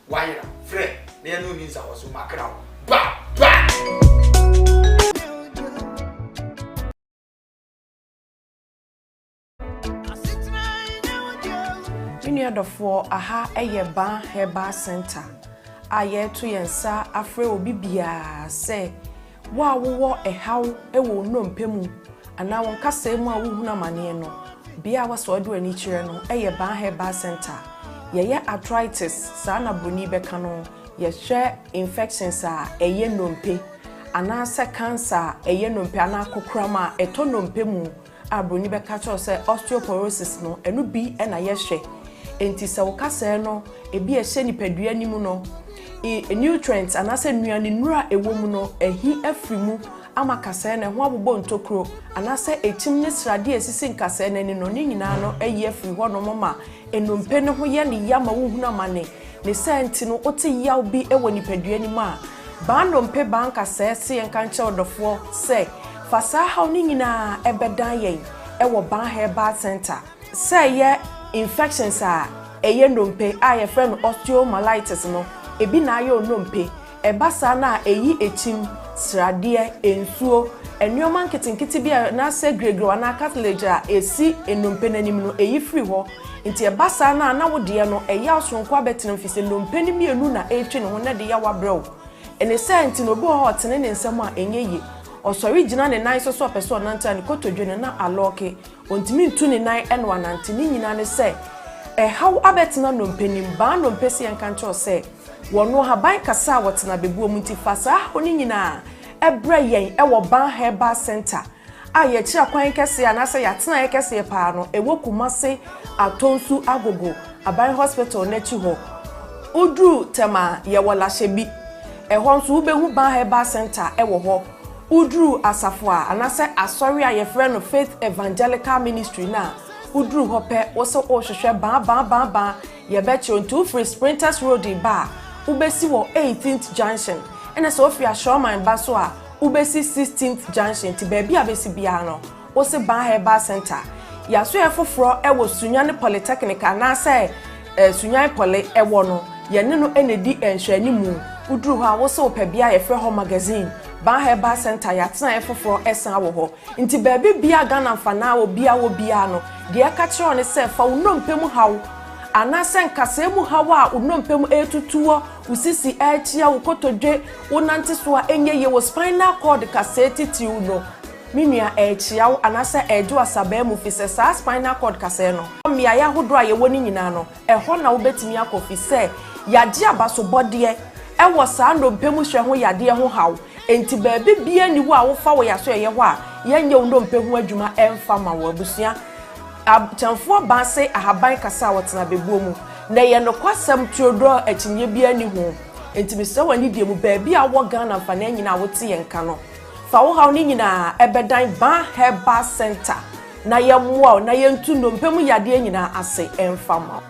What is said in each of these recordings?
Wayera, frɛ na yɛne wo nni nsawɔso, makra wo. Bye bye! Me nua dɔfoɔ, aha yɛ Ban Herbal Center a yɛreto yɛn nsa afrɛ obi biara sɛ wo a wowɔ ɛhaw wɔ wo nnompe mu anaa wo nkasɛɛ mu a wohunu amaneɛ no, bea a wɔsɛ wɔde w'ani kyerɛ no yɛ Ban Herbal Center. Yɛyɛ arthritis, saa na buroni bɛka no, yɛhwɛ infections a ɛyɛ nnompe anaasɛ cancer a ɛyɛ nnompe anaa kokoram a ɛtɔ nnompe mu a buroni bɛka kyerɛ wo sɛ osteoporosis no, ɛno bi na yɛhwɛ. Enti sɛ wo kasɛɛ no, ebi a ɛhyɛ nipadua no mu no, nutrients anaasɛ nnuane nnuro a ɛwɔ mu no, ahi afiri mu ama kasɛɛ no, ɛho abobɔ ntokuro, anaasɛ ekyim ne sradeɛ a ɛsisi nkasɛɛ no ani no, ne nyinaa no ayi afiri hɔnom ma nnompe no ho yɛ no ya ma wohunu amane. Ne saa nti no, wote yaw bi wɔ nipadua no mu a, Baa nnompe baa nkasɛɛ se yɛnka nkyerɛ ɔdɔfoɔ sɛ fa saa haw no nyinaa bɛdan yɛn wɔ Baa Herbal Centre. Sɛ ɛyɛ infections a ɛyɛ nnompe a yɛfrɛ no osteomyelitis no, ebi na ayɛ onnompe. Ɛba saa no a ɛyi ekyim, sradeɛ, nsuo, nnoɔma nketenkete bi a anaasɛ giregirɛw anaa cartilage a ɛsi nnompe no anim no, ɛyi firi hɔ. Nti ɛba saa no a na wo deɛ no ɛyaw soronko abɛtena mu fisɛ nnompe no mmienu na ɛretwi ne ho na ɛde yaw abrɛ wo. Ɛne saa nti no obi wɔ hɔ a ɔtene ne nsam a ɛnyɛ yie. Ɔsɔre gyina ne nan so sɛ ɔpɛ sɛ ɔnante a ne kotodwe no na alɔɔke. Ɔntumi ntu ne nan na wanante. Ne nyinaa ne sɛ ɛhaw abɛtena nnompe no mu. Baa nnompe sɛ yɛnka nkyerɛ wo sɛ wɔno ahaban kasa a wɔtena abɛbuo mu nti fa saa haw no nyinaa brɛ yɛn wɔ Ban Herbal Centre. a yɛkyerɛ kwan kɛseɛ anaasɛ yɛatenaeɛ kɛseɛ paa no, ɛwɔ Kumase Atonsu Agogo Aban Hospital no akyi hɔ. Woduru Tema a, yɛwɔ Lahyebi. Ɛhɔ nso wobɛhu Ban Herbal Centre wɔ hɔ. Woduru asafo a anaasɛ asɔre a yɛfrɛ no Faith Evangelical Ministry no a, woduru hɔ pɛ, wo se worehwehwɛ Ban Ban Ban Ban, yɛbɛkyerɛ wo. Nti wofiri Sprinters Road reba a, wobɛsi wɔ Eighteenth Junction. Ɛna sɛ wofiri Ashorman ba nso a, Wobɛsi Sixteenth Junction nti baabi a bɛsi biara no wose Ban Herbal Centre. Yɛasoɛɛ foforɔ wɔ Sunyani Polytechnic anaasɛ Sunyani Poly wɔ no, yɛne no na ɛdi nhwɛanimu. Woduru hɔ a wose wopɛ bea a yɛfrɛ hɔ Magazine. Ban Herbal Centre yɛatenaeɛ foforɔ san wɔ hɔ. Nti baabi biara Ghana mfanaa obiara wɔ biara no, deɛ ɛka kyerɛ wo ne sɛ fa wo nnompe mu haw anaasɛ nkasɛɛ mu haw a wo nnompe mu ɛretutuɔ, wo sisi ɛrekyea, wo kotodwe, Wonante so a ɛnyɛ yie, wo spinal cord kasɛɛ titiriw no, me nua, ɛrekyea wo anaasɛ ɛregye wo asabaa mu fisɛ saa spinal cord kasɛɛ no, mmeaeɛ ahodoɔ a yɛwɔ no nyinaa no, ɛhɔ na wobɛtumi akɔ fisɛ yɛagye abasobɔdeɛ wɔ saa nnompe mu hwɛ ho yadeɛ ho haw, enti baabi biara nni hɔ a wofa wɔ yɛasoɛeɛ hɔ a yɛnyɛ wo nnompe ho adwuma ɛmfa ma wo abusua. Akyɛmfoɔ baa se ahaban kasa a wɔtena bebuo mu, na ɛyɛ nokwasɛm turodoo a akyinnyeɛ biara nni ho. Enti mesrɛ wo anidie mu, baabi a wowɔ Ghana mfanaa nyinaa a wote yɛn nka no, fa wo haw no nyinaa bɛdan Ban Herbal Centre na yɛmmoa wo na yɛntu nnompe mu yadeɛ nyinaa ase mfa mma wo.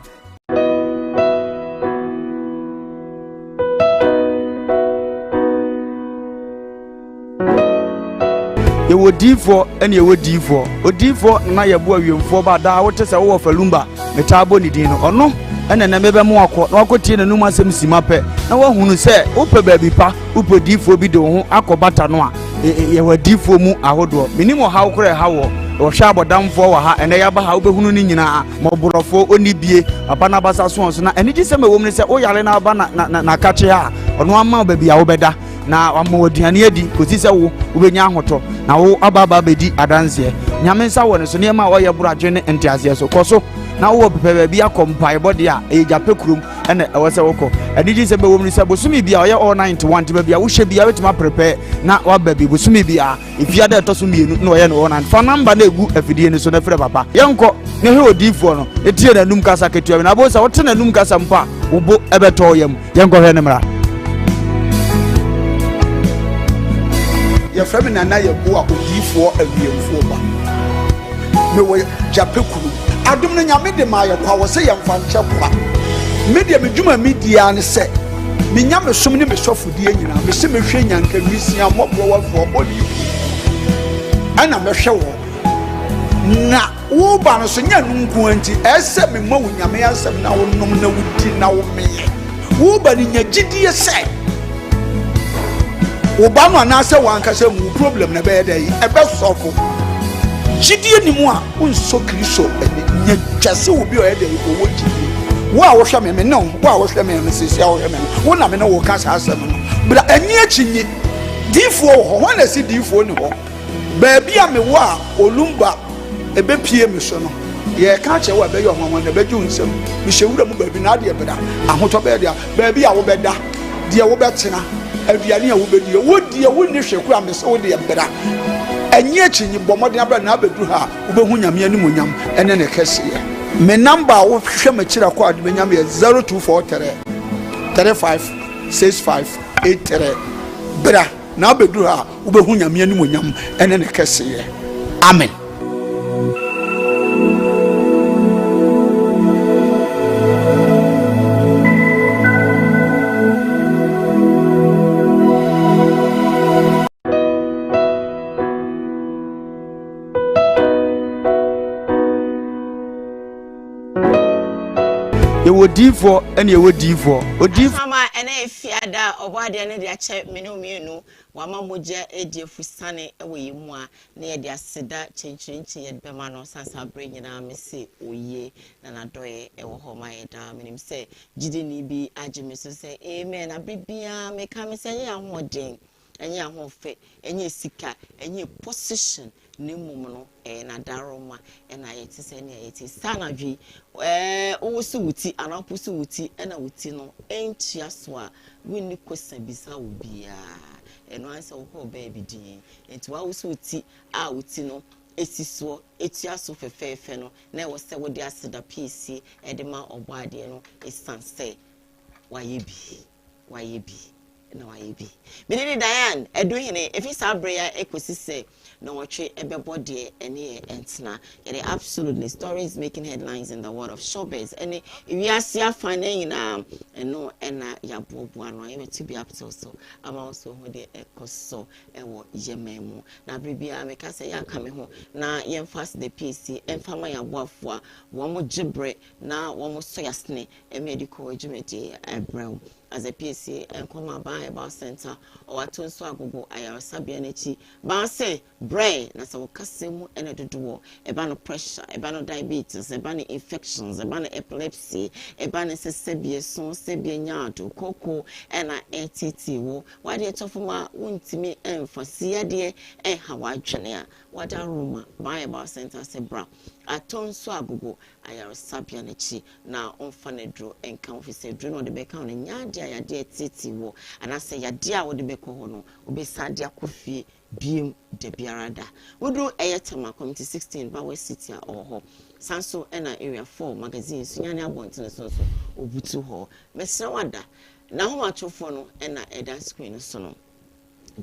Yɛwɔ diifoɔ ɛne yɛwɔ diifoɔ. Odiifoɔ Nana Yɛboa Wiemfoɔ ba daa wote sɛ wowɔ Falumba metaa bɔ ne din no ɔno ɛna ɛnɛ mebɛmo akɔ na wakɔtie n'anum asɛm sima pɛ na wahunu sɛ wopɛ baabi pa wopɛ diifoɔ bi de wo ho akɔ bata no a yɛwɔ adiifoɔ mu ahodoɔ menim ɔhaw korɔ ɛha wɔ wɔhwɛ abɔdamfoɔ wɔ ha ɛnɛ yɛaba ha wobɛhunu no nyinaa mɔborɔfoɔ ɔnni bie aba no abasa soɔ so na anigye sɛm ɛwɔ mu ne sɛ woyare no aba na kakye ha a ɔno ama wo baabi a wobɛda na wama wo aduane adi kɔsi sɛ wo wobɛnya ahotɔ na wo aba aba abɛdi adanseɛ. Nyame nsa wɔ ne so, nneɛma a ɔyɛ boro adwene ne nteaseɛ so. Kɔ so na wowɔ pepɛ baabi akɔ mpaebɔ deɛ a, ɛyɛ gya pɛ kurom ɛna ɛwɔ sɛ wokɔ. Anigye sɛm ɛwɔ mu ne sɛ bosome bi a ɔyɛ all 91 nti baabi a wohyɛ biara wobɛtumi aprepɛ na waba bi bosome biara. Efia da ɛtɔ so mmienu na ɔyɛ no ɔnan. Fa namba no egu afidie no so na frɛ papa. Yɛnkɔ na hwɛ odiyifoɔ no na tie n'anum kasa ketewa bi. Na wobɛhu sɛ wote n'anum kasa mpo a, wo bo bɛtɔ wo yam. Yɛnkɔhwɛ no mmra. Yɛfrɛ me Nana Yeboah Odiyifoɔ Awiemfoɔ ba. Mewɔ Gyapɛ kuro. Adom no Nyame de maa yɛ kwa, wɔ sɛ yɛmfa nkyɛ kwa. Me deɛ me dwuma me di ara ne sɛ me nyamesom ne me sɔfodie nyinaa me se mehwɛ nyanka nwisia mmɔborɔwafoɔ ɔnni bi ɛna mɛhwɛ wɔ na woba no so nyɛ no nko nti ɛsɛ mema wo Nyame asɛm na wonom na wodi na womeɛ. Wo ba no nya gyidie sɛ wo ba no anaasɛ w'ankasa mu wo problem na ɛbɛyɛ dɛ ɛbɛsɔfo. Gyidie ni mu a wonsɔ Kristo ani nya twa sɛ obi a ɔyɛ dɛ ɔwɔ gyidie. Wo a wohwɛ me, me ne wo, wo a wohwɛ me no sisi a wohwɛ me no, wo na me ne wo ka saa asɛm no. Bra ɛnyi akyi nyi. Diifoɔ wɔ hɔ, hwan na ɛsi diifoɔ ni hɔ? Baabi a mewɔ a Olumba ɛbɛpie me so no, yɛreka akyerɛ wo a ɛbɛyɛ ɔnwanwa na ɛbɛgye wo nsam. Mehyɛ wura mu baabi na adeɛ bra, ahotɔ bɛyɛ dea. Baabi a wobɛda, deɛ wobɛtena, aduane a wobɛdie, wo deɛ wonni hwɛ koraa, mese wo deɛ bra. Ɛnyɛ akyinnye, bɔ mmɔden abra na abɛduru ha a, wobɛhu Nyame animuonyam ne ne kɛseyɛ. Me number a wohwehwɛ m'akyiri akɔ a de bɛnya me yɛ 0243 35 65 83. Bra na abɛduru ha a, wobɛhu Nyame animuonyam ne ne kɛseyɛ. Amen. Yɛwɔ diifoɔ ɛne yɛwɔ diifoɔ. Odiifoɔ. Asama ɛna efiada a ɔbɔ adeɛ no de akyɛ me ne mmienu wama mogya adi afusane wɔ yɛn mu a na yɛde aseda kyenkyerenkye yɛde bɛma no sane sɛ aberɛ nyinaa mese oye na n'adɔeɛ wɔ hɔ ma yɛ daa. Menim sɛ gyidini bi agye me so sɛ amen. Aberɛ biara meka me sɛ ɛnyɛ yɛn ahoɔden, ɛnyɛ yɛn ahoɔfɛ, ɛnyɛ sika, ɛnyɛ position, na mmom no ɛyɛ n'adaroma ɛna yɛte sɛ nea yɛte. Saa anadwo yi, ɛɛ wowoso wo ti anaa woposo wo ti ɛna wo ti no ɛntua so a, wonni kosa bisa obiara. Ɛno ara ne sɛ wokɔɔ baabi dinn. Enti woawoso wo ti a wo ti no si soɔ tua so fɛfɛɛfɛ no, na ɛwɔ sɛ wode aseda piesie de ma Ɔbɔadeɛ no ɛsiane sɛ wayɛ bi, wayɛ bi, na wayɛ bi. Me din de Diane Aduhene. Ɛfiri saa berɛ yi ara kɔsi sɛ nnɔnwɔtwe bɛbɔ deɛ ɛne yɛn ntena. Yɛde Absolutely Stories Making Headlines in the World of Showbiz ne wiase afanan nyinaa, ɛno na yɛaboaboa ano a yɛbɛto bi ato so ama wo nso woahu deɛ ɛkɔ so wɔ yɛn man mu. Na bere biara meka sɛ yɛaka me ho na yɛmfa aseda piesie mfa ma yɛn aboafoɔ a wɔgye berɛ na wɔsɔ yɛn asene ma yɛde kɔ dwumadie brɛ wo. Aseda piesie nkɔ ma Baa Herbal Centre, ɔwɔ Atonsu Agogo Ayaresabea no akyi. Baa se brɛ na sɛ wo kasa mu na dodoɔ, ɛba no pressure, ɛba no diabetes, ɛba no infections, ɛba no epilepsy, ɛba no sɛ sɛbi ɛso, sɛbi nyaado, koko ɛna ɛtetee wo. W'adeɛ tɔ fam a wontumi mfa si adeɛ nha w'adwene a, wada Roma Bible Center ase bra Atonsu Agogo Ayaresabea no akyi na ɔmfa n'aduro nka wo, ɛfiri sɛ aduro no a ɔde bɛka wo no nyɛ adeɛ a yadeɛ reteetee wo anaasɛ yadeɛ a wode bɛkɔ hɔ no wobɛsan de akɔ fie biom dabiara da. Woduru ɛyɛ Tema Committee 16 Bawɛ City a ɔwɔ hɔ. San so na Area 4 Magazine Sunyani abɔntene so nso ɔbutu hɔ. Mesrɛ wo ada N'ahomatrofoɔ no na ɛda screen no so no.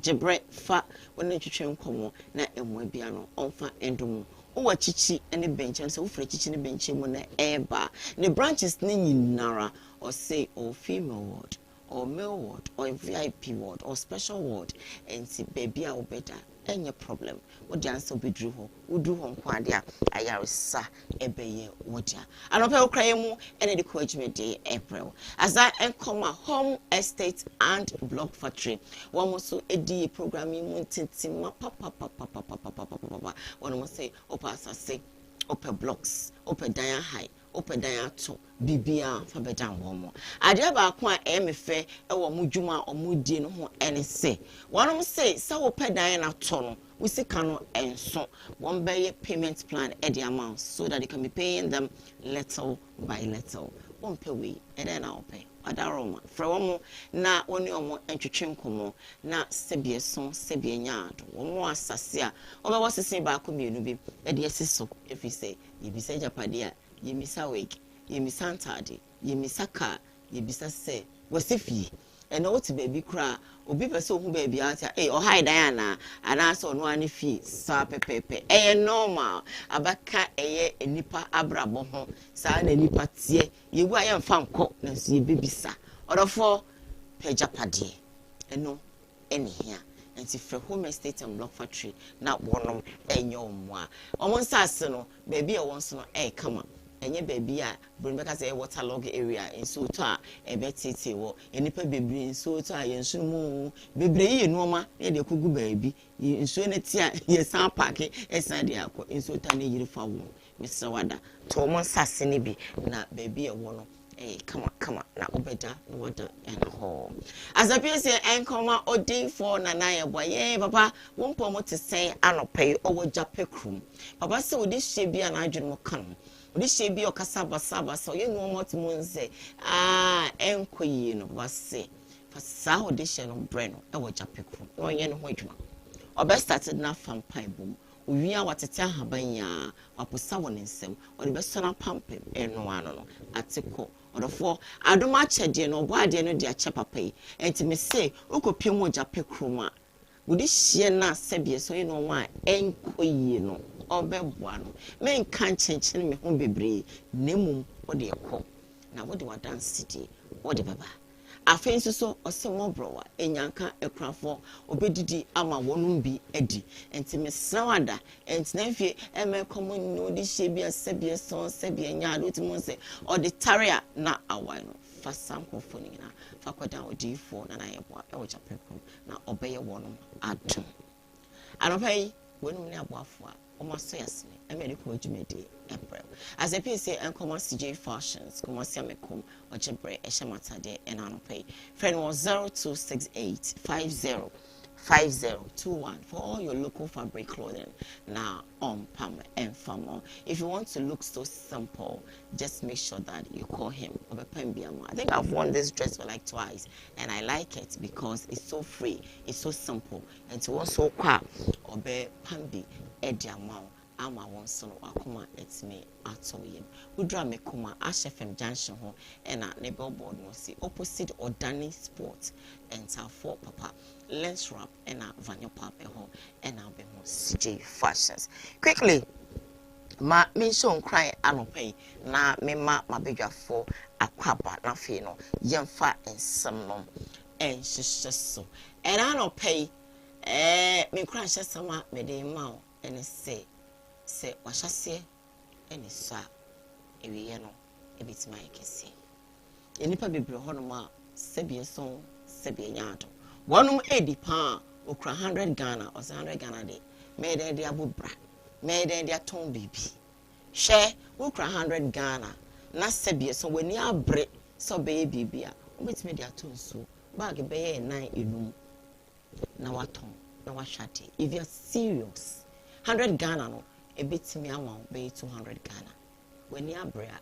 Gye berɛ fa wo ne no twetwe nkɔmmɔ na mmoa biara no ɔmfa ndom wo. Wowɔ akyikyi ne bɛnkyɛm, sɛ wofiri akyikyi ne bɛnkyɛm mu na ɛreba a, ne branches no nyinara ɔse ɔwɔ female ward, ɔwɔ male ward, ɔwɔ VIP ward, ɔwɔ special ward, nti baabi a wobɛda ɛnyɛ problem. Wo deɛ ansa wobɛduru hɔ, woduru hɔ nko ara deɛ a, ayaresa bɛyɛ wo dea. Anɔpa yi wokura yɛn mu na ɛde kɔ adwumadie rebrɛ wo. Aza Nkɔma Home Estate and Block Factory, wɔn nso di program yi mu ntintimma papapapapapapapapa. Wɔn se wopɛ asase, wopɛ blocks, wopɛ dan ahae, wopɛ dan ato, biribiara fa bɛdan wɔn. Adeɛ baako a ɛyɛ me fɛ wɔ wɔn dwuma a wɔredie no ho ne sɛ, wɔn se sɛ wopɛ dan no atɔ no, wo sika no nso, wɔbɛyɛ payment plan de ama wo so that you can be paying them little by little. Wompɛ wei, ɛdɛn na wopɛ? Ɔdaroma, frɛ wɔn na wo ne wɔn ntwetwe nkɔmmɔ na sɛbi ɛso, sɛbi ɛnyɛ ado. Wɔn wɔ asase a wɔbɛwɔ sese baako mmienu bi de asi so ɛfiri sɛ yɛbisa agyapadeɛ a, Yɛmmisa wig, yɛmmisa ntaade, yɛmmisa car, yɛbisa sɛ, Wasi fie? Ɛnnɛ wote baabi koraa a, obi pɛ sɛ ohu baabi a wote a, ei, ɔhae dan anaa? Anaasɛ ɔno ara ne fie? Saa pɛpɛɛpɛ. Ɛyɛ normal. Abaka ɛyɛ nnipa abrabɔ ho. Saa na nnipa teɛ. Yɛwu a yɛmfa nkɔ, nanso yɛbɛbisa. Ɔdɔfoɔ, pɛ agyapadeɛ. Ɛno na ehia. Nti frɛ Home Estate and Block Factory na wɔnom nyɛ wo mmoa. Wɔn nsaase no, baabi a ɛwɔ nso no ɛyɛ kama. Ɛnyɛ baabi a buroni bɛka sɛ ɛyɛ waterlog area, nsuo tɔ a ɛbɛteetee wɔ. Nnipa bebree nsuo tɔ a yɛn nsono mu bebree yi yɛ nneɛma na yɛde akɔgu baabi. Nsuo no te a yɛsan paake ɛsan de akɔ. Nsuo tɔ a na ɛyiri fa wɔn. Mesrɛ wo ada, tɔ wɔn nsase no bi na baabi a ɛwɔ no ɛyɛ kamakama na wobɛda na wada ɛna hɔ. Asapie sɛ ɛnkɔma odiyifoɔ Nana Yeboah. Yee papa, wo mpɔ mu te sɛn anɔpa yi? Ɔwɔ Gyapɛ kurom. Papa sɛ ɔde hyɛ bi a n'adwene mu ka no. Ɔde hyɛ bi a ɔkasa basabasa, ɔyɛ nneɛma ɔte mu nsɛ aa ɛnkɔ yie no. Papa sɛ fa saa ɔde hyɛ no brɛ no ɛwɔ Gyapɛ kurom na ɔnyɛ ne ho adwuma. Ɔbɛ start de no afa mpaebɔ mu. Owie a watete ahaban yi a waposa wɔ ne nsam, ɔde bɛsɔ n'apampam, ɛno ano no, ate kɔ. Ɔdɔfoɔ, adom akyɛdeɛ no, Ɔbɔadeɛ no de akyɛ papa yi. Ɛnti mese, wokɔpue mu ogya pɛ kurom a, wode hyeɛ no a sɛdeɛ sɛ ɔyɛ nnoɔma a ɛnkɔ yie no, ɔbɛboa no. Menka nkyenkyene me ho bebree, na mmom wode kɔ, na wode w'adansedie wode bɛba. Afei nso so ɔse mmɔborɔwa, anyanka, akunafoɔ, ɔbɛdidi ama wɔnom bi adi. Nti mesrɛ wo ada, ntena fie mma ɛkɔm nni wo, de hyɛ bi a sɛbi ɛsɔn, sɛbi ɛnyɛ ade, wotumi hu sɛ ɔde tare a na awae no. Fa saa nkurɔfoɔ no nyinaa fa kɔdan odiyifoɔ Nana Yeboah wɔ Gyapɛ kurom na ɔbɛyɛ wɔnom adom. Anɔpa yi, weinom ne aboafoɔ a wɔasɔ yɛn asene ma yɛde kɔ dwumadie brɛ wo. Asɛ pii sɛ nkɔma CJ Fashions, Kumasi Amekom, ɔgye berɛ ɛhyɛ m'atadeɛ ɛna anɔpa yi. Frɛ no wɔ 0268 50 5021 for all your local fabric clothing. Na ɔmpam ɛmfa mo. If you want to look so simple, just make sure that you call him. Ɔbɛpam bi ama. I think I've worn this dress for like twice and I like it because it's so free, it's so simple. Nti wɔn nso kɔ a ɔbɛpam bi ɛde ama wo ama wɔn nso no wakoma ɛtumi atɔ yam. Wodura me koma ahyɛ fam junction ho ɛna ne billboard no si opposite Ɔdani Sport Ntafoɔ papa Lens Wrap ɛna Vanyo Pub ɛhɔ ɛna abɛho CJ Fashions. Quickly, ma menhyɛ nkran anɔpa yi na mema m'abadwafoɔ akɔ na afei no yɛmfa nsɛm no ɛnhyehyɛ so. Ɛna anɔpa yi me nkran hyɛ sɛm a mede ma wo ɛne sɛ wahyɛseɛ ɛne so a awieɛ no ɛbɛtumi ayɛ kɛseɛ. Nnipa bebree hɔnom a sɛbi ɛsɔn sɛbi ɛnyɛ ado wɔnom edi paa okura 100 Ghana, ɔsɛ 100 Ghana de mɛyɛ dɛn de abɔ bra, mɛyɛ dɛn de atɔn biribi. Hwɛ, wokura 100 Ghana na sɛbi ɛsɔn w'ani abere sɛ ɔbɛyɛ biribi a wobɛtumi de atɔ nsuo bag bɛyɛ 4 5 na watɔn na wahwɛ adeɛ. If you are serious, 100 Ghana no ebɛtumi ama wo bɛyɛ 200 Ghana. W'ani abere a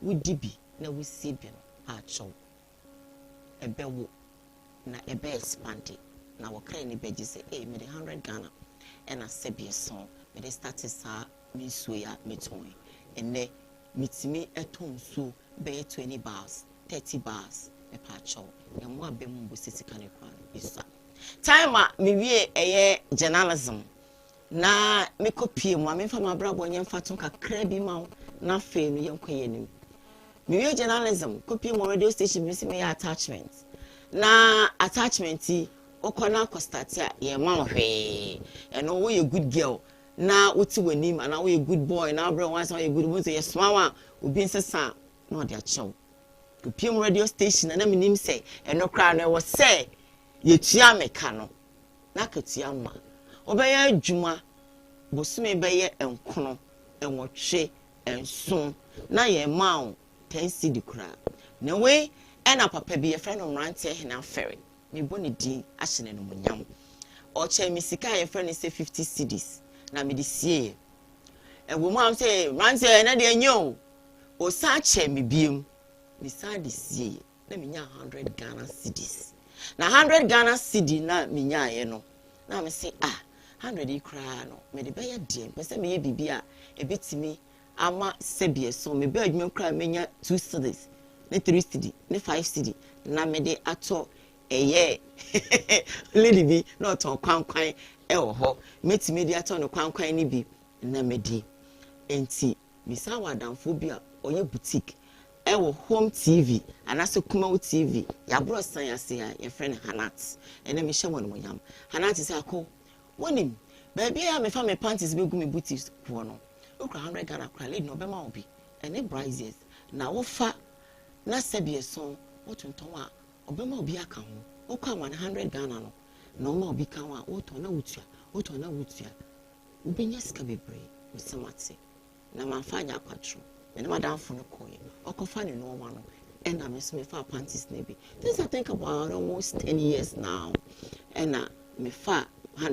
wodi bi na wosie bi no akyɛw ɛbɛwo na ɛbɛ expand na wɔkra ni bɛgye sɛ ee mede 100 Ghana ɛna sɛbi ɛsɔn mede start saa me nsuo yi a metɔn yi, ɛnɛ metumi ɛtɔn nsuo bɛyɛ 20 bars, 30 bars. Mepa akyɛw, ɛmo abɛ mu mbɔ sɛ sika no kora no esua. Time a mewie ɛyɛ journalism na mekɔ pie mu a memfa m'abrabɔ nyɛ mfa kakra bi ma wo na afei no yɛnkɔ yɛ anim. Mewie journalism kɔ pie mu radio station bi sɛ meyɛ attachment, na attachment yi wokɔ na akɔ start a yɛma wo hwee. Ɛno woyɛ good girl na wote w'anim anaa woyɛ good boy na wobrɛ wɔn asɛm woyɛ good bo nso yɛsoma wo a obi nsesa a na ɔde akyɛw. Kɔpie mu radio station na menim sɛ ɛno koraa no ɛwɔ sɛ yɛtua meka no na akatua ma wobɛyɛ adwuma bosome bɛyɛ 9, 8, 7 na yɛma wo 10 cedi koraa. Na wei ɛna papa bi yɛfrɛ no mmeranteɛ hene afɛre, mebɔ ne din ahyɛ no animuonyam, ɔkyɛn me sika a yɛfrɛ no sɛ 50 cedis na mede sieɛ. Ɛwɔ mu a sɛ mmeranteɛ ɛnɛ deɛ nyɛ o, ɔsan kyɛn me biem, mesan de sieɛ na menya 100 Ghana cedis. Na 100 Ghana cedi na menyaeɛ no na me se ah, 100 yi koraa no mede bɛyɛ deɛ mpɛ sɛ meyɛ biribi a ɛbɛtumi ama sɛbi ɛso mebɛ adwuma koraa menya 2 cedis ne 3 cedi ne 5 cedi na mede atɔ. Ɛyɛ lady bi na ɔtɔn kwankwan ɛwɔ hɔ, mɛtumi de atɔ no kwankwan no bi na medi. Nti mesan wɔ adamfoɔ bi a ɔyɛ boutique ɛwɔ Home TV anaasɛ Kumawu TV yɛaborɔ san ase a yɛfrɛ no Hanat. Ɛnɛ mehyɛ wɔn animuonyam. Hanat sɛ akɔ wɔnim baabi a mefa me panties bɛgu me boutique wɔ no, wokura 100 Ghana koraa lady na ɔbɛma wo bi. Ɛne braziers na wofa na sɛbi ɛsɔn wotontɔn a ɔbɛma obi aka ho. Wokɔ a 100 Ghana no na ɔma obi ka ho a wotɔn na wotua, wotɔn na wotua. Wobɛnya sika bebree. Mesɛ mate. Na mamfa anyɛ akwakyerɛ. Me ne m'adamfo no kɔeɛ. Ɔkɔfa ne nneɛma no ɛna me nso mefaa panties no bi. This I think about almost 10 years now. Ɛna mefa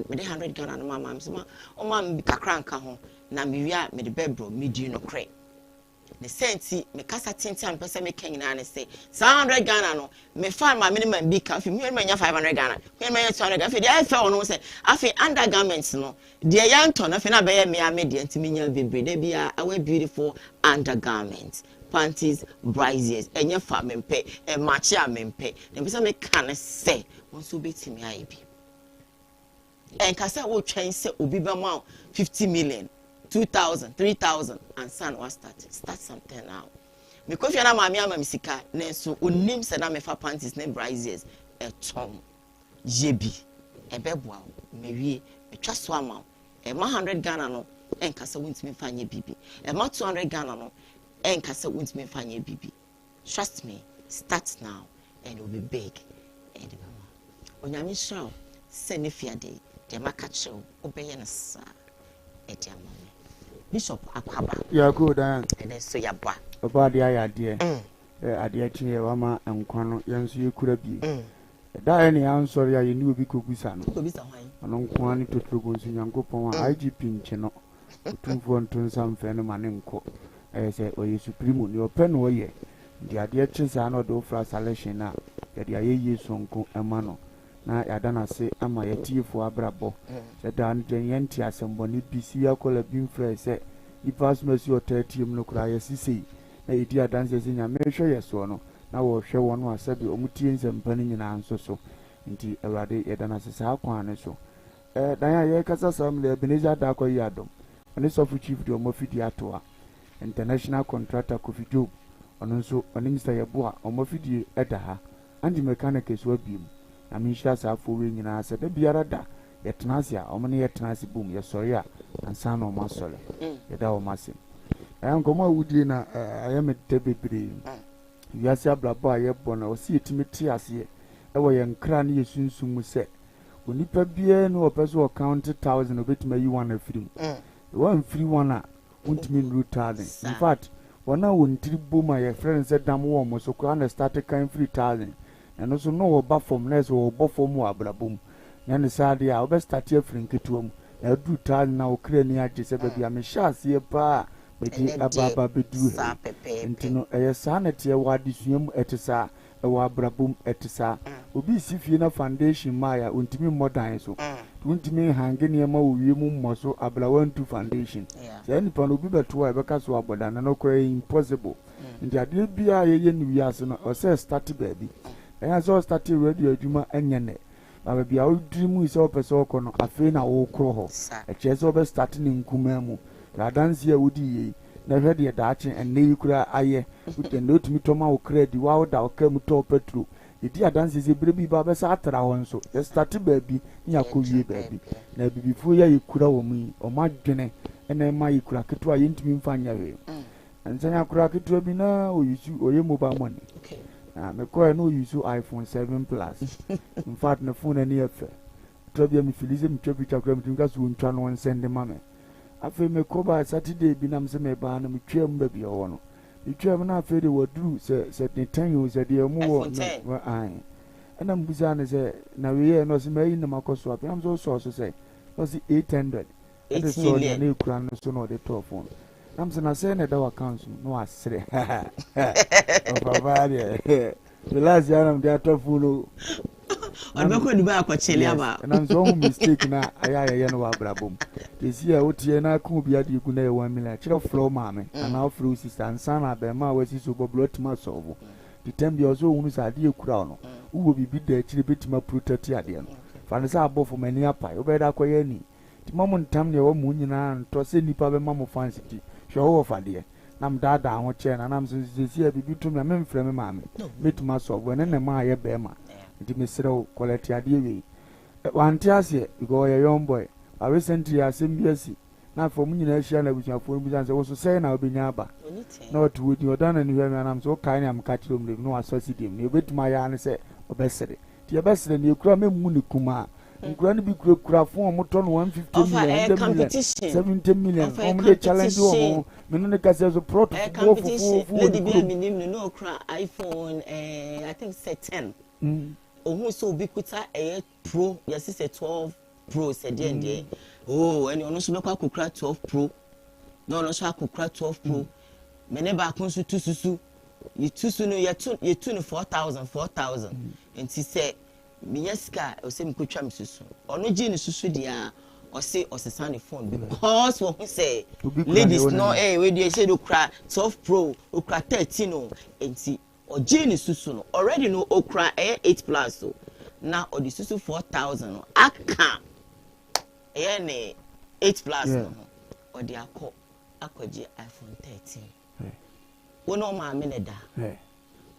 mede 100 Ghana no ma maame sɛ ma ɔma me bi kakra nka ho na mewie a mede bɛbrɛ medi nokorɛ. Ne sɛ nti mekasa tenten a mepɛ sɛ meka nyinaa ne sɛ saa 100 Ghana no mefa maame no ma bi ka. Afei mehwɛ no manya 500 Ghana, mehwɛ no manya 200 Ghana. Afei deɛ ayɛ fɛ wɔ no ho sɛ afei undergarments no deɛ yɛntɔ no afei na abɛyɛ mmea me deɛ, nti menya bebree. Da biara I wear beautiful undergarments, panties, braziers. Ɛnyɛ fa mempɛ ɛmakye a mempɛ. Deɛ mpɛ sɛ meka ne sɛ wɔn nso wobɛtumi ayɛ bi. Ɛnka sɛ wotwɛn sɛ obi bɛma wo 50 million, 2000, 3000 ansa na wastart. Start something now. Mekɔ fie na maame ama me sika, nanso onim sɛ na mefa panties ne braziers ɛtɔn. Yɛ bi, ɛbɛboa wo. Mawie, metwa so ama wo. Ɛma 100 Ghana no ɛnka sɛ wontumi mfa nyɛ biribi. Ɛma 200 Ghana no ɛnka sɛ wontumi mfa nyɛ biribi. Trust me, start now and it will be big. Ɛde bɛma Onyame hyira wo sɛ ne fiade deɛ maka kyerɛ wo wobɛyɛ no saa ɛde ama me. Bishop Akwaba. Yako Dan. Ɛnɛ nso yɛaba. Ɔba adeɛ ayɛ adeɛ. Adeɛ kye yɛ wama nkwa no yɛn nso yɛkura bie. Ɛda yɛ ne yɛansɔre a yɛne obi kɔbusa no. Kɔbisa hwan? Ɔno nko ara ne totorobɔ nso Nyankopɔn a IGP nkye no. Otumfoɔ nto nsa mfrɛ no ma ne nkɔ. Ɛyɛ sɛ ɔyɛ supremo nea ɔpɛ na ɔyɛ. Nti adeɛ kye saa na ɔde wo fra selection no a yɛde ayɛ yie sononko ɛma no. Na yɛada n'ase ama yɛtiefoɔ abrabɔ. Sɛ daa no deɛ yɛnte asɛmbɔne bi si akɔla bi mfrɛ sɛ nipa asoma si ɔtaa tie mu no koraa yɛsi sei na yɛdi adanseɛ sɛ Nyame hwɛ yɛ soɔ no na wɔhwɛ wɔn a sɛbi ɔmo tie nsɛmpa no nyinaa nso so. Nti Awurade yɛda n'ase saa kwan no so. Dan a yɛrekasa saa mmerɛ Ebenezer Darko yi adom ɔne sɔfo chief deɛ ɔmo afidie ato a international contractor Kofi Job ɔno nso ɔne Mr Yeboah ɔmo afidie ɛda ha. Andy mechanic so abiem. Na menhyira saa afoɔ wei nyinaa sɛ da biara da yɛtena ase a ɔmo ne yɛtena ase bom, yɛsɔre a ansa na ɔmo asɔre. Yɛda ɔmo ase. Ɛyɛ nkɔmɔ a wodie na ɛyɛ me dɛ bebree. Wiase abrabɔ a yɛbɔ no ɔsi yɛtumi te aseɛ ɛwɔ yɛn kra ne yɛ sunsum mu sɛ onipa biara ne ɔpɛ sɛ ɔcount 1,000 obɛtumi ayi one afiri mu. Wɔamfiri one a wontumi nnuru 1,000. In fact, wɔn a wɔn tiri bom a yɛfrɛ no sɛ dam wɔ wɔn so koraa na start kan firi 1,000. Ɛno nso na wɔba fam na ɛsɛ wɔbɔ fam wɔ abrabɔ mu. Na ne saa adeɛ a wobɛ start afiri nketewa mu na aduru 1,000 na wo kra ani agye sɛ baabi a mehyɛ aseɛ paa mede aba aba bɛduru ha yi. Nti no ɛyɛ saa na ɛteɛ wɔ adesua mu, ɛte saa ɛwɔ abrabɔ mu, ɛte saa. Obi si fie na foundation maa a ontumi mmɔ dan so. Wontumi nhange nneɛma wɔ wiem mmɔ so abla wantu foundation. Saa nipa no obi bɛto a ɛbɛka so abɔ dan no koraa yɛ impossible. Nti adeɛ biara a yɛyɛ no wiase no ɔsɛ start baabi. Ɛyɛ sɛ ɔstart radio adwuma ɛnyɛ nɛ. Na baabi a wodiri mu sɛ wopɛ sɛ ɔkɔ no afei na wokorɔ hɔ. Ɛkyerɛ sɛ wobɛ start ne nkumaa mu. Na adanseɛ a wodi yie na hwɛ deɛ daakye ɛnnɛ yi koraa ayɛ. Ɛnnɛ wotumi tɔ ma wo kra di wa woda wo kaa mu tɔɔ petrol. Yɛdi adanseɛ sɛ berɛ bi ba bɛsa atra hɔ nso. Yɛstart baabi ne yɛakɔ wie baabi. Na abibifoɔ yi a yɛkura wɔn yi, wɔn adwene ɛna ɛma yɛkura ketewa a yɛntumi mfa nyɛ hwee. Nsɛn akora ketewa bi na ouse ɔyɛ mobile money. Na mekɔɛ na ouse iPhone 7 Plus. In fact, ne phone ani yɛ fɛ. Ketewa bi a mefeel sɛ metwa picture koraa metumi ka so wɔntwa no wɔnsend ma me. Afei mekɔ baa Saturday bi nam sɛ mebaa no metwaa mu baabi a ɔwɔ no. Metwaa mu na afei de waduru sɛ ne 10 o sɛ deɛ ɔmo wɔ no ae. Ɛna mbusaa no sɛ na wei yɛ na ɔsɛ mayi nam akɔ so afei nam sɛ ɔsɔɔ so sɛ na ɔsɛ 800 ɛde sɔɔ nea na ekura no so na ɔde tɔɔ phone. Nam sɛ na sɛ na ɛda w'account mu na wasere. Ɔpapa deɛ relax ya nam de atɔ phone o. Ɔde bɛkɔ Dubai akɔkyele aba. Ɛnam sɛ ɔhu mistake na ayɛ a yɛyɛ no wɔ abrabɔ mu. Kɛsi a woteɛ na aka obi adeɛ gu na yɛ 1 million kyerɛ frɛ wo maame anaa wofrɛ wo sister ansa na abɛɛma a wasi so bɔbla atumi asɔɔbo. Nti tɛm bi a ɔsɛ ohunu sɛ adeɛ ekura wo no wowɔ biribi da akyire bɛtumi aprotect adeɛ no. Fa no sɛ abɔfo m'ani apae wobɛyɛ dɛ akɔyɛ ani. Nti ma mo ntam deɛ ɛwɔ mo nyinaa ntɔ sɛ nnipa bɛma mo fans nti hwɛ wowɔ fadeɛ. Na medaadaa ho kyɛɛ no anam sɛ sɛsi a biribi to me a memfrɛ me maame. Mɛtumi asɔɔbo ɛno na ɛma ayɛ bɛrima. Nti mesrɛ wo collect adeɛ wei. Wante aseɛ because ɔyɛ young boy. But recently asɛm bi asi. Na afei wɔn nyinaa hyia na abusuafoɔ no bisa no sɛ, Wo so sɛn na wobɛnya aba? Na ɔte hɔ din, ɔdan n'ani hwɛ me a, na mesɛ, Wokae nea meka kyerɛɛ wo mmerɛ bi? Na wasɔ asi deɛ mu. Nea ɔbɛtumi ayɛ ara ne sɛ ɔbɛsere. Nti yɛbɛsrɛ, nea ɛkura mɛmmu no kumaa. Nkura no bi kurakura phone a wɔtɔ no 150 Ɔfa million, ɛyɛ 100 million, competition. 70 million. Ɔfa Na ɛyɛ wɔde challenge wɔn competition. ho. Me ne no kasa so prɔt Ɛyɛ boɔ competition. fofoofo wɔ Lady ne bi a kurom. menim no na ɔkura iPhone eh, I think sɛ 10. Ohun sɛ obi kuta ɛyɛ pro, yɛse sɛ 12 pro sɛ deɛn deɛn. Oh, ɛne ɔno nso bɛkɔ akɔkura 12 pro. Na ɔno nso akɔkura 12 pro. Me ne baako nso tu susu. Yɛtu su no, yɛtu yɛtu no 4000 4000. Nti sɛ menya sika a, ɛwɔ sɛ mekɔtwa me susu. Ɔno gyee ne susu deɛ a, ɔse ɔsesa ne phone because wɔhu sɛ Obi kura nea ladies ɛwɔ no n'anim. eh, wei deɛ sɛ de okura 12 pro, okura 13 o. Nti ɔgyee ne susu no, already no okura ɛyɛ 8 plus o. Na ɔde susu 4000 no aka ɛyɛ ne 8 plus no ho. Ɔde akɔ akɔgye iPhone 13. Wo ne wo maame na ɛda.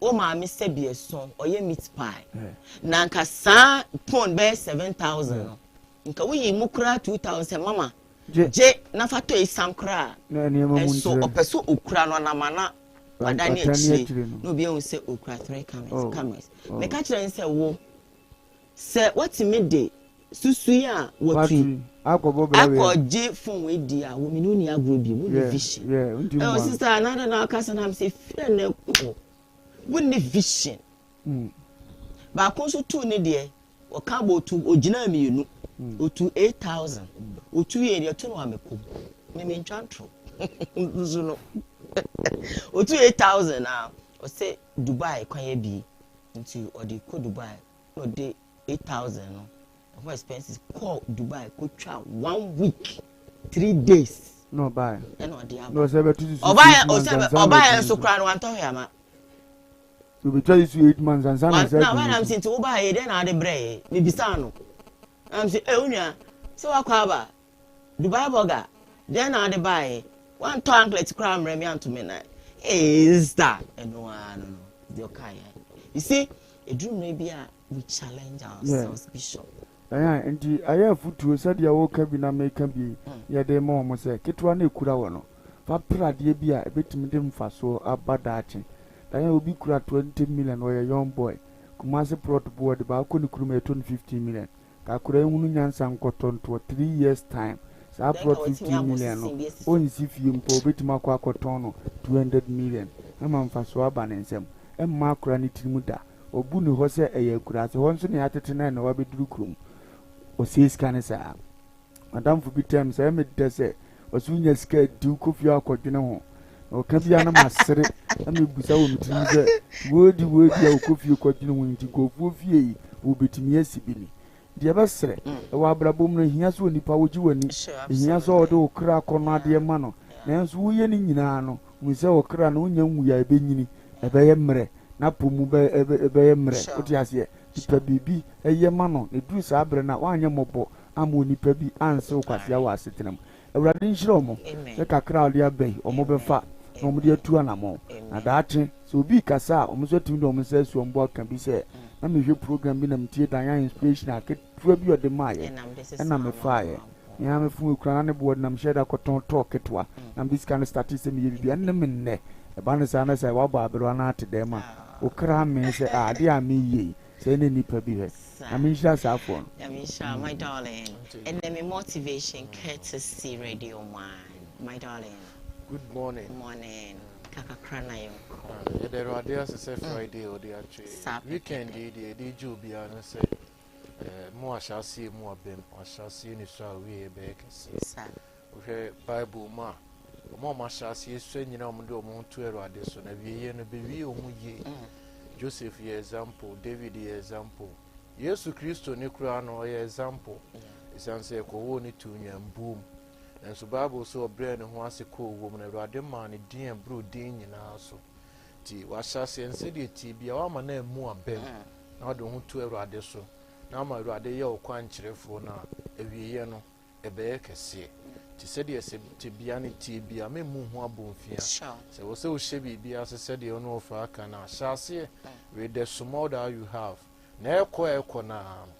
Wo maame sɛbi ɛsɔn, ɔyɛ meat pie. Na nka saa phone bɛyɛ 7000 no, nka woyi mu koraa 2000 sɛ mama gye na fa tɔ esam koraa. Na nneɛma mu Nso nkyerɛ. ɔpɛ sɛ okura no anam ana wadane Watane akyire akyire no. na obi ahu sɛ okura three cameras. Oh. Meka kyerɛ n sɛ wo sɛ watumi de susu yi a watu Watu akɔbɔ bra wei. Akɔgye phone wei di a, wo mene wo ni agorɔ bi wo ni vision. Yeah, nti Ɛwɔ mmoa. Sister anada na ɔkasa na sɛ fira na ɛkɔ wo ni vision. Baako nso tu ne deɛ ɔka bɔ otu ogyina mmienu otu 8000 otu yɛ deɛ to no amɛkɔ mu mímí ntwa ntoro nso no otu 8000 na ɔsɛ Dubai kwan yɛ bie nti ɔde kɔ Dubai na ɔde 8000 no ɛho expenses kɔ Dubai kɔtwa one week 3 days. Na ɔbaeɛ. Ɛna ɔde Na aba. ɔsɛ bɛto susu Ɔbaayɛ 8 months ɔsɛ ansa na ɔbaayɛ watumi nso so. koraa no wantɔ hwɛ ama. Obɛtwa susu 8 months ansa na sɛ Na ɔbaayɛ nam sɛ nti wobaayɛ dɛn na ade brɛ yɛ mebisa no nam sɛ ɛ onua sɛ wakɔ aba Dubai burger dɛn na ade baayɛ wantɔ anklet koraa mmerɛ me anto me nan ee star ɛno ara no deɛ ɔkaeɛ. You see, ɛduru mmerɛ bi a we challenge ourselves, Bishop. Ɛyɛ nti ayɛ afotuo sɛdeɛ woka bi na meka bi yɛde ma wɔn sɛ ketewa no ekura wɔ no fa pere adeɛ bi a ebɛtumi de mfasoɔ aba daakye. Dan obi kura 20 million, ɔyɛ young boy, Kumase plot boɔ de baako ne kurom ɛtɔ no 15 million. Kakora ehunu nyansa nkɔtɔ ntoɔ 3 years time saa Then plot ka watumi 15 abɔ million no sisi bi asi so. Ɔnsi fie mpo, obɛtumi akɔ akɔtɔn no 200 million ama mfasoɔ aba ne nsam. Ɛmma akora ne tirim da ɔbu ne hɔ sɛ ɛyɛ akuraase hɔ nso ne yɛatete no ɛna wabɛduru kurom ɔsɛe sika ne saa. Madamfo bi tɛm sɛ ɛmɛ dɛ sɛ ɔsɛ wonya sika adi wokɔ fie akɔdwene ho na ɔka bi a na masere na mebusa wɔ me tirim sɛ wɔdi wɔdi a wokɔ fie kɔdwene ho nti nkurɔfoɔ fie yi wɔbɛtumi asi bi ni. Deɛ ɛbɛserɛ ɛwɔ abrabɔ mu no, ehia sɛ onipa wogye w'ani, ehia sɛ ɔde wo kra akɔnɔ adeɛ ma no, nanso woyɛ ne nyinaa no hu sɛ wo kra no wonya nwui a ɛbɛnyini, ɛbɛyɛ mmerɛ na po mu ɛbɛyɛ mmerɛ. Wote aseɛ? Nipa biribi ɛyɛ ma no na ɛduru saa berɛ no a woanyɛ mmɔbɔ ama onipa bi anse wo kwasea wɔ asetena mu. Awurade nhyira ɔmo sɛ kakra a ɔde aba yi ɔmo bɛfa na ɔmo de atu anammɔn na daakye sɛ obi kasa a ɔmo nso atumi de ɔmo nsa asi ɔmo bo aka bi sɛ na mehwɛ program bi na metie Dan inspiration a ketewa bi ɔde maayɛ ɛna mefaeɛ mea me phone ekura na ne boɔ nam hyɛ da kɔtɔn tɔɔ ketewa na mede sika no start sɛ meyɛ biribi ɛne me nnɛ ɛba no saa na sɛ wabɔ aberewa no ate dɛm a okra me sɛ a adeɛ a meyɛ yi sɛ ɛne nipa bi hwɛ na menhyira saafoɔ no. Nyame nhyira, my darling. Ɛnɛ me motivation courtesy Radio One. My darling. Good morning. Morning. Kakakra na yɛnkɔ. Yɛda Awurade ase sɛ Friday ɔde atwe. Saa Weekend yi deɛ yɛde gye obiara no sɛ mo ahyɛ aseɛ mu abɛm ahyɛ aseɛ ne so a wie bɛyɛ kɛseɛ. Wohwɛ Bible mu a, ɔmo a ɔmo ahyɛ aseɛ sua nyinaa ɔmo de ɔmo ho to Awurade so na wieɛ no bɛwie ɔmo yie. Joseph yɛ example, David yɛ example, Yesu Kristo ne koraa no ɔyɛ example. Ɛsiane sɛ ɛkɔwoo ne to nnwambuom nanso Bible sɛ ɔbrɛɛ ne ho ase kɔɔ wuom na Awurade maa ne din a ɛboro din nyinaa so. Nti wahyɛ aseɛ no sɛdeɛ tie bia wama no amu abam na wode wo ho to Awurade so na ama Awurade yɛ wo kwankyerɛfoɔ no a awieeɛ no ɛbɛyɛ kɛseɛ. Nti sɛdeɛ sɛ tebea no tie bia memmu ho abɔmfia. Sɛ wɔ sɛ wohyɛ biribi ase sɛdeɛ wo ne wɔfa aka no a hyɛ aseɛ with the small that you have na ɛkɔ ɛkɔ naa no.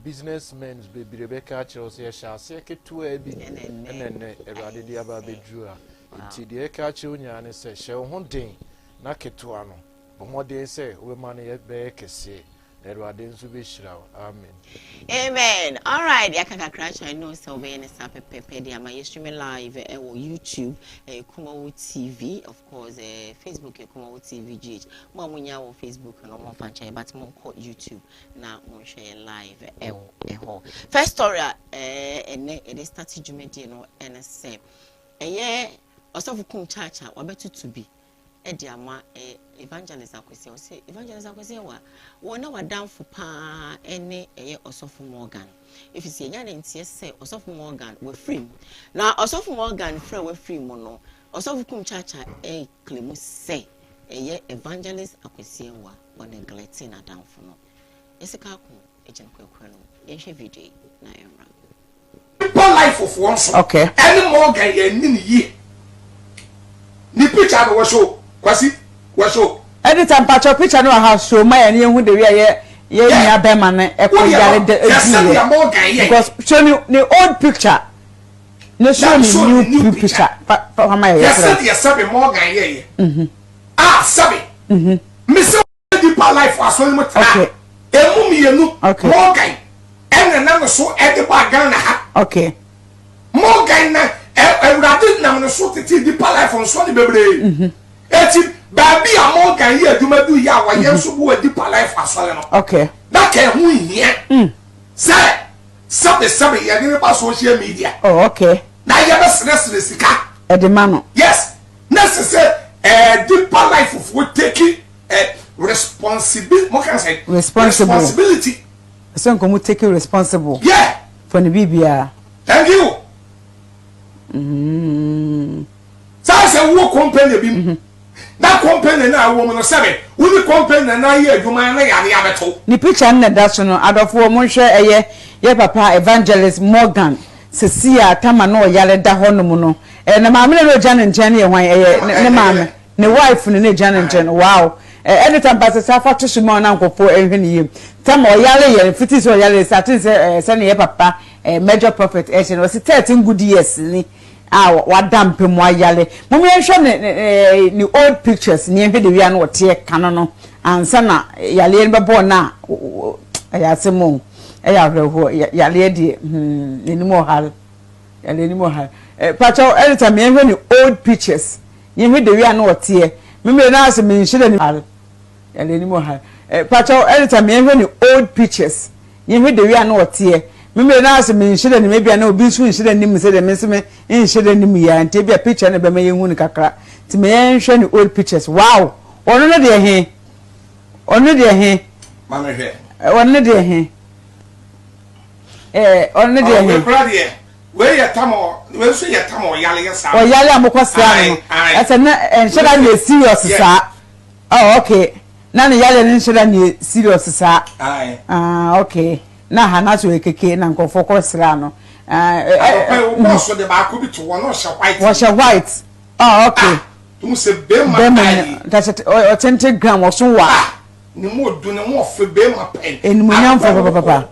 Business men bebree bɛka akyerɛ wo sɛ yɛhyɛ aseɛ ketewaa bi ɛna ɛnnɛ Awurade de aba abɛduru ha. Nti deɛ yɛka akyerɛ wo nyinaa ne sɛ hyɛ wo ho den na ketewa no bɔ mmɔden sɛ wobɛma no bɛyɛ kɛseɛ na Awurade nso bɛhyira wo. Amen. Amen alright yɛaka kakra akyerɛ I know sɛ wobɛyɛ ne saa pɛpɛpɛ de ama yɛ streaming live ɛwɔ YouTube ɛyɛ Kumawu TV of course ɛɛ Facebook yɛ Kumawu TV GH mo a monya wɔ Facebook no momfa nkyɛn but monkɔ YouTube na monhwɛ yɛ live ɛwɔ ɛhɔ. First story a ɛɛ ɛnɛ yɛde start dwumadie no ɛne sɛ ɛyɛ ɔsɔfo kum kyaakyaa wabɛtutu bi ɛde ama ɛɛ evangelist Akwasi ɔsɛ evangelist Akwasi ɛwɔ a wɔn na wadanfo paa ɛne ɛyɛ ɔsɔfo Morgan efisɛ yɛnya ne nteɛ sɛ ɔsɔfo Morgan wafiri mu na ɔsɔfo Morgan fira wafiri mu no ɔsɔfo kum kyaakyaa ɛɛkle mu sɛ ɛyɛ evangelist Akwasi ɛwɔ a Wɔ neglecting n'adamfo no. Yɛsika ako gyina kurakura no mu. Yɛnhwɛ video yi na yɛmmra. Deeper life foɔ nso ɛne Morgan yɛ nni no yie ne picture no wɔ show Kwasi wɔ show. Editor mpakyɛw picture no wɔ ha show ma yɛn yɛn hu the way a yɛ yɛ nua bɛma no ɛkɔ yare da edu yɛ because show ne ne old picture ne show ne new picture fa fa ma yɛ yɛ srɛ. Yɛ sɛ deɛ sɛbe Morgan yɛ yɛ. Ah sɛbe. Mese wo deeper life asɔre mu tra. Emu mienu Morgan ɛna na no so ɛde ba Ghana ha. Morgan na Awurade nam no so tete deeper life nsɔre bebree. Mhm. Eti baabi a Morgan yɛ adwuma du yɛ a wɔyɛ nso bo wɔ deeper life asɔre no. Na ka ɛho nhia mm. sɛ sɛbe sɛbe yɛde ne ba social media. Oh, okay. Na yɛbɛsrɛsrɛ sika. Ɛde ma no. Yes. Na ɛsɛ sɛ ɛɛ deeper life foɔ take ɛ responsibility mo kan sɛ. Responsible. Responsibility. Ɛsɛ nka ɔmo take responsible. Yeah. For ne biribiara. Thank you. Mm. Saa sɛ wowɔ company bi mu. Mm-hmm. Na company no a wowɔ mu no sɛbe wo ne company no ayɛ adwuma na yare abɛto. Ne picture no na ɛda so no adɔfoɔ monhwɛ ɛyɛ yɛ papa Evangelist Morgan Sesei a Tama na ɔyare da hɔ nom no, eh, na maame no na ogyina ne nkyɛn no yɛ hwan? Ɛyɛ ne maame, ne wife no na egyina ne nkyɛn no. Wow! Eh, ɛne Tama sɛ saa fa to so ma na nkurɔfoɔ nhwɛ ne yie. Tama ɔyare yɛ, fiti sɛ ɔyare sɛ aten sɛ eh, sɛnea yɛ papa eh, Major Prophet ɛhyɛ no, ɔsi 13 good years ni a wada mpa mu ayare. Mom yɛnhwɛ ne, ne, ne old pictures ne yɛnhwɛ de wia no ɔteɛ kano no ansa na yareɛ no bɛbɔɔ no a, ɛyɛ asɛm o. Ɛyɛ awerɛhoɔ yareɛ deɛ hmm n'anim ɔhare yareɛ anim ɔhare eh, pakyɛw ɛreta me yɛnhwɛ ne old pictures yɛnhwɛ the way a na ɔteɛ memere na asɛ menhyɛ dɛ ne hare yareɛ anim ɔhare eh, pakyɛw ɛreta me yɛnhwɛ ne old pictures yɛnhwɛ the way a na ɔteɛ memere na asɛ menhyɛ dɛ ne ebia na obi nso nhyɛ dɛ nim sɛ deɛ me nso me nhyɛ dɛ nim yɛ nti ebia picture no bɛma yɛnhu no kakra nti me yɛnhwɛ ne old pictures wow ɔno no deɛ he Ɔno deɛ he? Ma me hwɛ. Ɔno deɛ he? Ɛɛ ɔno deɛ he? Wei kura deɛ wei yɛ tam ɔ wei nso yɛ tam ɔyale yɛ saa. Ɔyale a mokɔ sra no no ɛsɛ na ɛnhyɛ da nyɛ serious saa. Oh okay na ne yale no nhyɛ da nyɛ serious saa. Ah okay na ha na so ekeke na nkurɔfoɔ kɔ sra no. Anɔpa yi wobɔɔ so de baako bi to hɔ na ɔhyɛ white. Wɔhyɛ white. Oh okay. Ah. Tumu sɛ bɛrima Bɛrima ayi. ni dasɛ ɔtente gram ɔso wa. Ah ne mu odu ne ho ɔfɛ bɛrima pɛn. Enimonyamfo papapapa.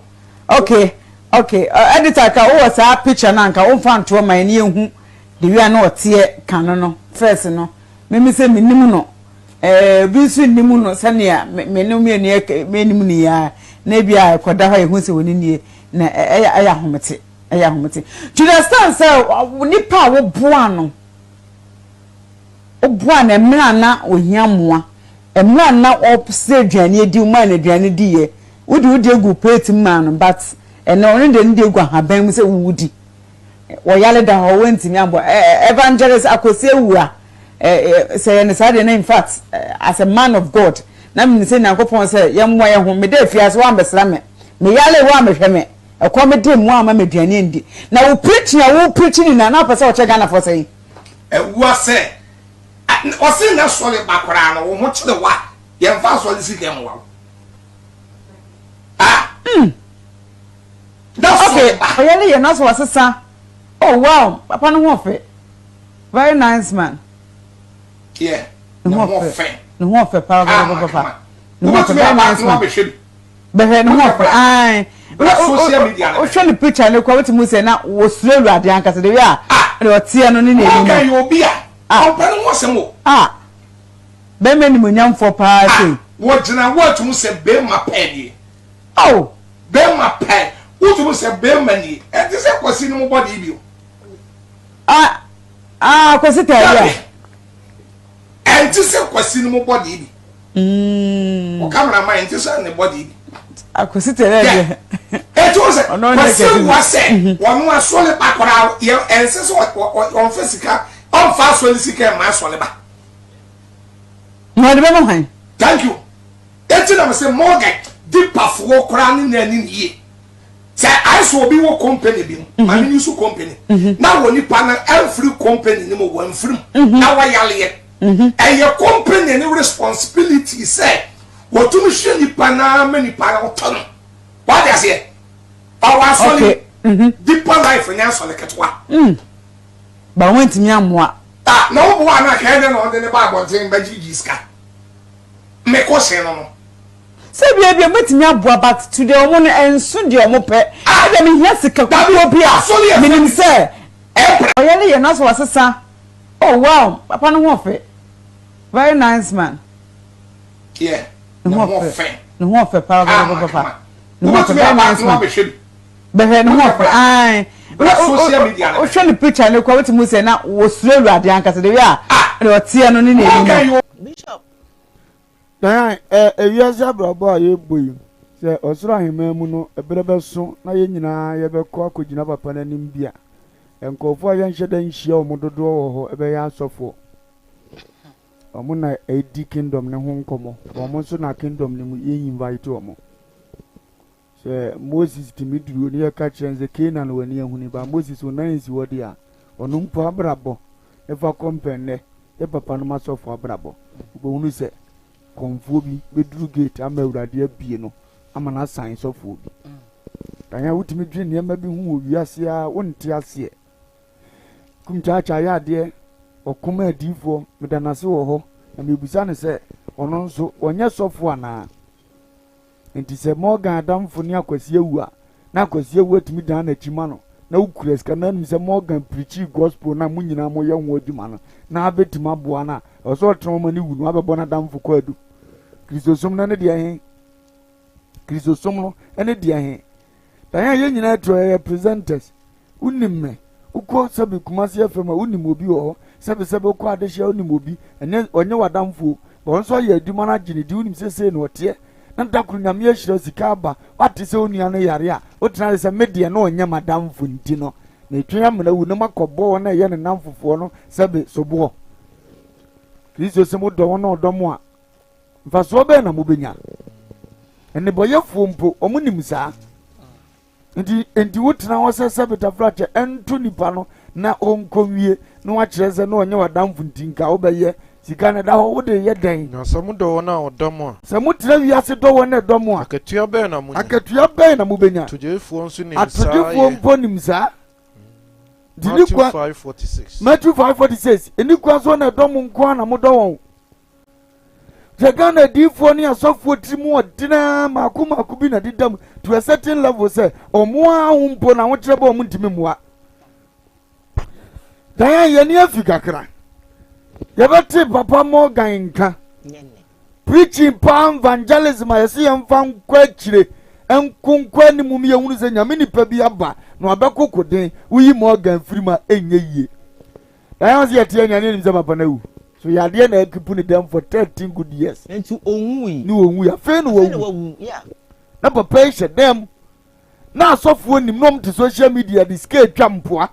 Okay okay editor ka wowɔ saa picture no anka womfa ntoɔ ma yɛn yɛnhu the way a na ɔteɛ kane no first no meme sɛ menim no eh, obi nso nnim no sɛnea me ne mmienu yɛ menim no yi ara na ebi a ɛkɔda hɔ a yɛhu sɛ wɔne nie na ɛyɛ ɛyɛ ahomete ɛyɛ ahomete to the extent sɛ nipa a woboa no Woboaa no mmerɛ a na ɔhia mmoa, mmerɛ a na ɔsrɛ aduane adi, womaa no aduane diiɛ, wode wo deɛ guu plate mu maa no but ɛnɛ ɔno deɛ ne deɛ gu ahaban mu sɛ wodi. Ɔyare da hɔ woantumi amboa. Evangelist Akwasi Awuah, sɛ yɛ no saa deɛ na in fact as a man of God na menim sɛ Nyankopɔn sɛ yɛmmoa yɛn ho. Meda afiase woammɛsra me, meyaree woammɛhwɛ me, ɛkɔm de me woamma me aduane andi. Na wo preaching a wo preaching nyinaa na wopɛ sɛ wokyerɛ Ghanafoɔ sɛn? Awua sɛ ɔse na sɔre ba koraa no wo ho kyere wa yɛmfa asɔre sika mmoa wo ah mm. na sɔre ba ɔyɛ ne yɛ na so wasesa oh wow papa no ho ɔfɛ very nice man yeah ne ho ɔfɛ ne ho ɔfɛ paa paa paa ne ho ɔfɛ very nice man bɛhwɛ ne ho ɔfɛ ae. Bra social media no. Wohwɛ ne picture no koraa wotumi hu sɛ na wɔsuro Awurade ankasa the way a deɛ ɔteɛ no ne n'anim no. Morgan yɛ obi a ɔmpɛ ne ho asɛm o. Ah bɛrima animuonyamfoɔ paa sei. Ah wɔgyina woatumi sɛ bɛrima pɛɛ nie. Oh. Bɛrima pɛɛ wotumi sɛ bɛrima nie ɛnte sɛ Kwasi no mo bɔde yi bio. Ah ah Kwasi Talia. Ɛnte sɛ Kwasi no mo bɔde bi. Mm. Wɔ camera man ɛnte sɛ ne bɔde bi. Akwasi Talia deɛ. Ɛti wɔ sɛ Kwasi wa sɛ mhm. wɔn asɔle ba koraa yɛ ɛnsɛ sɛ ɔnfɛ sika ɔnfa asɔle sika ɛma asɔle ba. Na ɔde bɛma hwan? Thank you. Eti na mo sɛ Morgan dipafoɔ koraa ne nan ni yie. Sɛ ayɛ sɛ obi wɔ company bi mu, mhm. maame ni so company, mhm. na wɔ nipa no ɛnfiri company no mu wɔnfiri mu, mhm. na wɔyaleɛ. Ɛyɛ company no responsibility sɛ wɔtumi hwɛ nipa naa ma nipa no tɔ no. Wade aseɛ? Ɔwɔ asɔre deeper life nyɛ asɔre ketewa. Mm. Ba wɔntumi ammoa. Ah, na woboa no akɛyɛ dɛ na ɔde ne ba abɔnten bɛgyegye sika. Mekɔ hyɛn no no. Sɛ bia bia mɛtumi aboa but to deɛ ɔmo no ɛnso deɛ ɔmo pɛ ɛdeɛ mehia sika kukuo bi a menim sɛ ɔyɛ ne yɛ no asɛ wasesa oh wow papa no ho ɔfɛ very nice man yeah ne ho ɔfɛ ne ho ɔfɛ paa papa papa ne ho ɔfɛ very nice man bɛhwɛ ne ho ɔfɛ ae wohwɛ ne picture no kora wotumi sɛ na wɔsuro awurade ankasa de wei a deɛ ɔteɛ no ne n'anim no. Bishop Diane, Ɛ, ewiase abrabɔ a yɛrebɔ yi, sɛ ɔsoro ahemman mu no, ɛberɛ bɛso na yɛn nyinaa yɛbɛkɔ akɔgyina Papa no anim bi a, nkurɔfoɔ a yɛnhyɛ da nhyia wɔn dodoɔ wɔ hɔ bɛyɛ asɔfoɔ. Wɔn na ɛdi kingdom no ho nkɔmmɔ. Wɔn nso na kingdom no mu yɛ invite wɔn. Sɛ Moses tumi duru ne yɛka kyerɛ no sɛ Canaan w'ani ahuni ba Moses wo nan nsi hɔ deɛ a, ɔno mpo abrabɔ fa kɔmpɛ nnɛ yɛ papa nom asɔfo abrabɔ. Wobɛhunu sɛ kɔmfoɔ bi bɛduru gate ama Awurade abue no ama no asan sɔfoɔ bi. Dan a wotumi dwene nneɛma bi ho wɔ wiase a wonte aseɛ. Kumkyaakyaa yɛ adeɛ, ɔko ma adiyifoɔ, meda no ase wɔ hɔ, na mebisa no sɛ ɔno nso ɔnyɛ sɔfoɔ anaa? Enti sɛ Morgan adamfo ne Akwasi awu a, na Akwasi awu atumi dan n'akyi ma no, na wokura sika na anim sɛ Morgan preachii gospel no a mo nyinaa moyɛ ho adwuma no, na abɛtumi aboa no a, ɛwɔ sɛ ɔtena hɔ ma no wu na wabɛbɔ n'adamfo kwaadu. Kristosom no ne deɛ he? Kristosom no ne deɛ he? Dan a yɛn nyinaa tu yɛyɛ presenters. Wonim me. Wokɔ sɛbe Kumasi FM a wonim obi wɔ hɔ. Sɛbe sɛbe wokɔ Adehye a wonim obi. Ɛnyɛ ɔnyɛ w'adamfo o. But ɔno nso ayɛ adwuma no agye ne din. Wonim sɛ sei na ɔteɛ. Na da koro Nyame ahyira wo sika aba. Woate sɛ wo nua no yare a, wotena ase sɛ me deɛ na ɔnyɛ m'adamfo nti no, metwɛn amena wu na makɔbɔ wɔn a ɛyɛ ne nnamfofoɔ no sɛbe soboɔ. Kristo se modɔ wɔn a ɔdɔ mo a, mfasoɔ bɛn na mobɛnya? Nnebɔyɛfoɔ mpo, wɔn nim saa. Nti nti wotena hɔ sɛ sɛ betafrakyɛ ɛnto nipa no na ɔnkɔ nwie na wakyerɛ sɛ na ɔnyɛ w'adamfo nti nka wobɛyɛ sika no ɛda hɔ wode yɛ dɛn? Na sɛ modɔ wɔn a wɔdɔ mo a. Sɛ motena wiase dɔ wɔn a ɛdɔ mo a. Akatua bɛn na monya? Akatua bɛn na mobɛnya? Atogyefoɔ nso nim saa yɛ. Atogyefoɔ mpo nim saa. Nti ne Matthew kwan 5:46. Matthew 5:46 Ɛni kwan so na ɛdɔ mo nko ara na modɔ wɔn. Sɛ Ghana adiyifoɔ ne asɔfoɔ tiri mu ɔdene ara mmaako mmaako bi na deda mu to a certain level sɛ wɔn ara ho mpo na ahokyerɛ bɛ wɔn ntumi mmoa. Diane yɛn ani afi kakra. Yɛbɛte Papa Morgan nka. Preaching paa evangelism a yɛsɛ yɛmfa nkɔ akyire nko nkɔ anim mu yɛhunu sɛ nyame nipa bi aba na wabɛko koden woyi Morgan firi mu a ɛnyɛ yie. Diane sɛ yɛte anya ne anim sɛ papa no awu. So yadeɛ na akipu ne dɛm for 13 good years. Nti ɔnwui. Ne ɔnwui afei na wawu. Na papa yi hyɛ dɛm. Na asɔfoɔ nim na wɔn te social media de sika atwa mpoa.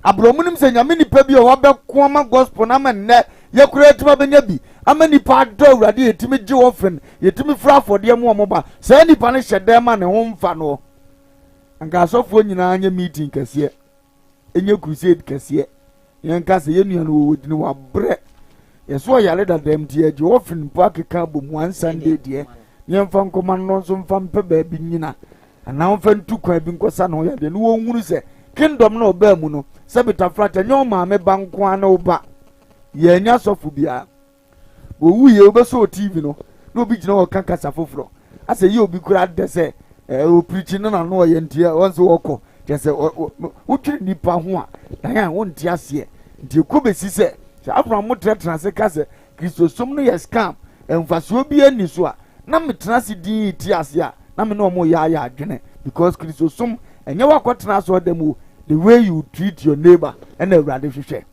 Abrɛ wɔn nim sɛ nyame nipa bi a wabɛko ama gospel no ama nnɛ yɛkora yɛtumi abɛnya bi ama nipa adɔ awurade yɛtumi gye offering yɛtumi fira afɔdeɛ mu wɔn ba saa nipa no hyɛ dɛm ma ne ho mfa noɔ. Anka asɔfoɔ nyinaa nyɛ meeting kɛseɛ. Ɛnyɛ crusade kɛseɛ. Yɛnka sɛ yɛn nua no wɔwɔ dini wabrɛ. Yɛso ɔyare dada nti yɛgye offering mpo akeka abɔ mu one Sunday deɛ. Ne yɛmfa nkɔma no nso mfa mpɛ baabi nyina anaa ɔmfa ntu kwan bi nkɔsa ne ho yadeɛ ne wɔnhunu sɛ kingdom na ɔbaa mu no sɛ bitafrata nyɛ ɔmaame ba nko ara ne wo ba. Yɛanya sɔfo biara. Wɔwuiɛ wobɛsɔɔ TV no na obi gyina hɔ ka kasa foforɔ asɛ yɛ obi koraa dɛ sɛ Ɛɛ ɔpirikyi no na ano ɔyɛ nti wɔn nso wɔkɔ. Kyerɛ sɛ wotwere nipa ho a dan a wonte aseɛ. Nti ɛkɔ bɛsi sɛ sɛ Abraham mo tenatena ase ka sɛ Kristosom no yɛ scam, mfasoɔ biara nni so a, na metena ase dinn te ase a, na me ne wɔn reyɛ ayɛ adwene because Kristosom ɛnyɛ woakɔtena asɔredan mu o, the way you treat your neighbor ɛna Awurade hwehwɛ.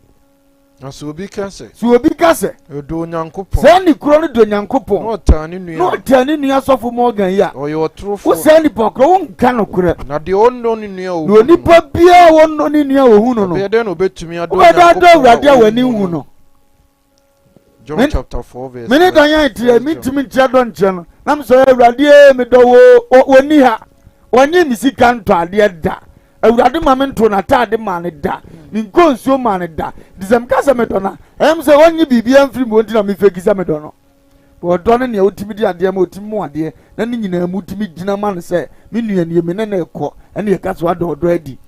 Na sɛ obi ka sɛ. Sɛ obi ka sɛ. Ɔdɔ Onyankopɔn. Saa ni korɔ no dɔ Nyankopɔn. Na ɔtaa ne nua. Na ɔtaa ne nua sɔfo Morgan yi a. Ɔyɛ ɔtorofoɔ. Wo saa nipa korɔ wo nka nokorɛ. Na deɛ ɔnnɔ ne nua a ɔhu no. Na onipa biara a ɔnnɔ ne nua a ɔhu no no. Ɛbɛyɛ dɛn na ɔbɛtumi adɔ Onyankopɔn a Awurade a w'ani nhu no. John chapter 4 verse. Mene dan yɛn teɛ mentumi nkyerɛ dɔ nkyerɛ no na mesɛ Awurade ee medɔ wo wɔnni ha wɔnye me sika ntɔ adeɛ da Awurade ma me nto n'ataade maa ne da menkɔ nsuo maa ne da nti sɛ meka sɛ medɔ no a ɛyɛ me sɛ ɔnnye biribiara mfiri mu nti na mefeki sɛ medɔ no. Ɔdɔ ne nea wotumi de adeɛ ma otumi mu adeɛ na ne nyinaa mu wotumi gyina ma no sɛ me nua nie me ne no rekɔ ɛne yɛka sɛ wada ɔdɔ adi.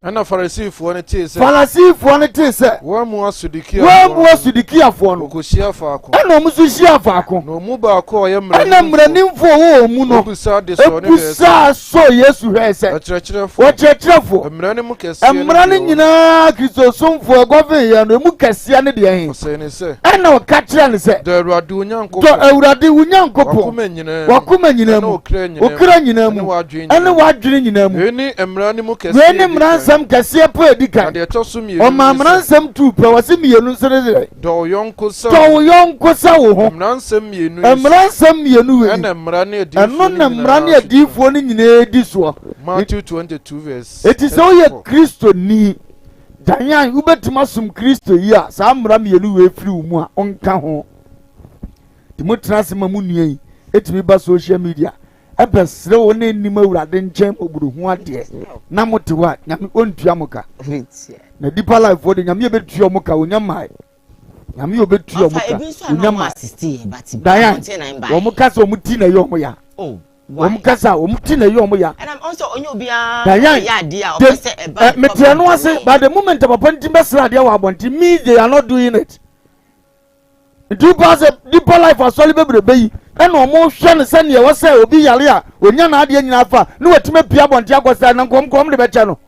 Ɛnna Farisifoɔ no tee sɛ. Farisifoɔ no tee sɛ. Wɔamua Sodikiafoɔ no. Wɔamua Sodikiafoɔ no. Wɔkɔhyiaa faako. Ɛnna wɔn nso hyiaa faako. Na wɔn mu baako a ɔyɛ mmaranimfoɔ. Ɛnna mmaranimfoɔ a ɔwɔ wɔn mu no. Bisaa de sɔɔ no hwɛɛ sɛ. Bisaa sɔɔ Yesu hwɛɛ sɛ. Ɔkyerɛkyerɛfoɔ. Ɔkyerɛkyerɛfoɔ. Mmara no mu kɛseɛ ne deɛ Mmara no ɔwɔ. nyinaa Kristosomfoɔ ɛgɔvee yɛn no, emu kɛseɛ ne deɛ he? Ɔsee no sɛ. Ɛnna ɔka kyerɛɛ no sɛ. Dɔ Awurade wo Nyankopɔn. Dɔ Awurade wo Nyankopɔn. W'akoma nyinaa mu. W'akoma nyinaa mu. Ɛne wo kra nyinaa Wo mu. kra nyinaa mu. Ɛne w'adwene nyinaa Ɛne mu. w'adwene nyinaa mu. Wei ne mmara no mu kɛseɛ Wei a ne ɛdi mmara kan. nsɛm kɛseɛ pa a ɛdi Na kan. deɛ ɛtɔ so mmienu Ɔmaa ne mmara sɛ. nsɛm tuu pɛ, ɔse mmienu nso ne deɛ. Dɔ wo yɔnko sɛ Dɔ wo yɔnko sɛ wo ho. Mmara nsɛm mmienu yi so. Mmara nsɛm mmienu wei. Ɛna mmara ne adiyifoɔ Ɛno no na mmara ne nyinaa so gyina. adiyifoɔ no nyinaa di soɔ. Matthew 22 verse Enti sɛ woyɛ 34. Kristoni, Diane, wobɛtumi asom Kristo yi a saa mmara mmienu wei firi wo mu a wonka ho. Nti motena ase ma mo nua yi ɛtumi ba social media ɛbɛsrɛ wo ne nnim Awurade nkyɛn mmɔborɔhu adeɛ na mote hɔ a Nyame ɔntua mo ka. Na Deeper Life foɔ de Nyame ɛbɛtua ɔmo ka ɔnya mmae. Nyame ɔbɛtua ɔmo ka ɔnya mmae. Diane, wɔn ka sɛ wɔn ti na ɛyɛ wɔn ya. Oh. Wɔn kasa wɔn ti na ɛyɛ wɔn ya. Ɛna ɔn sɛ ɔnyɛ obiara Diane, ɔyɛ adeɛ a de ɔpɛ sɛ ɛba eh, ne mete ɛno ase but the moment a papa nti bɛsrɛ adeɛ wɔ abɔnten means they are not doing it. Nti wopaa sɛ deeper life asɔre bebrebe yi ɛna wɔn hwɛ no sɛnea ɛwɔ sɛ obi yare a onya n'adeɛ nyinaa fa ne watumi apue abɔnten akɔsra na nkɔm kɔm de bɛkyɛ no.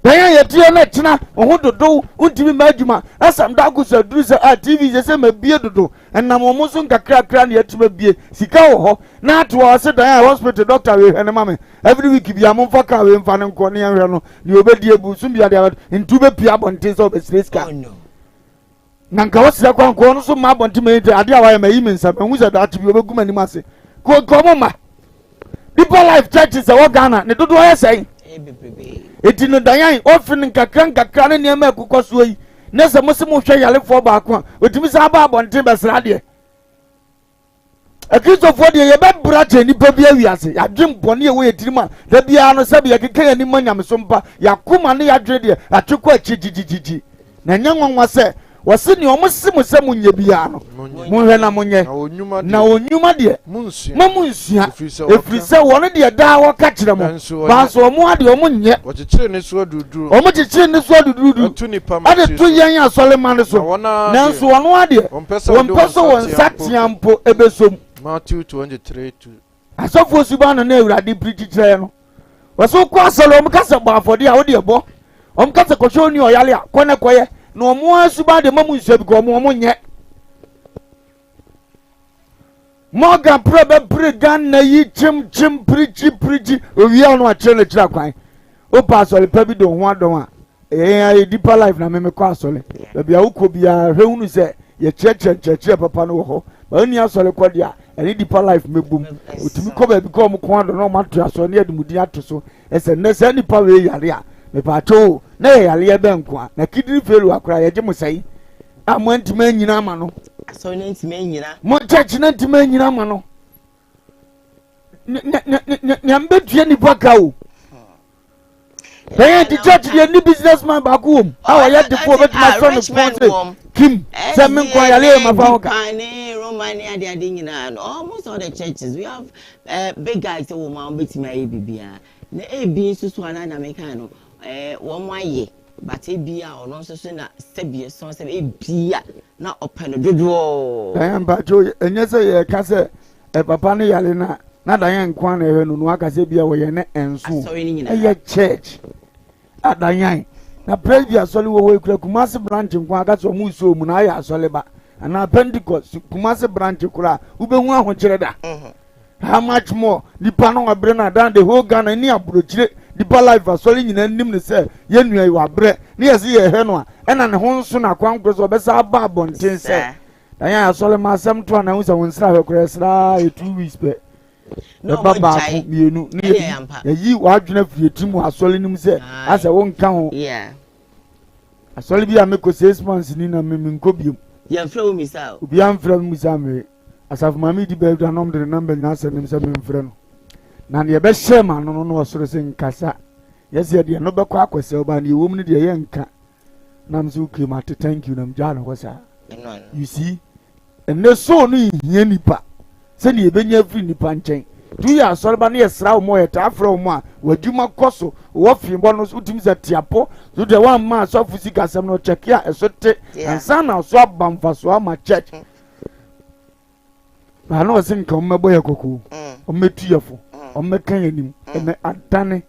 Dɛn a yɛteɛ na ɛkyena wo ho dodow wontumi mma adwuma na Sam Darko so aduru sɛ a TV sɛ sɛ mabie dodo ɛnam wɔn so nkakrakra na yɛatumi abie sika wɔ hɔ na ato a ɔse dan a hospital doctor wei hwɛ no ma me every week bia momfa car wei mfa no nkɔ ne yɛnhwɛ no nea ɔbɛdi abu so bia deɛ nti wobɛpie abɔnten sɛ wobɛsrɛ sika. Oh no. Na nka wɔsrɛ kɔ anka ɔno nso mma abɔnten ma yɛnti adeɛ a wayɛ ma yi me nsa mahu sɛ daakye bi ɔbɛgu m'anim ase kɔ nka ɔmo mma Deeper Life churches ɛwɔ Ghana ne dodoɔ yɛ sɛn eti no dayan ɔfi no nkakra nkakra ne nneɛma ɛkokɔ soɔ yi ne sɛ mo se mo hwɛ yarefoɔ baako a otumi san ba abɔnten bɛsrɛ adeɛ Akristofoɔ deɛ yɛbɛbra kyɛn nnipa bi awiase. Yɛadwen bɔne a ɛwɔ yɛn tirim a da biara no sɛbe yɛkeka yɛn anim ma nyamesom pa. Yɛakoma ne yɛadwene deɛ atwe kɔ akyiri gyigyigyi. Na ɛnyɛ nwanwa sɛ wɔse nea wɔn se mo sɛ monyɛ biara no, monhwɛ na monyɛ. Na wɔn nnwuma deɛ, mma monnsua, ɛfiri sɛ wɔn deɛ daa wɔka kyerɛ mo, banso wɔn ara deɛ wɔnyɛ. Wɔkyekyere nnesoa duruduru. Wɔkyekyere nnesoa dudurudu To nnipa mma de tiri to so. yɛn asɔremma no so, Na wɔn ara deɛ, nanso wɔn ara deɛ, wɔmpɛ sɛ wɔde wɔmpɛ wɔn sɛ wɔn nsateaa mpo. nsateaa mpo bɛsɔ mu. Matthew 23 to. Asɔfoɔ suban no na Awurade pirikyi kyerɛɛ no. Wɔsɛ wokɔ asɔre, wɔn ka sɛ bɔ afɔdeɛ a, wode ɛbɔ. Wɔn ka sɛ kɔhwɛ onua ɔyare a, kɔ na kɔyɛ. Na wɔn ara suban deɛ ma mu nsua bi kɔ wɔn wɔn nyɛ. Morgan prɛ bɛpere Ghana yi kyem kyem pirikyi pirikyi owia no akyerɛ no kyerɛ kwan. Wopɛ asɔre pa bi de wo ho adɔn a, ɛyɛ yɛn ayɛ deeper life na meme kɔ asɔre. Baabi a wokɔ biara hwɛ hunu sɛ yɛkyerɛkyerɛ nkyerɛkyerɛ papa no wɔ hɔ. Ba wonni asɔre kɔ deɛ a, ɛne deeper life mɛbom. Otumi kɔ baabi kɔ wɔn kɔn adɔ na wɔn ato asɔre ne yɛde mu din ato so. Ɛsɛ nnɛ saa nipa wei yare a, mepaakyɛw o, na yɛ yareɛ bɛn nko a, na kidney failure koraa yɛgye mo sɛe. a mo antumi anyina ama no. Asɔre no antumi anyina. Mo church no antumi anyina ama no. Nea mbɛtua nipa ka o. Bɛyɛ nti church deɛ ni business man baako wɔ mu a ɔyɛ defoɔ bɛtumi asɔ ne fɔn sɛ kim sɛ me nkwa yare yɛ mafa ho ka. ne Roma ne ade ade nyinaa no almost all the churches we have uh, big guys wɔ mu a wɔbɛtumi ayɛ biribiara na ebi nso so anaa na meka no eh, wɔn ayɛ But ebia ɔno nso so na sɛbi ɛsɔn sɛbi ebia na ɔpɛ no dodoɔ. Ɛɛ mpakyɛw ɛnyɛ sɛ yɛka sɛ ɛ papa no yare na Na Diane nko ara na ɛhwɛ no no aka sɛ bia wɔyɛ ne nso. Ɛyɛ church. A Diane na Presby asɔre wɔ hɔ ekura Kumasi branch nko aka sɛ ɔmo nsuo mu na ayɛ asɔre ba anaa Pentecost Kumasi branch koraa wobɛhu ahokyerɛ da. Mhm. How much more nipa no wabrɛ no adan the whole Ghana ne aburokyire nipa life asɔre nyinaa nim no sɛ yɛn nua yi wabrɛ ne yɛse yɛhwɛ no a ɛna ne ho nso na akwankoro sɛ ɔbɛsa aba abɔnten sɛ Na yɛn asɔre ma asɛm to a na sɛ wɔn nsra hwɛ koraa ɛsra yɛ 2 weeks pɛ. Ɛba baako mmienu ne yɛyi yɛyi w'adwene afiri eti mu asɔre no mu sɛ asɛ wonka ho. Asɔre bi a mekɔ 6 months ni na me menkɔ biom. Yɛmfrɛ wo misa o. Obiara mfrɛ me misa me. Asafo maame di baabi a na ɔmo de ne namba nyinaa sɛ nem sɛ memfrɛ no. Na deɛ ɛbɛhyɛ ma no no na ɔsoro sɛ nkasa. Yɛsɛ deɛ no bɛkɔ akɔsɛ ɔbaa deɛ ɛwɔ mu no deɛ yɛnka. Na m sɛ okay mate, thank you, na megyaa no hɔ saa. You see, ɛnɛ soul no nhia nipa sɛdeɛ yɛbɛnya afiri nipa nkyɛn. Nti woyɛ asɔreba no yɛsra wo ma yɛtaa frɛ wo ma w'adwuma kɔ so wɔ feebɔ no so wotumi sɛ teapɔ so deɛ woamma asɔfo sikasɛm no kyɛke a ɛso te ansa na so aba mfasoɔ ama church. Baa na ɔse nka ɔmmɛbɔ yɛ kɔkɔɔ, ɔmmɛtu yɛ fo, ɔmmɛka yɛ anim. Ɛnɛ adane.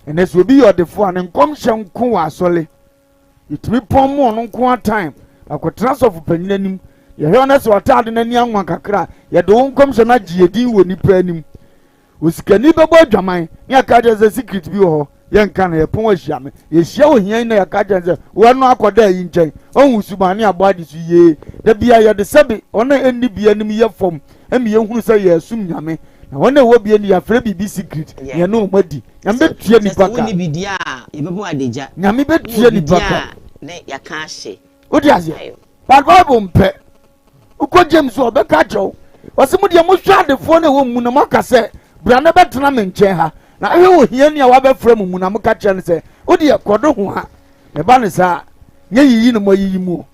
Ɛnɛ sɛ obi yɛ ɔdefoɔ a, ne nkɔmhyɛ nko wɔ asɔre. Yɛtumi pɔn mu ɔno nko ara time akɔtena sɔfo panyin anim. Yɛhwɛ ɔno sɛ ɔtaade n'ani anwa kakra a, yɛde wo nkɔmhyɛ no agye yɛ din wɔ nipa anim. Osikani bɛbɔ adwaman ne aka kyerɛ sɛ secret bi wɔ hɔ, yɛnka no, yɛpɔn ahyia me. Yɛhyia ohia yi na yɛka kyerɛ sɛ wɔno akɔda ayi nkyɛn, ɔhu suban ne abɔ ade so yie. Da bia yɛde sɛbe wɔn a ɛnni bi anim yɛ fam ma yɛhunu sɛ yɛresom Nyame. Na wɔn a ɛwɔ bi ani yɛafrɛ biribi secret na yɛne wɔn adi. Nyame bɛtua nipa ka. Nyame bɛtua nipa ka. Wote aseɛ? But Bible mpɛ. Wokɔ James a ɔbɛka akyerɛ wo. Ɔse mo deɛ mohwɛ adefoɔ no ɛwɔ mu na moaka sɛ bra na bɛtena me nkyɛn ha. Na ahwɛ ohiani a wabɛfrɛ mo mu na moka kyerɛ no sɛ wo deɛ kɔ do ho ha. Na ɛba no saa a, nyɛ yiyi na moayiyi mu o.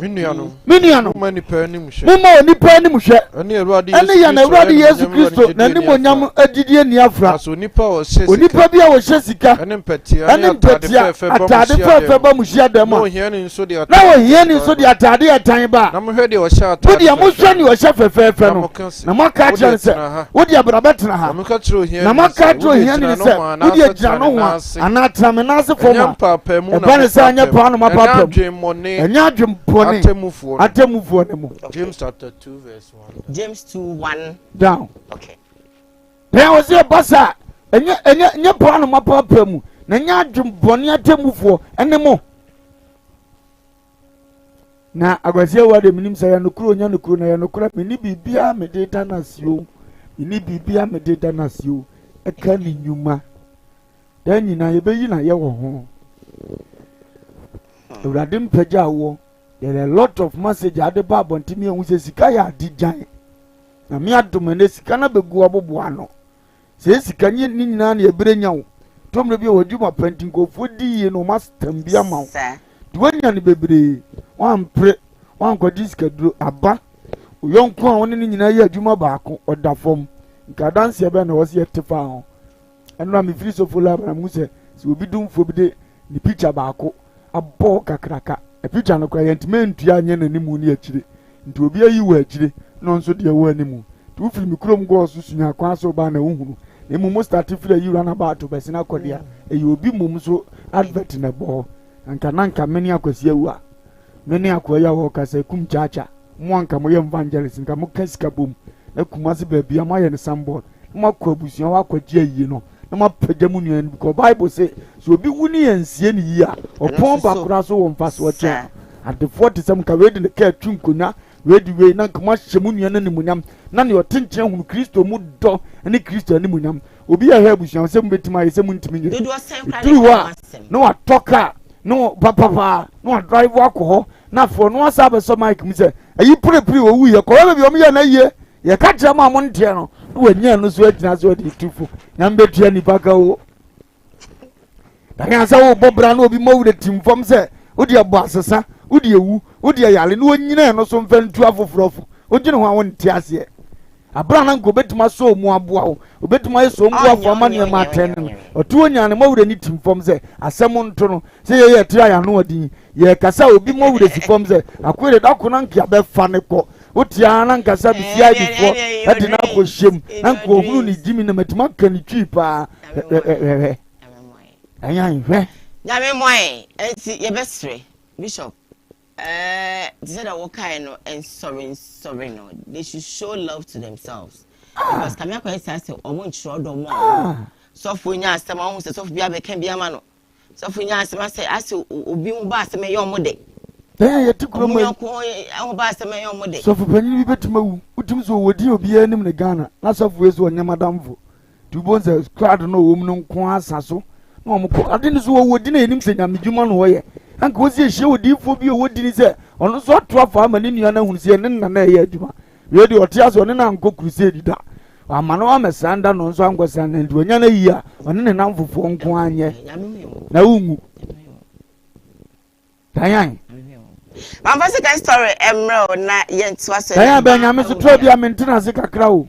Me nuanom, Me nuanom, momma nnipa anim hwɛ. Momma onipa anim hwɛ. Ɛne Awurade Ɛne yɛn Awurade Yesu Kristo n'animuonyam adidie nni afra. Na sɛ onipa a ɔhyɛ sika. Onipa bi a ɔhyɛ sika. Ɛne mpɛtea ne ataade ataade fɛfɛ ba mo hyiadan mu a. Na ohiani nso de ataade. Na ohiani nso de ataade ɛtan ba. Na mohwɛ deɛ ɔhyɛ ataade fɛfɛ. Mo deɛ mohwɛ deɛ ɔhyɛ fɛfɛɛfɛ no. Na moaka akyerɛ no sɛ, Wo deɛ bra bɛtena ha. Na moka kyerɛ ohiani no sɛ, Wo deɛ gyina nohoa anaa tena me nan ase fam a. Ɛba ne sɛ anyɛ paano mapapam, ɛnyɛ adwemmɔne atemmufoɔ no mu. James chapter 2 verse 1. James 2 1 down. Okay. Pɛn wɔ sɛ ɛba saa ɛnyɛ ɛnyɛ ɛnyɛ paano mapapam mu na ɛnyɛ adwemmɔne atemmufoɔ ɛne mo. Na Akwasi Awuah deɛ menim sɛ yɛ nokorɛ ɔnya nokorɛ na yɛ nokorɛ menni biribiara mede da no ase o menni biribiara mede da no ase o ɛka ne nnwuma daa nyinaa yɛbɛyi na yɛ wɔ ho. Awurade mpagya woɔ. There are a lot of message ade ba abɔnten mi ehu sɛ sika yɛ ade gyan na me adom ɛnɛ sika no abɛgu aboboa ano. Sɛ sika nye ne nyinaa na ɛberɛ nya wo. Tɔ mmerɛ bi a w'adwuma pa nti nkurɔfoɔ di yie na wɔn astam bi ama wo. Nti woanya no bebree, woampere, woankɔgye sikaduro, aba. Wo yɔnko a wo ne no nyinaa yɛ adwuma baako, ɔda fam. Nka adanseɛ bɛn na ɛwɔ sɛ yɛte fa ho? Ɛno a mefiri sofo lab na mehu sɛ sɛ obi domfoɔ bi de ne picture baako abɔ hɔ kakraka. Na picture no koraa yɛntumi antua anyɛ n'animu ne akyire. Nti obi ayi wɔ akyire na ɔno nso deɛ wɔ animu. Nti wofiri me kurom gɔɔ so sua kwan so ba na wohunu. Na mmom mo starte firi ayi run about bɛsen akɔ deɛ a, ɛyɛ obi mmom nso advert na ɛbɔ hɔ. Anka na anka me ne Akwasi awu a, me ne akoa yi a ɔrekasa yi kum kyaakya. Mo a nka moyɛ evangelist, nka moka sika bom na Kumasi baabi a moayɛ no signboard na moakɔ abusua hɔ akɔgye ayie no na moapagya mo nua no because Bible se sɛ obi wu ne yɛnsie no yie a ɔpɔn ba koraa so wɔ mfasoɔ kyɛn no. Adefoɔ te sɛ mo nka wei de ne kaa twi nkonnwa, wei de wei na nka moahyɛ mo nua no animuonyam na nea ɔte nkyɛn hunu Kristo mu dɔ ne Kristo animuonyam. Obi a ɛhwɛ abusua sɛ mobɛtumi ayɛ sɛ montumi nyɛ. Ɛduru hɔ a na watɔ kaa na papapaa na wadrive akɔ hɔ na afei ɔno asa abɛsɔ mic mu sɛ ayi pirepire owu yɛ kɔhɔ baabi ɔmo yɛ na yie yɛka kyerɛ mo a mo nteɛ no na wanya no so agyina so ɔde tu fo. Nyame bɛtua nipa ka o. Dane sɛ wobɔ bra na obi ma wura tim fam sɛ wode ɛbɔ asesa, wode ewu, wode ɛyare na onyina ɛno so mfa ntu afoforɔ fo. Wodwene ho a wonte aseɛ. Abere a na nka obetumi asɔ mu aboa wo, obetumi ayɛ sɛ ɔmboafo ama nneɛma atɛn no, ɔte onya ne mmɔwerɛ ne tim fam sɛ asɛm nto no. Sɛ yɛyɛ ɛte a yɛn ano ɔden, yɛkasa a obi mmɔwerɛ si fam sɛ akoe de da ko na nka yɛabɛfa ne kɔ. Wote ara na nka sɛ CID foɔ de no akɔhyɛ mu na nka ɔhunu ne gyimi na matumi aka ne twi paa hwɛhwɛhwɛ ɛyɛ hwɛ. Nyame mmoa yɛn nti yɛbɛsrɛ Bishop ɛɛ te sɛ deɛ wokae no nsɔre nsɔre no they should show love to themselves because kame akɔyɛ saa sɛ ɔmo nkyerɛ ɔdɔ mo a sɔfo nya asɛm a ɔho sɛ sɔfo bi abɛka bi ama no Sɔfo nya asɛm asɛ asɛ obi ho ba asɛm ɛyɛ ɔmo dɛ. Yɛn a yɛte kurom yi. Ɔmo yɔnko ho ba asɛm ɛyɛ ɔmo dɛ. Sɔfo panyin bi bɛtumi awu. Wotumi sɛ ɔwɔ din a obiara nim no Ghana na sɔfo wei so ɔnyɛ m'adamfo. Nti wobɛhu sɛ crowd no a ɔwɔ mu no nko ara sa so na wɔn kɔ. Ade no so ɔwɔ din a yɛnim sɛ nyamedwuma na ɔyɛ. Anka wɔsi ahyia odiyifoɔ bi a ɔwɔ din sɛ ɔno nso ato afa ama ne nua no ahunu sɛ yɛne no na na ɛyɛ adwuma. Wei deɛ ɔte ase ɔne no ankɔ crusade da. Wamma no ammɛsra nda na ɔno nso ankɔsra nda nti wanya no ayi a ɔne ne namfofoɔ nko ara nyɛ na wonwu. Dayan. Mamfa second story mmerɛ o na yɛntoa so. Dayan bɛn nyame so tra bi a mentena ase kakra o.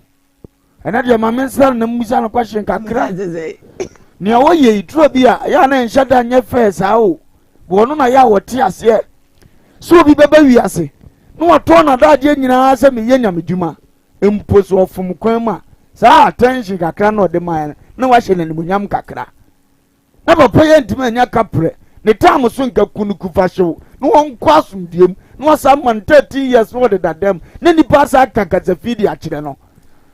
Ɛnɛ deɛ ma mensra no na mmusa no question kakra. Nea ɔyɛ yi turo bi a ɛyɛ a na ɛnhyɛ da nyɛ fɛɛ saa o. Wɔn na yɛ a wɔte aseɛ sɛ obi bɛba wiase na watɔn n'adagyeɛ nyinaa sɛ meyɛ nyamedwuma mpo sɛ ɔfom kwan mu a saa attention kakra na ɔde maeɛ no na wahyɛ no animuonyam kakra na papa yi antumi anya kaprɛ ne tam so nka kunuku fa hyew na wɔnkɔ asomdue mu na wasa ma no 13 years na ɔde dada mu na nipa asa aka kasafi de akyerɛ no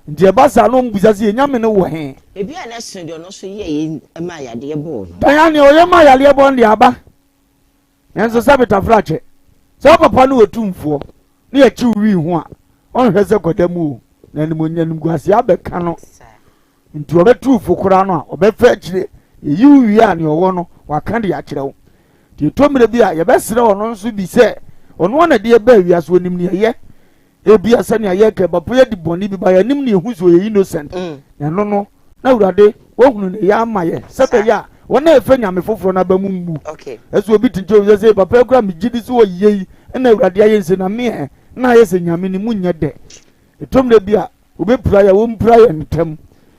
nti ɛba saa na ɔmbusa sɛ yɛnyame no wɔ he. Ebi a na ɛsono deɛ ɔno nso yɛeɛ maa yadeɛ bɔɔ no. Danya nea ɔyɛ maa yadeɛ bɔɔ no deɛ aba. Nanso sɛ betafra kyɛ sɛ wo papa ne otumfoɔ ne yɛkyew wii ho a, ɔnhwɛ sɛ kɔda mu o, na animguaseɛ abɛka no. Nti ɔbɛtu fo koraa no a, ɔbɛfa akyire. Yɛyi wo wie a, nea ɔwɔ no, waka de akyerɛ wo. Nti ɛtɔ mmerɛ bi a, yɛbɛsrɛ ɔno nso bi sɛ, ɔno ara na ɛde yɛbaa wiase, ɔnim nea ɛyɛ. Ebia sɛnea yɛka papa yi adi bɔne bi ba yɛn anim na yɛhu sɛ ɔyɛ innocent. Mm. Na ɛno no, na Awurade wahunu ne yɛ ama yɛ sɛ bɛyɛ a wɔn a ɛfɛ nyame foforɔ no aba mu mmu. Ɛso obi te nkyɛn sɛ papa yi kora megye di sɛ ɔyɛ yi ɛna Awurade ayɛ nse na meɛ na ayɛ sɛ nyame ne mu nyɛ dɛ. Ɛtɔ mmerɛ bi a Wobɛpira yɛ, wɔmpira yɛ ntɛm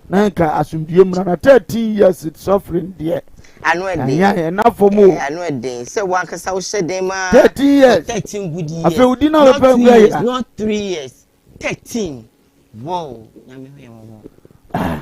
na nka asomdwie mmra na 13 years suffering deɛ. Ano ɛden. Ɛnyɛ ɛna fam o. Ano ɛden sɛ wankasa wohyɛ den ma. 13 years. 13 good years. Afei wodi na wopɛ nkura yɛ. Not 3 years. 13. Whoa. Nyame hu yɛn mmɔbɔ.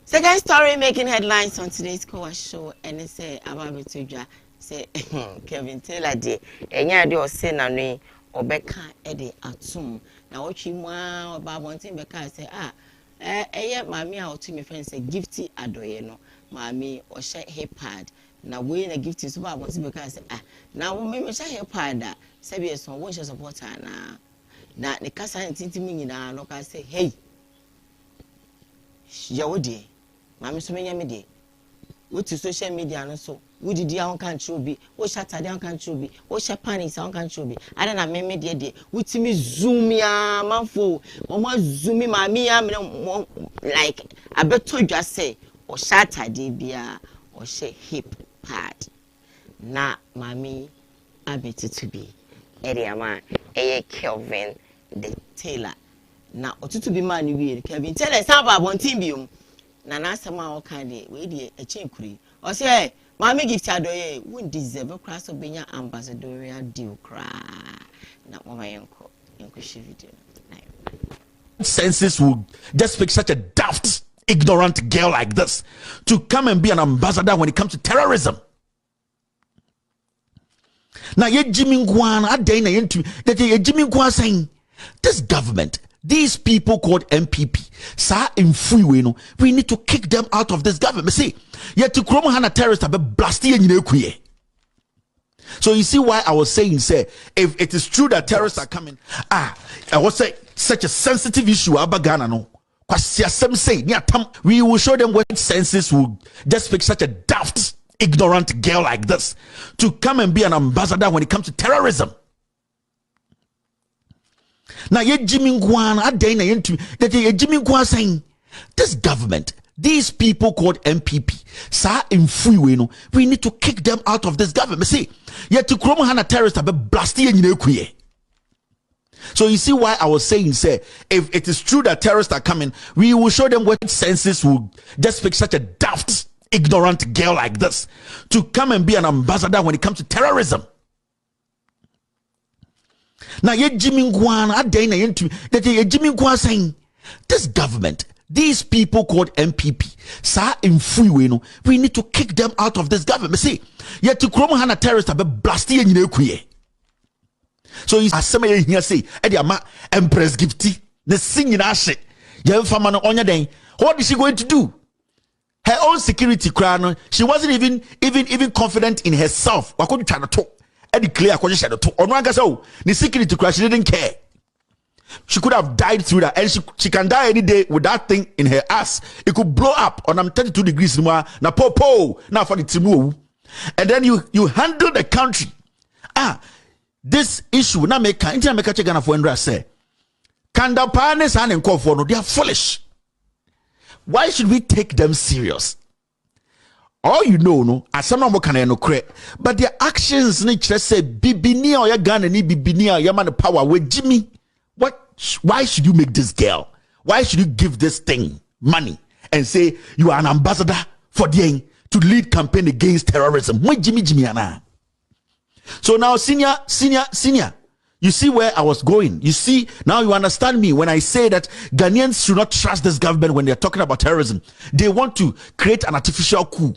Second story making headlines on today's Kowa show ɛne sɛ aba abɛto dwa sɛ Kevin Taylor deɛ ɛnyɛ adeɛ ɔse n'ano yi ɔbɛka de atom. Nnawɔtwe yi mu ara ɔbaa abɔnten bɛkaa sɛ, Ah, ɛyɛ maame a ɔto me frɛ no sɛ Gifty Adɔeɛ no, maame yi, ɔhyɛ hip pad. Na wei na Gifty nso baa abɔnten bɛkaa sɛ, Ah, na wo me mehyɛ hip pad a, sɛbi ɛsɔn, wonhyɛ supporter anaa? Na ne kasa ntintim nyinaa no ɔkaa sɛ, Hei, yɛ wo deɛ, maame nso menyɛ me deɛ. Wote social media no so, wodidi a wonka nkyerɛ obi, wohyɛ atade a wonka nkyerɛ obi, wohyɛ panties a wonka nkyerɛ obi. Adɛn na me me deɛ deɛ, wotumi zoom me ara, amanfoɔ o, wɔn azoom me maame yi amene wɔn like abɛtɔ dwa sɛ ɔhyɛ atadeɛ biara, ɔhyɛ hip pad. Na maame yi abɛtutu bi de ama ɛyɛ Kelvin the Tailor. Na ɔtutu bi maa no wie no, Kelvin Taylor san ba abɔnten biom. Na n'asɛm a ɔka deɛ, wei deɛ ɛkyɛn kuro yi. Ɔse ɛ, Maame Gift Adɔeɛ, wo ndeserve koraa sɛ wobɛnya ambassadorial deal koraa. Na moma yɛnkɔ, yɛnkɔhwɛ video no na yɛmmra. Senses will just pick such a daft, ignorant girl like this to come and be an ambassador when it comes to terrorism. Na yɛgye mi nko ara no adɛn na yɛntumi yɛgye yɛgye mi nko ara sɛn this government these people called npp saa mfui wei no we need to kick them out of this government see yɛte kurom ha na terrorist abɛ blast yɛ nyinaa eku yɛ so you see why i was saying say if it is true that terrorists are coming ah I was say such a sensitive issue aba ghana no kwasi asɛm sei ne atam we will show them what senses will just pick such a daft ignorant girl like this to come and be an ambassador when it comes to terrorism na yɛgye mi nko ara no adɛn na yɛntumi yɛgye yɛgye mi nko ara sɛn this government these people called npp saa mfui wei no we need to kick them out of this government see yɛte kurom ha na terrorist abɛ blast yɛ nyinaa eku yɛ so you see why I was saying, say, if it is true that terrorists are coming, we will show them what senses will just pick such a daft, ignorant girl like this to come and be an ambassador when it comes to terrorism. Na yɛgye mi nko ara no adɛn na yɛntumi yɛgye yɛgye mi nko ara sɛn? This government, these people called NPP, saa mfui wei no, we need to kick them out of this government. See, yɛte kurom ha na terrorist abɛ blast yɛ nyina eku yɛ. So asɛm a yɛhia sei ɛde ama Empress Gifty ne se nyinaa hye yɛmfa ma no ɔnyɛ dɛn? What is she going to do? Her own security koraa no, she wasn't even confident in herself. Wakɔtwitwa no to ɛde clear akɔhyehyɛ no to ɔno ankasa o ne security koraa, she didn't care. She could have died through that, and she can die any day with that thing in her ass. It could blow up on am 32 degrees no na po po na afa ne tirim owu. And then you handle the country. Ah, this issue na meka nti na meka kyɛ Ghanafoɔ ndra sɛ Kandapaa ne saa ne nkɔɔfoɔ no, they are foolish. Why should we take them serious? All you know no, asɛm na wɔka no yɛ nokorɛ, but their actions ne kyerɛ sɛ bibini a ɔyɛ Ghana ni, bibini a yɛma no power wɔagyi mi. What? Why should you make this girl, why should you give this thing money and say you are an ambassador for the to lead campaign against terrorism? Mo gyimi gyimi ana. So now, senior, senior, senior, you see where I was going. You see, now you understand me when I say that Ghanaians should not trust this government when they're talking about terrorism. They want to create an artificial coup.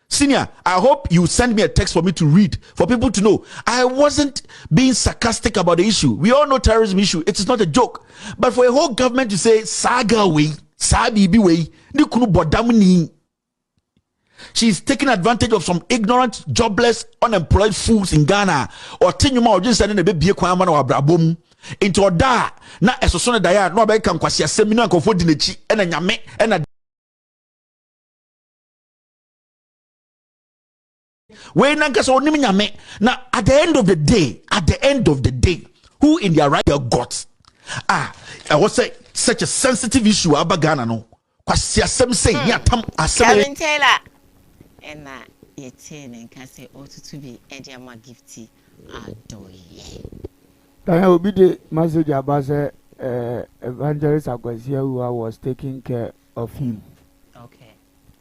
Senior, I hope you send me a text for me to read, for people to know. I wasn't being sarcastic about the issue. We all know terrorism issue. It is not a joke. But for a whole government to say, saga way, sabi way, ni kunu bodam ni. She's taking advantage of some ignorant, jobless, unemployed fools in Ghana. Or tinyuma or just sending a baby kwan ama na wabrabɔ mu. Nti ɔda a na ɛsoso ne daeɛ a na ɔbɛka nkwasi asɛm na nkurɔfoɔ di n'akyi ɛna Nyame ɛna wei nankasa onim Nyame. Na at the end of the day, at the end of the day, who in their right got ah ɛwɔ sɛ such a sensitive issue aba Ghana no, kwasi asɛm sɛ ní atam asɛm. Kevin Taylor ɛna yɛtee ne nka sɛ ɔtutu bi ɛde ama Gifty Adorye. Tanya, obi de message aba sɛ Evangelist Akwasi Awuah was taking care of him.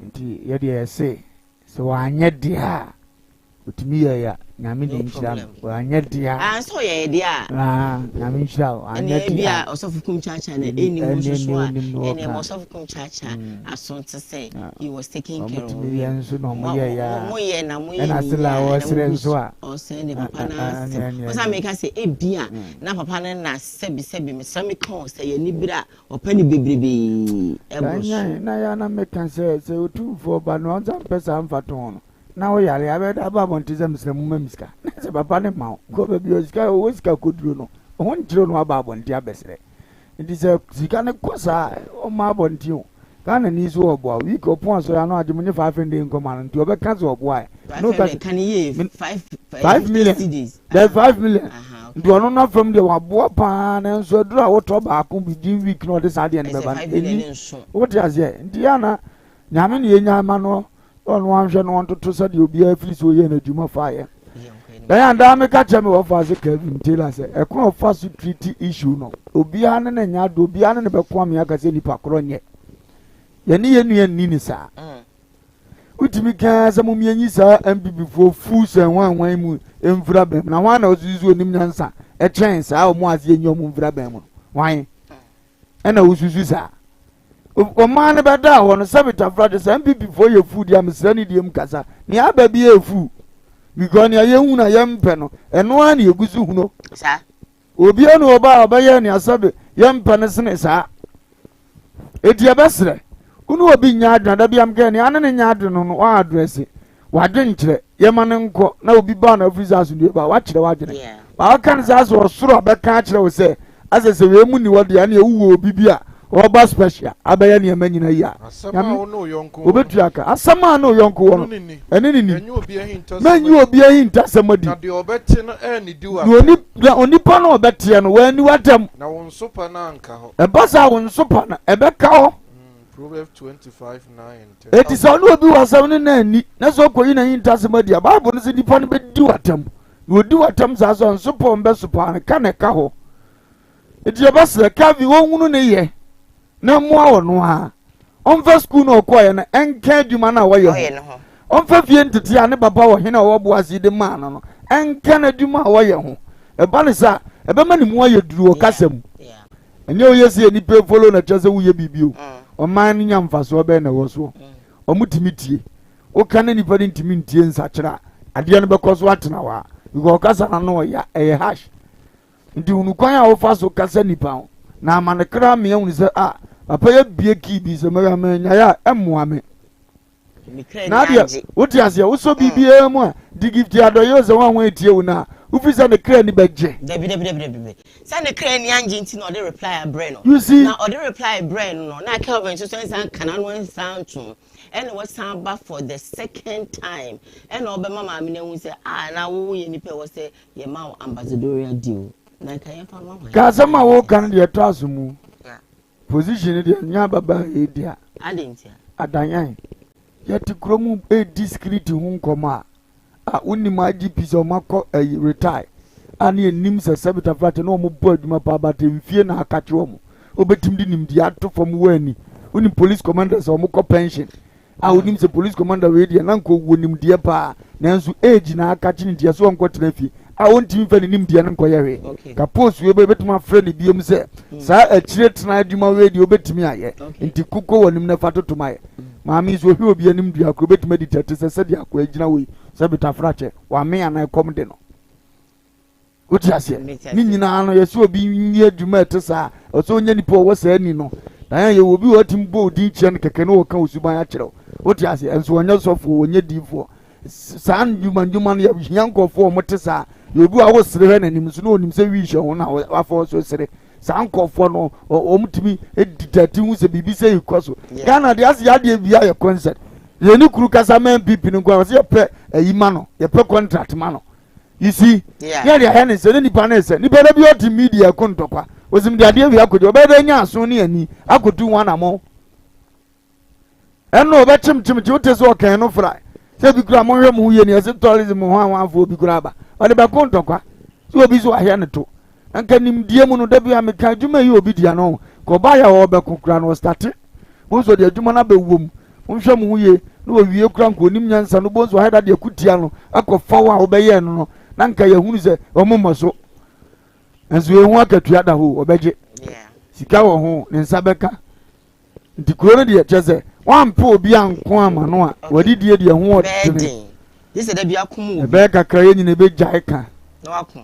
Nti yɛde yɛse sɛ wanyɛ deɛ a otumi yɛ ya, Nyame de nhyira no. Wanyɛ deɛ a. Ah, nso ɔyɛ deɛ a. Ah, Nyame nhyira o. Anyɛ deɛ a. Ɔsɔfo Kum Chacha na ɛni mu nso so a ɛnna ɛma ɔsɔfo Kum Chacha aso nte sɛ he was taking care of him. Ɔmo yɛ nso na ɔmo yɛ ya. Mo yɛ na mo yɛ ɛna ni sila ɔsrɛ nso a. Ɔsrɛ ne papa na asɛm. Ɔsɛ ameka sɛ ebia na papa no na sɛbi sɛbi mesrɛ me kɔn sɛ yɛ nibere a ɔpɛ ne bebrebee ɛboro so. Na yɛ na meka sɛ Otumfoɔ ba no ɔnsa mpɛ saa mfa tɔn no na woyare abɛda aba abɔnten sɛ mesrɛ mo ma me sika, na sɛ papa ne ma wo kɔ baabi a sika ɔwɔ sika kɔduro no ɔho nkyerɛ no aba abɔnten abɛsrɛ. Nti sɛ sika no kɔ saa ɔma abɔnten o, Ghana ni so ɔboa week ɔpɔn asɔre ano agye mo nye 500 nkɔma no nti ɔbɛka sɛ ɔboa ɛ no ka 5 million dɛ 5 million. Nti ɔno n'afam deɛ waboa paa, nanso aduru a wotɔ baako within week na ɔde saa deɛ no bɛba no ɛni wote aseɛ. Nti yɛ ana Nyame ne yɛnya ma no ɔno anhwɛ no ɔntoto sɛdeɛ obiara firi sɛ ɔyɛ n'adwuma faeɛ. Ɛyɛ adaa meka kyerɛ me wɔfa ase Kevin Taylor sɛ ɛkwan a ɔfa so treat issue no, obiara ne ne nya ado, obiara ne ne bɛko ame aka sɛ nipa korɔ nyɛ yɛne yɛn nua nni ne saa. Wotumi kaa sɛ mom yɛnyi saa NPP foɔ fu sɛ hwan hwan mu mfira bɛn mu na hwan na ɔsusu onim nyansa ɛkyɛn saa ɔmo ase yɛnyi ɔmo mfira bɛn mu no, hwan ɛna wosusu saa ɔman no bɛda hɔ no sɛbi tafra de sɛ NPP foɔ yɛ fu deɛ mesrɛ ne deɛ mu kasa nea aba bi yɛ fu because nea yɛhu na yɛmpɛ no ɛno ara na yɛgu so huno. Obiara na ɔba a ɔbɛyɛ nea sɛbi yɛmpɛ no sene saa. Eti ɛbɛsrɛ wone obi nya adwene da bi am kɛ nea ane ne nya adwene no wa address wadwenkyerɛ yɛma no nkɔ na obi ba na afiri sɛ asomdwe ba wakyerɛ wadwene waka no saa sɛ ɔsoro a bɛka akyerɛ wo sɛ asɛ sɛ wei mu ni hɔ deɛ ɛne ɛwowɔ obi bi a ɔba special abɛyɛ nneɛma nyina yi a Nyame obɛtua ka. Asɛm a ne ɔyɔnko wɔ no ɛne ne ni mɛnyi obi ahintasɛm adi na onipa no ɔbɛteɛ no wɔani watam ɛba saa wo nsopa no ɛbɛka hɔ. Eti sɛ ɔne obi wɔ asɛm no na ani na sɛ ɔkɔyi n'ahintasɛm adi a, Bible no sɛ nipa no bɛdi w'atam na ɔdi w'atam saa sɛ nsopɔ mbɛsopa no ka na ɛka hɔ. Eti yɛbɛsrɛ Kevin wɔnhunu ne yɛ na mmoa wɔ no a ɔmfa sukuu no ɔkɔɔyɛ no ɛnka adwuma no a wɔyɛ ho, ɔmfa fie ntete a ne papa wɔ hene a ɔwɔ boase de maa no no ɛnka n'adwuma a wɔyɛ ho. Ɛba ne saa ɛbɛma ne mu ayɛ duru wɔ kasa mu. Ɛnyɛ woyɛ sɛ nipa follow na kyerɛ sɛ woyɛ biribi o. Ɔman no nya mfasoɔ bɛn na ɛwɔ soɔ. Wɔn tumi tie. Woka ne nipa no ntumi ntie nsakyera a, adeɛ no bɛkɔ so atena hɔ a. Because ɔkasa no ano ɔya, ɛyɛ harsh. Nti hunu kwan a wofa so kasa nipa ho na ama ne kra mmea hunu sɛ ah, papa yɛ bie kii bi sɛ mɛka manyaeɛ a ɛmmoa me. Na adeɛ wote aseɛ wosɔ mm. biribiara mu a di gift adɔyɛ sɛ wɔn a wɔn etie wo no a wofi sɛ ne kra ni bɛgye. Dabi dabi dabi dabi sɛ ne kra ni angye nti na ɔde reply abrɛ no. You see? Na ɔde reply brɛ no no na Kelvin nso so nsa nka n'ano nsa ntom ɛna wɔsan ba for the second time ɛna ɔbɛma maame no ahu sɛ ah na wo yɛ nipa ɛwɔ sɛ yɛma wo ambassadorial deal na nka yɛmfa ma hwan. Ka asɛm a woka no deɛ ɛtɔ aso mu. Position no deɛ nyɛ ababaa yi dea. Adɛn ntia? Adanyan. Yɛte kuro mu redi security ho nkɔmmɔ a, a wonim IGP sɛ wɔn akɔ ayi retire a ne yɛnim sɛ Sɛbita Frakye na wɔn bɔ adwuma paa but mfie na akakye wɔn. Wobɛtumi de nimdeɛ ato fam wɔ ani. Wonim police commander sɛ wɔn kɔ pension a wonim sɛ police commander wei deɛ na nka ɔwɔ nimdeɛ paa nanso age na akakye ne nti ɛsɛ ɔnkɔtena fie a ɔntumi mfa ne nimdeɛ no nkɔyɛ hwee ka post wei bɛtumi afrɛ ne biom sɛ mm. saa akyire tena adwuma wei deɛ wobɛtumi ayɛ nti koko wɔ nim na fa toto ma yɛ mm. maame nso ohwɛ obi anim dua koro bɛtumi adi tɛte sɛ sɛdeɛ akoa gyina wei sɛ betafra kyɛ wame anaa ɛkɔm de no Wote aseɛ? Ne nyinaa no yɛsɛ obi nyɛ adwuma a ɛte saa a, ɔsɛ ɔnya nipa ɔwɔ saa ani no. Na yɛn yɛwɔ obi wɔ ɔtumi bɔ odin kyerɛ no kɛkɛ na ɔka osuban akyerɛ wo. Wote aseɛ? Nso ɔnyɛ sɔfoɔ, ɔnyɛ diifoɔ. Saa nnwuma nnwuma no yɛhia nkurɔfoɔ a wɔte saa. Yɛ obi a wosere hwɛ n'anim nso na ɔnim sɛ wii hyɛ ho na wafa so sere. Saa nkurɔfoɔ no wɔtumi di tati hu sɛ biribi sɛ rekɔ so. Ghana deɛ ase yɛ adeɛ bi ayɛ concert. Yɛn ne kuru kasa ma NPP no nko a wɔsɛ yɛpɛ ayi ma no, yɛpɛ contract ma no. You see? Yeah. Ne yɛde ayɛ ne sɛ ne nipa ne sɛ nipa da bi ɔte media ko ntɔkwa. Osim de adeɛ wei akɔgye ɔbɛyɛ dɛ nya aso ne ani akɔtu ho anamɔ. Ɛno ɔbɛkyemkyem kye wote sɛ ɔkɛn no fra. Sɛ bi kura monhwɛ mo ho yie ne yɛse tourism ho ahoafoɔ bi kura aba. Ɔde bɛko ntɔkwa. Sɛ obi so ahwɛ ne to. Nka nimdeɛ mu no da bi a meka adwuma yi obi dea no ka ɔbaayɛ a ɔbɛko kura no ɔstate. Bohu sɛ ɔde adwuma no abɛwɔ mu. Monhwɛ mo ho yie na wɔwie koraa nka ɔnim nyansa no bohu sɛ ɔhɛda de akutia no akɔfa wo a wobɛyɛɛ no no na nka yɛhunu sɛ ɔmo mmɔ so. Nanso yɛhu akatua da hɔ ɔbɛgye. Sika wɔ ho ne nsa bɛka. Nti kuro no deɛ kyerɛ sɛ wampɛ obi anko ama no a wɔde die deɛ ho ɔdene. Ɛbɛyɛ kakra yɛn nyina ɛbɛgyae ka.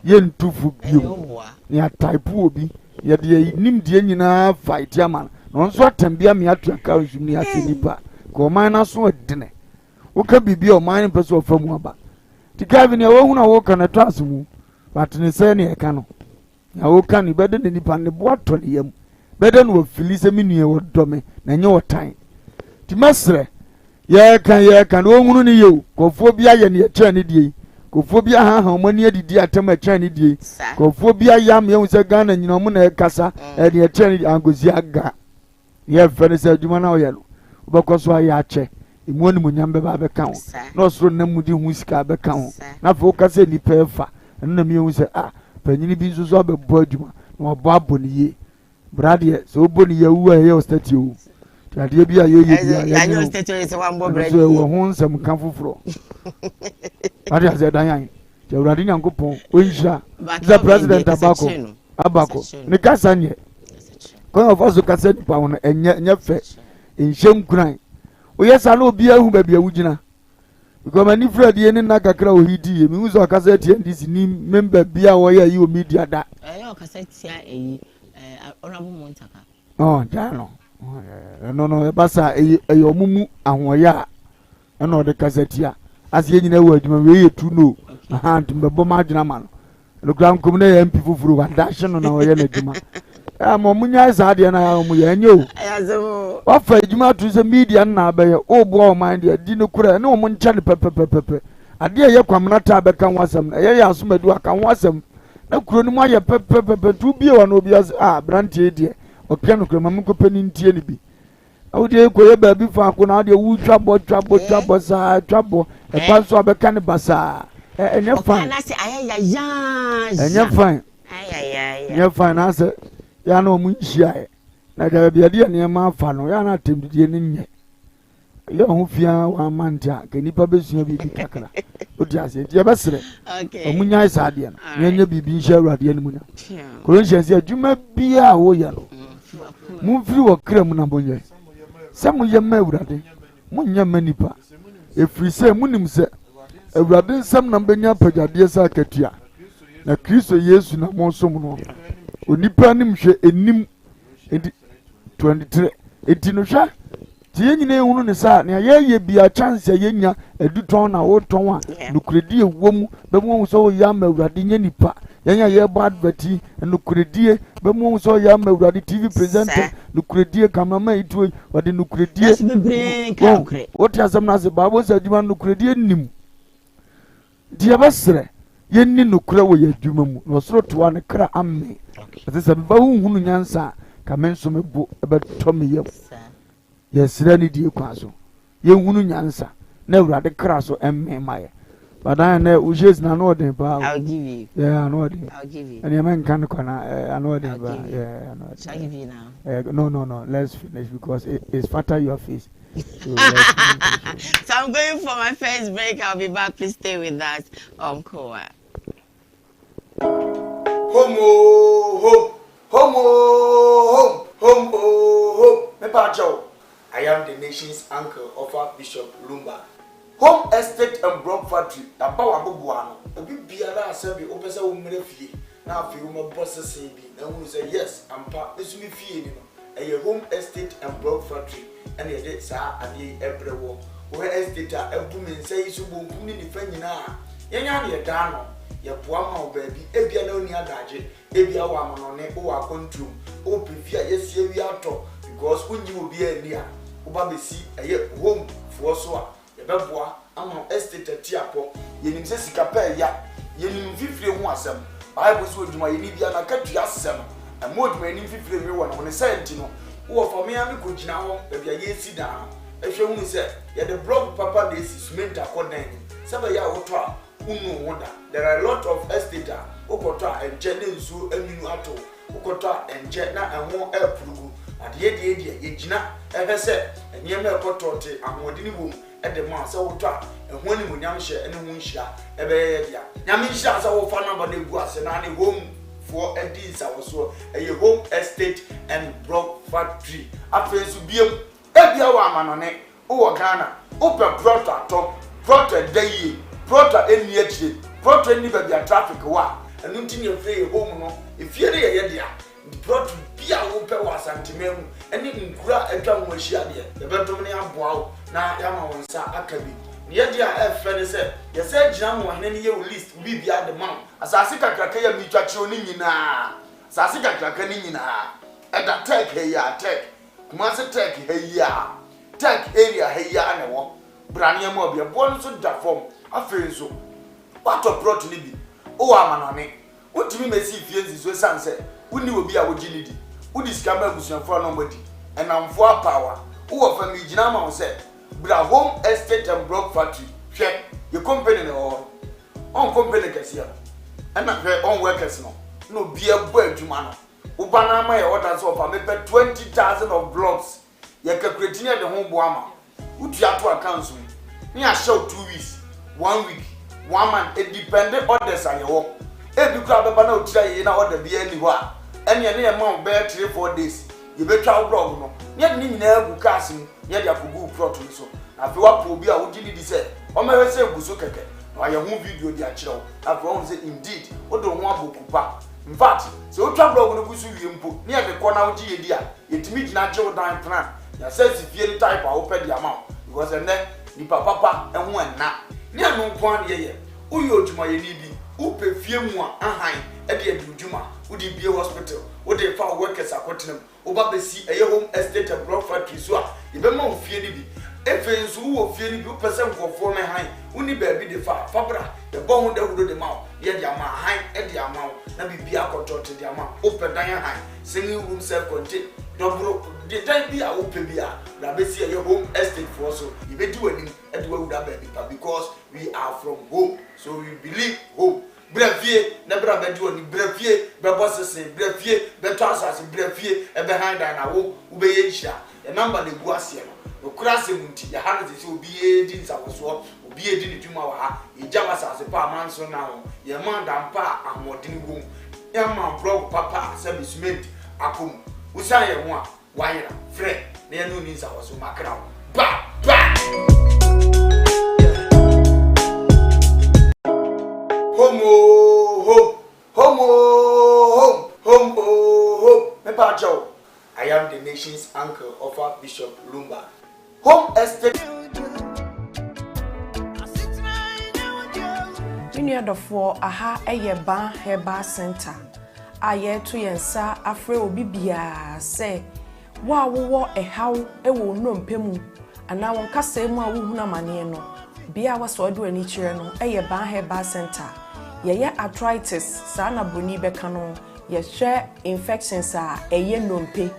Yɛntu fo bio. Na yɛataipo obi. Yɛde yɛn nimdeɛ nyinaa fight ama no. Na ɔno nso atɛm bi ama yɛatua ka nso mu yɛasɛ nipa. Ka ɔman no aso ɛdene. Woka biribi a ɔman no mpɛ sɛ ɔfa mu aba. Nti Calvin nea wohunu a woka no ɛtɔ aso mu. But ne sɛ nea ɛka no. Nea woka no bɛde ne nipa ne bo atɔ ne yam. Bɛdɛ no wafili sɛ me nua wɔdɔ me na ɛnyɛ ɔtan. Nti mɛsrɛ Yɛreka yɛreka na ɔnhunu ne yie o. Nkurɔfoɔ bi ayɛ nea ɛkyɛn ne deɛ yi. Nkurɔfoɔ bi ahaha wɔn ani adidi atɛm a ɛkyɛn ne deɛ yi. Nkurɔfoɔ bi ayɛ ama yɛahu sɛ Ghana nyina wɔn na ɛrekasa ɛyɛ nea ɛkyɛn ne deɛ ankosi aga. Nea ɛfɛ ne sɛ adwuma no a ɔyɛ no wobɛkɔ so ayɛ akyɛ. Emu animuonyam bɛba abɛka ho. Na ɔsoro nna mu de ho sika abɛka ho. Na afei woka sɛ nnipa ɛfa. Ɛno na mehu sɛ ah panyini bi nso so abɛbɔ adwuma na wabɔ abɔ ne yie. Bra deɛ sɛ wobɔ ne yɛ wu a ɛyɛ ɔstatue o. Nti adeɛ bi a yɛyɛ bi a yɛnyɛ o. Ɛno nso ɛwɔ ho nsɛm ka foforɔ. Wate aseɛ dan yan. Nti Awurade Nyankopɔn ɔnhyira sɛ president abakɔ abakɔ ne kasa nyɛ. Kwan a ɔfa so kasa nipa ho no ɛnyɛ ɛnyɛ fɛ nhyɛ nkuran. Woyɛ saa na obiara hu baabi a wogyina. Because m'ani firi adie ne nna kakra a ohi di yɛ mehu sɛ ɔkasa tia ndc ni member bi a wɔyɛ ayi wɔ media da. Ɛyɛ ɔkasa tia ɛyi ɛɛ honourable Muntaka. Ɔn gyaa no ɛno no ɛba saa ɛyɛ ɛyɛ ɔmo mu ahoɔyɛ a ɛna ɔde kasa tia ase yɛ nyinaa wɔ adwuma wei yɛ tu no aha nti mbɛbɔ m'adwene ama no. Ɛno koraa nkom na yɛ MP foforɔ wadahye no na ɔyɛ n'adwuma. Ɛma ɔmo nyae saa adeɛ no a ɔmo yɛ ɛnyɛ o. Wafa adwuma ato sɛ media no na abɛyɛ ɔɔboa ɔman deɛ di no korɛ ɛne ɔmo nkyɛ no pɛpɛpɛpɛpɛ. Adeɛ a ɛyɛ Kwamena taa bɛka ho asɛm no ɛyɛ yɛ asomadu aka ho asɛm na kuro no mu ayɛ pɛpɛpɛpɛ nti wobie w'ano obi ase ah aberanteɛ yi deɛ ɔka nokorɛ ma menkɔpɛ ne ntie no bi. Na wo deɛ kɔyɛ baabi faako na wodeɛ wotwa bɔ twa bɔ twa bɔ saa twa bɔ ɛba nso abɛka ne basaa ɛnyɛ fine ɛnyɛ fine ɛnyɛ fine na asɛ yɛa na ɔmo nhyiaeɛ na gya baabi adeɛ nneɛma afa no yɛa na atɛmdidie no nyɛ. Yɛ ho fi ara wamma nte a, nka nnipa bɛsua biribi kakra. Wote aseɛ? Nti yɛbɛserɛ ɔmo nyae saa adeɛ no na yɛnyɛ biribi nhyɛ Awurade animuonyam. Corinthians sɛ adwuma biara a woyɛ no, momfiri wɔ kra mu na monyɛ. Sɛ moyɛ ma Awurade, monyɛ mma nnipa. Ɛfiri sɛ monim sɛ Awurade nsam na mobɛnya apɛgyadeɛ sɛ akatua, na Kristo Yesu na mosom no. Onipa anim hwɛ ɛnim. Enti 23 enti no hwɛ nti yɛn nyinaa ehunu ne saa nea yɛyɛ bia chance a yɛnya adutɔn na wotɔn a nokorɛdie wɔ mu bɛmu wɔn sɛ ɔyɛ ama awurade nyɛ nipa yɛn a yɛbɔ advert yi nokorɛdie bɛmu wɔn sɛ ɔyɛ ama awurade tv presenter nokorɛdie cameraman yi tuo yi wɔde nokorɛdie wote asɛm no ase baabo sɛ adwuma nokorɛdie nim Nti yɛbɛsrɛ, yɛnni nokorɛ wɔ yɛn adwuma mu, na ɔsoro toa ne kra amee. Ɛsɛ sɛ meba wo nhunu nyansa a, ka me nso me bo bɛtɔ me yam. Yɛsrɛ ne die kwan so, yɛnhunu nyansa, na Awurade kra so mmee ma yɛ. But I know wo shades na ano ɔden paa. I'll give you. Yeah, ano ɔden. I'll give you. Ɛnìyɛn mɛ nka no kwa na ano ɔden paa. Yeah, ano ɔden. Shall I give you now? No, no, no. Let's finish because it, it's fatter your face. So, so I'm going for my first break. I'll be back. Please stay with us on Koa. Home, oh, home, home, oh, home, home, oh, home. Me pa I am the nation's uncle, Offer Bishop Lumba. Home Estate and Block Factory, yɛaba w'aboboa ano. Obi biara a sɛbe wopɛ sɛ wo mmrɛ fie na afei wo mmɛbɔ sese bi na ahunu sɛ yes ampa me nso me fie ni no, ɛyɛ Home Estate and Block Factory na yɛde saa adeɛ yi ɛbrɛ woɔ. Wohwɛ estate a abu me nsa yi so bonkum ne nifa nyinaa a, yɛn ara na yɛda ano. Yɛboa ma wo baabi, ebia na wonni adagye, ebia wowɔ amanɔne, wowɔ akwantuo mu, wopɛ fie a yɛasi awie atɔ because wonnye obiara nni a, woba bɛsi ɛyɛ Home foɔ so a, Yɛbɛboa ama estate atiapɔ. Yɛnim sɛ sika pɛ ɛya. Yɛnim mfifire ho asɛm. Bible se odwumayɛni biara n'akatua sɛ no. Ɛmma odwumayɛni mfifire nwe wɔ ne ho. Ne saa nti no, wo wɔfa me ara mekɔgyina hɔ baabi a yɛresi dan no hwɛ hunu sɛ yɛde blɔk papa na ɛsi, cement akɔ dan no mu sɛ ɛbɛyɛ a wotɔ a wonnu wo ho da. There are a lot of estate a wokɔtɔ a ɛnkyɛ na nsuo anwunu ato wo. Wokɔtɔ a ɛnkyɛ na ɛho reporo gu. Adeyɛ deɛ deɛ, yɛgyina hwɛ sɛ nneɛma a ɛkɔ tɔɔte, ahoɔdene wom de ma wo. Sɛ wotɔ a, ɛho animuonyam hyɛ ne ho nhyira bɛyɛ yɛ dea. Nyame nhyira wo sɛ wofa number no gu ase na ne home foɔ adi nsawɔsoɔ. Ɛyɛ Home Estate and Block Factory. Afei nso biom, ebia wɔ amanɔne, Wowɔ Ghana, wopɛ prɔto atɔ, prɔto a ɛda yie, prɔto a ɛnni akyire, prɔto a ɛnni baabi a traffic wɔ a, ɛno nti na yɛfrɛ yɛ home no, efie no yɛ yɛ dea. Nti prɔto bi a wopɛ wɔ Asanteman mu ne nkuro a atwa ho ahyia deɛ, yɛbɛdom na yɛaboa wo na yɛama wo nsa aka bi. Ne yɛ deɛ a ɛyɛ fɛ ne sɛ, yɛsan gyina ma ɔhene no yɛ wo list, wo biribiara de ma wo. Asase kakraka yi a meretwa kyerɛ wo no nyinaa, asase kakraka no nyinaa, ɛda Turk ha yi ara, Turk. Kumasi Tech ha yi ara, Tech area ha yi ara na ɛwɔ. Bra nneɛma obi, ɛboɔ no nso da fam. Afei nso, woatɔ plot no bi, wowɔ amanɔne, wontumi mmɛsi fie nsi so ɛsiane sɛ wonni obi a wogye no di. Wode sika ma abusuafoɔ a na wɔadi, nnamfoɔ apaawa. Wowɔ fam yi, gyina ama wo sɛ bra Home Estate and Block Factory, hwɛ, yɛ company na ɛwɔ hɔ no. Wɔn company kɛseɛ no, ɛna hwɛ wɔn workers no, na obiara bɔ adwuma no. Wo ba no ama yɛ order sɛ ɔfa mepɛ 20,000 of blocks yɛ calculate ne yɛde ho boa ma wo tua to accounts mu ne yɛahyɛ wo 2 weeks 1 week 1 month edepende orders a yɛwɔ ebi koraa bɛba na otiri ayeye na order biara nni hɔ a ɛneɛ ne yɛma wo bɛyɛ 3 4 days yɛbɛtwa wo blog no ne yɛde ne nyinaa agu cars mu ne yɛde akɔgu wo plot no so na afei woapɛ obi a wogye ne di sɛ ɔmmɛhwɛ sɛ egu so kɛkɛ na wayɛ ho video de akyerɛ wo na afei wahu sɛ indeed wode wo ho abɔ kupa. Infact, sɛ wotwa blɔg no gu so wie mpo na yɛde kɔ na wogye yɛ di a, yɛtumi gyina gye wo dan plan, yɛasan si fie no type a wopɛ de ama wo because ɛnnɛ nipa papa ho nna. Nyɛ ɛno nko ara na yɛyɛ, woyɛ odwumayɛni bi, wopɛ fie mu a ahan de adi wo dwuma, wode rebue hospital, wode refa wo workers akɔtena mu, Woba besi ɛyɛ home estate and block factory so a, yɛbɛma wo fie no bi. Efei nso wowɔ fie no bi, wopɛ sɛ nkurɔfoɔ mmɛhan, wonni baabi de fa a, fa bra. Yɛbɔ ho dawuro de ma wo, na yɛde ama ahan de ama wo, na biribiara akɔ tɔɔte de ama wo. Wopɛ dan ahan, single room self contain, dɔboro, de dan bi a wopɛ biara, bra besi ɛyɛ home estate foɔ so. Yɛbɛdi w'anim de wo awura baabi pa because we are from home, so we believe home. Bra fie na bra bɛgye w'ani, bra fie bɛbɔ sese, bra fie bɛtɔ asase, bra fie bɛhan dan na wo wobɛyɛ nhyira. Yɛn number na egu aseɛ no. Nokorɛ asɛm nti, yɛha no te sɛ obi redi nsawɔsoɔ, obi redi ne dwuma wɔ ha. Yɛgya wo asase pa a manso nna ho, yɛma dan pa a ahoɔdene wɔ mu, yɛma blɔk papa a sɛbe cement akɔ mu. Wosiane yɛn ho a, woayera. Frɛ na yɛne wo nni nsawɔsoɔ. Makra wo. Bye bye! Home oo home, home oo home, home oo home. Mepa kyɛw, I am the nation's uncle ɔfa Bishop Lumba Home Estate. Me nua dɔfoɔ, aha yɛ Ban Herbal Centre a yɛreto yɛn nsa afrɛ obi biara sɛ wo a wowɔ ɛhaw wɔ wo nnompe mu anaa wo nkasɛɛ mu a wohunu amaneɛ no, bea a wɔsɛ wɔde w'ani kyerɛ no yɛ Ban Herbal Centre. Yɛyɛ arthritis, saa na buroni bɛka no, Yɛhwɛ infections a ɛyɛ nnompe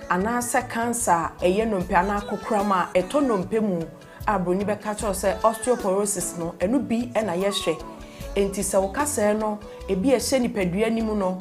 anaasɛ cancer a ɛyɛ nnompe anaa kokoram a ɛtɔ nnompe mu a buroni bɛka kyerɛ wo sɛ osteoporosis no, ɛno bi na yɛhwɛ. Enti sɛ wo kasɛɛ no ebi a ɛhyɛ nipadua no mu no,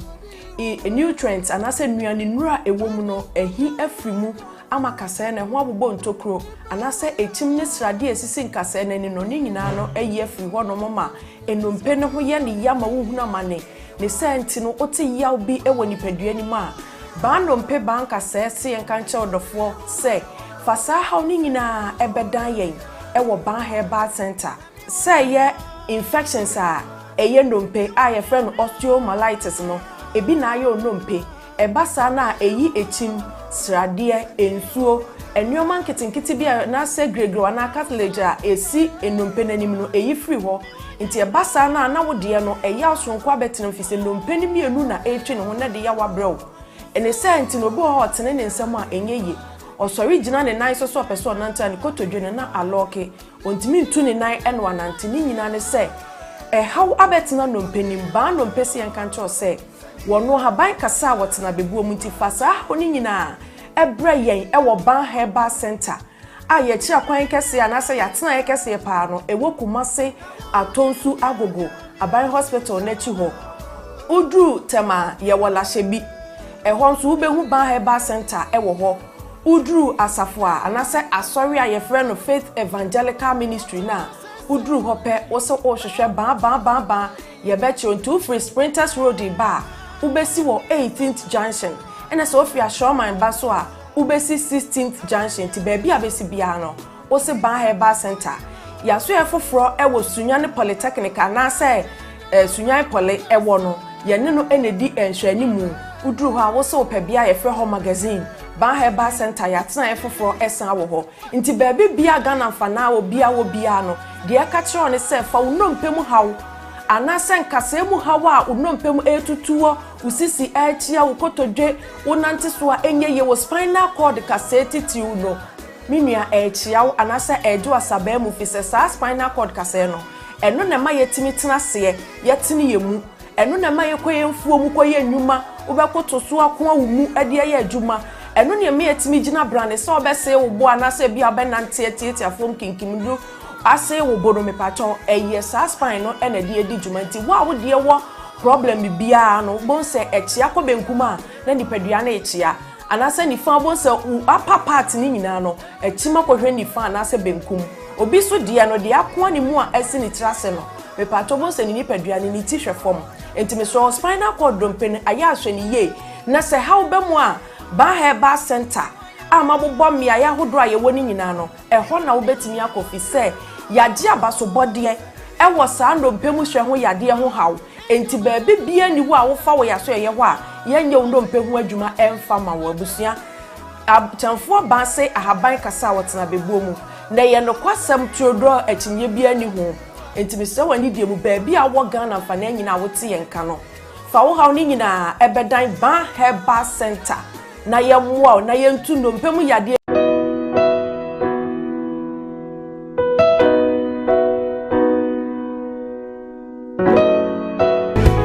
nutrients anaasɛ nnuanennuro a ɛwɔ mu no ahi afiri mu ama kasɛɛ no ɛho abobɔ ntokuro anaasɛ ekyim ne sradeɛ a ɛsisi nkasɛɛ no ani no, ne nyinaa no ayi afiri hɔnom ma nnompe no ho yɛ no ya ma wohunu amane. Ne saa nti no, wote yaw bi wɔ nipadua no mu a, baa nnompe baa nkasɛɛ se yɛnka nkyerɛ wo dɔfoɔ sɛ, fa saa haw no nyinaa bɛdan yɛn wɔ Baa Herbal Centre. Sɛ ɛyɛ infections a ɛyɛ nnompe a yɛfrɛ no osteomyelitis no, ebi na ayɛ wo nnompe. Ɛba saa no a, ɛyi ekyim, sradeɛ, nsuo, nnoɔma nketenkete bi a anaasɛ gregrɛw anaa cartilage a ɛsi nnompe no anim no, ɛyi firi hɔ. Nti ɛba saa no a, na wo deɛ no, ɛyaw soronko abɛtena mu firi sɛ nnompe no mmienu na ɛretwi ne ho na ɛde yaw abrɛ wo. Ne saa nti no, obi wɔ hɔ a ɔtene ne nsam a, ɛnyɛ yie. Ɔsɔre gyina ne nan so sɛ ɔpɛ sɛ ɔnante a, ne kotodwe no, na alɔɔke. Ɔntumi ntu ne nan na wanante. Ne nyinaa ne sɛ, ɛhaw abɛtena nnompe no mu. Baa nnompe sɛ yɛnka nkyerɛ wo sɛ, Wɔno ahaban kasa a wɔtena bebuo mu nti fa saa haw no nyinaa brɛ yɛn wɔ Ban Herbal Centre a yɛakyiri akwan kɛseɛ anaasɛ yɛatenaeɛ kɛseɛ paa no ɛwɔ Kumase Atonsu Agogo Aban Hospital no akyi hɔ. Woduru Tema a yɛwɔ Lahyebi ɛhɔ nso wobɛhu Ban Herbal Centre wɔ hɔ. Woduru asafo a anaasɛ asɔre a yɛfrɛ no Faith Evangelical Ministry no a woduru hɔ pɛ wose worehwehwɛ Ban Ban Ban Ban Yɛbɛkyerɛ wo. Nti wofiri Sprinters Road reba a, wobɛsi wɔ Eighteenth Junction. Ɛna sɛ wofiri Ashorman ba nso a, wobɛsi Sixteenth Junction. Nti baabi a wobɛsi biara no, wose Ban Herbal Centre. Yɛasoɛeɛ foforɔ wɔ Sunyani Polytechnic anaasɛ eh, Sunyani Poly wɔ no, yɛne no na ɛdi nhwɛanimu. Woduru hɔ a, wose wopɛ bea a yɛfrɛ hɔ Magazine. Ban Herbal Centre, yɛatenaeɛ foforɔ san wɔ hɔ. Nti baabi biara Ghana mfanaa obiara wɔ biara no, deɛ ɛka kyerɛ wo ne sɛ fa wo nnompe mu haw anaasɛ nkasɛɛ mu haw a wo nnompe mu ɛretutuɔ, wo sisi ɛrekyea, wo kotodwe, wo nante so a ɛnyɛ yie, wo spinal cord kasɛɛ titiriw no, me nua, ɛrekyea wo anaasɛ ɛregye wo asabaa mu fisɛ saa spinal cord kasɛɛ no, ɛno na ɛma yɛtumi tena aseɛ, yɛtene yɛn mu. Ɛno na ɛma yɛkɔ yɛn mfuo mu kɔyɛ nnwuma, wobɛkoto so akoa wo mu de ayɛ adwuma. Ɛno na ɛma yɛtumi gyina brane sɛ wobɛsee wo bo anaasɛ ebia wobɛnante atiatia fam kinkim do asee wo bo no mepakyɛw ɛyɛ saa spine no na ɛde adi dwuma nti wo a wo deɛ wɔ problem biara no wobɛhu sɛ ɛkyea kɔ benkum a na nipadua no rekyea anaasɛ nifa wobɛhu sɛ wo upper part no nyinaa no akyim akɔhwɛ nifa anaasɛ benkum. Obi nso deɛ no deɛ akoa ne mu a asi ne tiri ase no Mepakyɛw bohu sɛ ne nipadua no ne ti hwɛ fam. Enti mesrɛ wo spinal cord dompe no ayɛ a hwɛ no yie. Na sɛ haw ba mu a, Baa Herbal Centre a mabobɔ mmeaeɛ ahodoɔ a yɛwɔ no nyinaa no, ɛhɔ na wobɛtumi akɔ firi sɛ yɛagye abasobɔdeɛ wɔ saa nnompe mu hwɛ ho yadeɛ ho haw. Enti baabi biara nni hɔ a wofa wɔ yɛn asoɛeɛ hɔ a yɛnyɛ wo nnompe ho adwuma mfa ma wo. Abusua. Akyɛmfoɔ baa se ahaban kasa a wɔtena bebuo mu. Na ɛyɛ nokwasɛm turodoo a akyinnyeɛ biara nni ho. Enti mesrɛ wo anidie mu, baabi a wowɔ Ghana mfanaa nyinaa a wote yɛn nka no, fa wo haw no nyinaa bɛdan Ban Herbal Centre na yɛmmoa wo na yɛntu nnompe mu yadeɛ.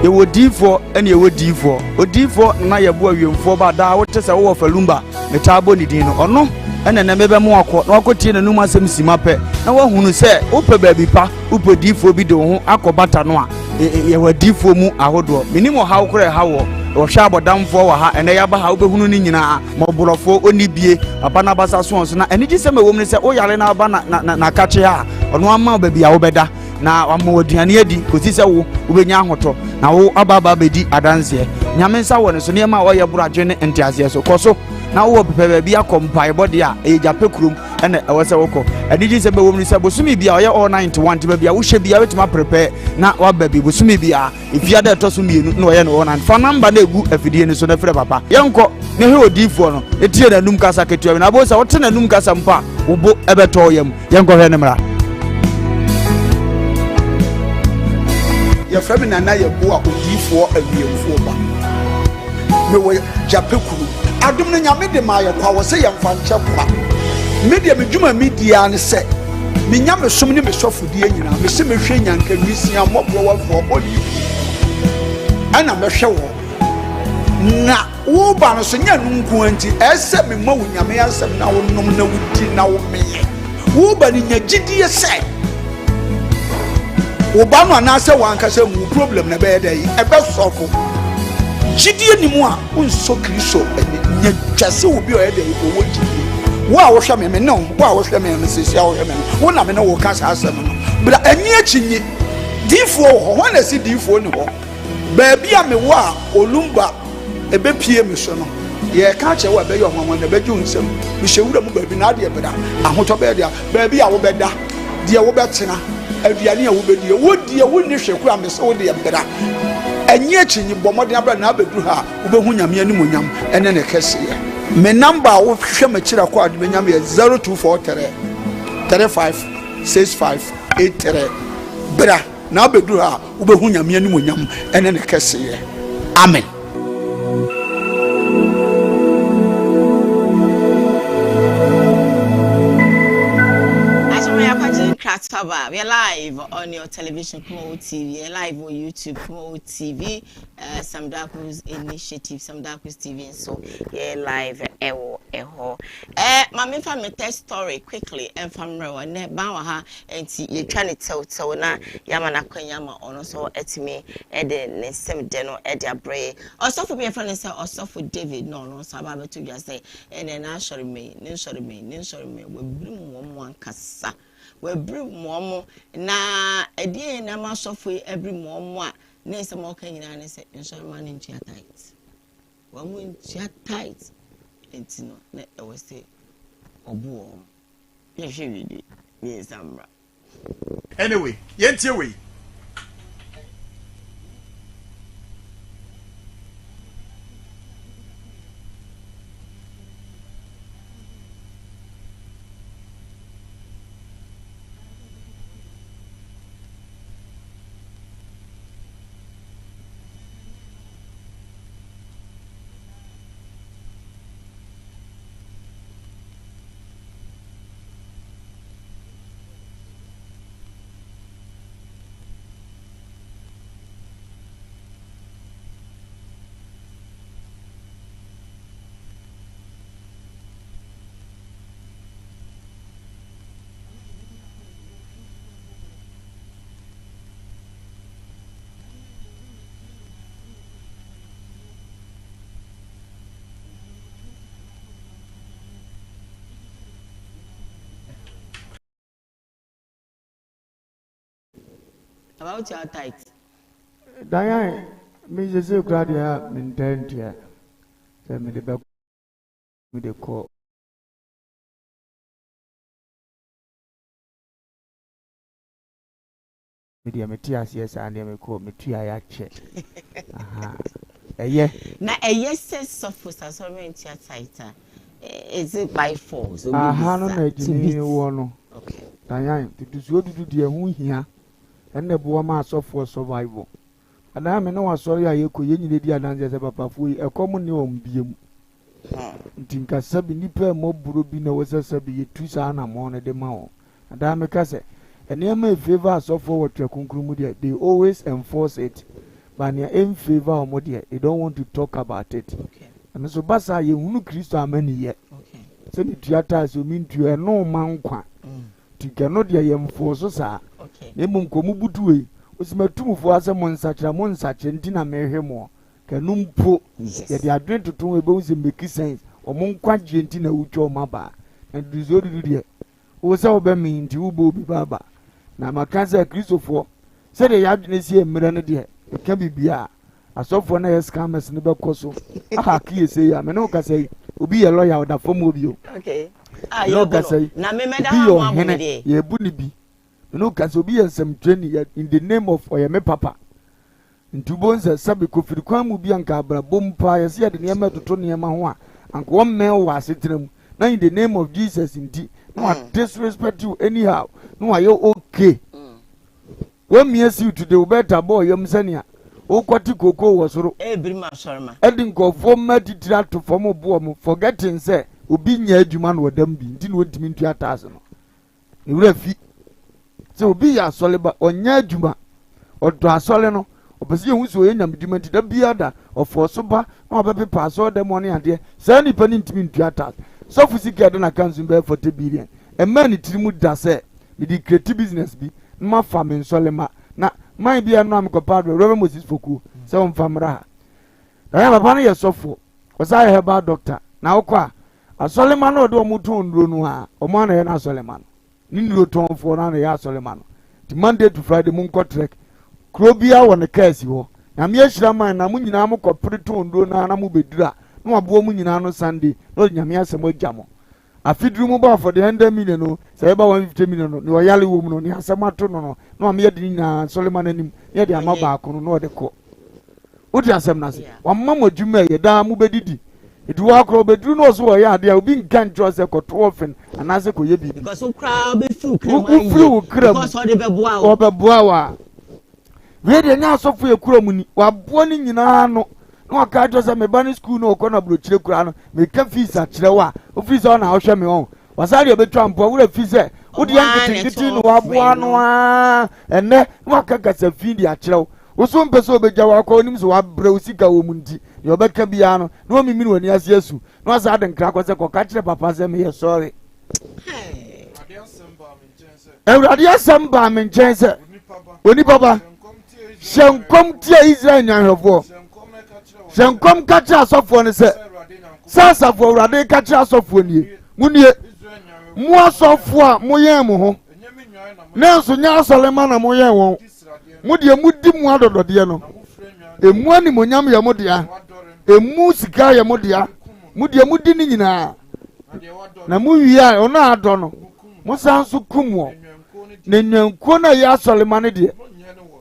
Yɛwɔ diifoɔ ɛne yɛwɔ diifoɔ. Odiifoɔ Nana Yɛboa Wiemfoɔ ba daa wote sɛ wowɔ Falumba metaa bɔ ne din no ɔno ɛna ɛnɛ mebɛmo akɔ na wakɔtie n'anum asɛm sima pɛ na wahunu sɛ wopɛ baabi pa wopɛ diifoɔ bi de wo ho akɔ bata no a yɛwɔ adiifoɔ mu ahodoɔ menim ɔhaw korɔ ɛha wɔ. Wɔhwɛ abɔdamfoɔ wɔ ha, ɛnɛ yɛaba ha wobɛhunu ne nyinaa. Mmɔborɔfoɔ ɔnni bie, papa no abasa so wɔn so. Na anigyesɛm a ɛwɔ mu ne sɛ woyare na aba na na na n'akakye ha a, ɔno ama wo baabi a wobɛda na wama wo aduane adi kɔsi sɛ wo wobɛnya ahotɔ na wo aba aba abɛdi adanseɛ. Nyame nsa wɔ ne so, nneɛma a ɔyɛ boro adwene ne nteaseɛ so. Kɔ so na wowɔ pepɛ baabi akɔ mpaebɔ deɛ a, ɛyɛ gyapɛ kurom ɛna ɛwɔ sɛ wokɔ. Anigyesɛm ɛwɔ mu ne sɛ bosome bi a ɔyɛ all 91 nti baabi a wohyɛ biara wobɛtumi aprepɛ na waba bi bosome biara. Efia da ɛtɔ so mmienu na ɔyɛ no ɔnan. Fa namba no egu afidie no so na frɛ papa. Yɛnkɔ na hwɛ odiyifoɔ no na tie n'anum kasa ketewa bi. Na abom sɛ wote n'anum kasa mpo a, wo bo ɛbɛtɔ wo yam. Yɛnkɔ hwɛ ne mmra. Yɛfrɛ me Nana Yeboah Odiyifoɔ Awiemfoɔ ba. Mewɔ Gyapɛ kuro. Adom no Nyame de maa yɛ kwa, wɔ sɛ yɛmfa nkyɛ kwa. Me deɛ me dwuma me di ara ne sɛ me nyamesom ne me sɔfodie nyinaa me se mehwɛ nyanka nwisia mmɔborɔwafoɔ ɔnni bi ɛna mɛhwɛ wɔn na Woreba no so, nyɛ ɛno nko ara nti, ɛyɛ sɛ mema wo Nyame asɛm na wonom na wodi na womee. Woreba no, nya gyidie sɛ wo ba no anaasɛ w'ankasa mu wo problem na ɛbɛyɛ dɛ yi, ɛbɛsɔfo. Gyidie ni mu a, wonsɔ Kristo ani. Nya twa sɛ obi a ɔyɛ dɛ yi, ɔwɔ gyidie. Wo a wohwɛ me, me ne wo, wo a wohwɛ me no, seesei a wohwɛ me no, wo na me ne wo ka saa asɛm no. Bra, ɛnyi akyinnye. Diifoɔ wɔ hɔ, hwan na ɛsi diifoɔ ni hɔ? Baabi a mewɔ a Olumba ɛbɛpue me so no, yɛreka akyerɛ wo a ɛbɛyɛ ɔnwanwa na ɛbɛgye wo nsam. Mehyɛ wura mu baabi na adeɛ bɛda, ahotɔ bɛyɛ dea. Baabi a wobɛda, deɛ wobɛtena, aduane a wobɛdie, wo deɛ wonni hwee koraa mese wo deɛ bra. Ɛnyɛ akyinnye, bɔ mmɔden abra na abɛduru ha a wobɛhu Nyame animuonyam ne ne kɛseyɛ. Me number a wohwehwɛ m'akyiri akɔ a wode bɛnya me yɛ 0243 35 65 83. Bra na abɛduru ha a Wobɛhu Nyame animuonyam ne ne kɛseyɛ. Amen. Kratoba. We are live on your television, Kumawo TV. We are live on YouTube, Kumawo TV, uh, Sam Darko's Initiative, Sam Darko's TV. So, yeah, live, ewo, eho. Eh, ma memfa me test story quickly ɛmfa mmerɛ wɔ ɛnɛ ban wɔ ha nti yɛtwa ne tɛwtɛw na yɛama no akwanya ma ɔno nso atumi de ne nsɛm dɛ no de abrɛ yɛ. Ɔsɔfo bi yɛfrɛ no sɛ ɔsɔfo David na ɔno nso aba abɛto dwa sɛ ɛnɛ n'asɔre mmɛn, ne nsɔre mmɛn, ne nsɔre mmɛn, wabirim wɔn ankasa. Wabirim wɔn na ɛdeɛn na ama asɔfo yi abirim wɔn a ne nsɛm a ɔka nyinaa ne sɛ nsɔremma no ntua tithe. Wɔantua tithe nti no, na ɛwɔ sɛ ɔbo wɔn. Yɛhwɛ video ne yɛn nsa mmra. Anyway, yɛntie wei. About your tight. Diane, me sese kura deɛ a mentaa ntua sɛ mede bɛ mede kɔ. Me deɛ mete aseɛ saa deɛ mekɔ metua yɛakyɛ aha ɛyɛ. Na ɛyɛ sɛ sɔfo sɛ asɔre mɛ ntua tithe a is it by force obi Aha no bisa na to gyimi beat. wɔ no Okay. Dayan tutusuo dudu deɛ ɛho hia ɛna ɛboa ma asɔfoɔ survival Anaa me ne wo asɔre a yɛkɔ yɛn nyina di adanseɛ sɛ papafoɔ yi ɛkɔm nne wɔn biam Nti nka sɛbi nnipa mmɔborɔ bi na ɛwɔ sɛ sɛbi yɛtu saa anammɔn no de ma wɔn. Na daa meka sɛ, nneɛma a ɛfavour asɔfoɔ wɔ Twerɛ Kronkron mu deɛ, they always enforce it, but nea ɛnfavour wɔn deɛ, they don't want to talk about it. Ɛno nso ba saa a, yɛhunu Kristo amaniyɛ. Sɛ metua tax o, mentua, ɛno mma nkwa. Nti nka ɛno deɛ yɛmfɔɔso saa. Na mmom nka wɔn butu wei, wɔsi matu mo fo ara sɛ monsakyera, monsakyera nti na mehwe moɔ. Kɛno mpo yɛde adwene toto ho yɛbɛhu sɛ make sense. Wɔn nkwagyeɛ nti na wotwa wɔn abaa. Na dudusoɔ dudu deɛ wo sɛ wobɛmee nti wobɔ obi ba aba. Na maka sɛ Kristofoɔ sɛdeɛ yɛn adwene si yɛ mmerɛ no deɛ ɛka biribiara. Asɔfoɔ no a ɛyɛ scammers no bɛkɔ so ahake yɛ sei a me ne wo kasa yi obi yɛ lawyer ɔda fam hɔ bio. Okay. Ah, Me ne wo yɛbu no. kasa yi Na me mɛda obi hɔ yɛ a mo abɔ me ɔhene deɛ. yɛbu no bi. Me ne wo kasa obi yɛ nsɛmtwerɛni yɛ in the name of ɔyɛ me papa. Nti wobɛhu sɛ sɛbe kofiri kwan mu bi anka abrabɔ mu paa yɛsɛ yɛde nneɛma ɛtoto nneɛma ho a anka wɔmmɛn wo wɔ asetena mu na in the name of Jesus nti na wa disrespect you anyhow na wayɛ okay. Wamia siwt de wo bɛta bɔɔ yam sɛnea wokɔte kookoo wɔ soro. Ɛde nkurɔfoɔ mma atitire ato fam bo wɔn forgetting sɛ obi nyɛ adwuma na ɔda mu bi nti na ɔntumi ntua tax no. Ne werɛ fi sɛ obi yɛ asɔre ba ɔnyɛ adwuma ɔdɔ asɔre no ɔpɛ sɛ yɛhu sɛ ɔyɛ nyamedwuma nti da biara da ɔfɔɔ so ba na wabɛpepa asɔre dɛm hɔ ne adeɛ saa nipa no ntumi ntua tax. Sɔfo sika ɛde n'aka nso bɛyɛ 40 billion ɛmmaa ne tiri mu da sɛ mede create business bi na mafa me nsɔle ma na man bi a ɛno a mekɔpa adɔ Reverend Moses Fokuo sɛ ɔmfa mmra ha. Na papa no yɛ sɔfoɔ, ɔsan yɛ herbal doctor. Na wokɔ a, asɔlema no ɔde wɔn tɔn nnuro no a, wɔn ana yɛ no asɔlema no. Ne nnuro tɔnfoɔ no ana yɛ asɔlema no. Nti Monday to Friday mo nkɔ trek. Kuro biara wɔ ne kaa si hɔ. Nyame ahyira man na mo nyinaa mo kɔ pere tɔn nnuro no a na mo bɛduru a, na waboa mo nyinaa no Sunday na ɔde Nyame asɛm agya mo. Afe duru mu bɔ afɔdeɛ 100 million o, sɛ ɛba 150 million no, nea ɔyare wɔ mu no, nea asɛm ato no no, na wama yɛde ne nyinaa nsɔrema no anim, na yɛde ama baako no, na ɔde kɔ. Wote asɛm no ase? Wama mo adwuma ɛyɛ daa mobɛdidi. Ɛti wɔ akora ɔbɛduru na ɔso ɔyɛ adeɛ a obi nka nkyerɛ sɛ kɔto ɔfen anaasɛ kɔyɛ biribi. Because wo koraa wobɛfiri wo kra mu Because ɔde bɛboa wo. Ɔbɛboa wo a. Wei deɛ nyɛ asɔfo yɛ kura mu ni. Waboa ne nyinaa ano. Na waka akyerɛ sɛ meba ne sukuu na ɔkɔ no aburokyire koraa no, meka fees akyerɛ wo a, wofiri sɛ ɔna ɔhwɛ me ɔn. Wasan deɛ bɛtwa mpoa, wura fi sɛ wodeɛ nketenkete na waboa ano ara ɛnɛ na waka kasa fi de akyerɛ wo. Wo so mpɛ sɛ ɔbɛgya wo akɔ, wonim sɛ wabrɛ wo sika wɔ mu nti, deɛ ɔbɛka biara no, na wamimini w'ani ase asu, na wasan de nkra kɔ sɛ kɔka kyerɛ papa sɛ meyɛ sɔre. Awurade asɛm baa me nkyɛn sɛ, Onipa ba, hyɛ nkɔm tia Israel nnwanhwɛfoɔ. Hyɛ nkɔm ka kyerɛ asɔfoɔ no sɛ, sɛ asafo Awurade ka kyerɛ asɔfoɔ nie, monie, mo asɔfoɔ a moyɛn mo ho, nanso nyɛ asɔremma na moyɛn wɔn, mo deɛ modi mo adɔdɔdeɛ no, emu animonyam yɛ mo dea, emu sika yɛ mo dea, mo deɛ modi ne nyinaa, na mowie a ɔno a adɔ no, mosan nso kum wɔn. Na nnwankuo no a ɛyɛ asɔremma no deɛ,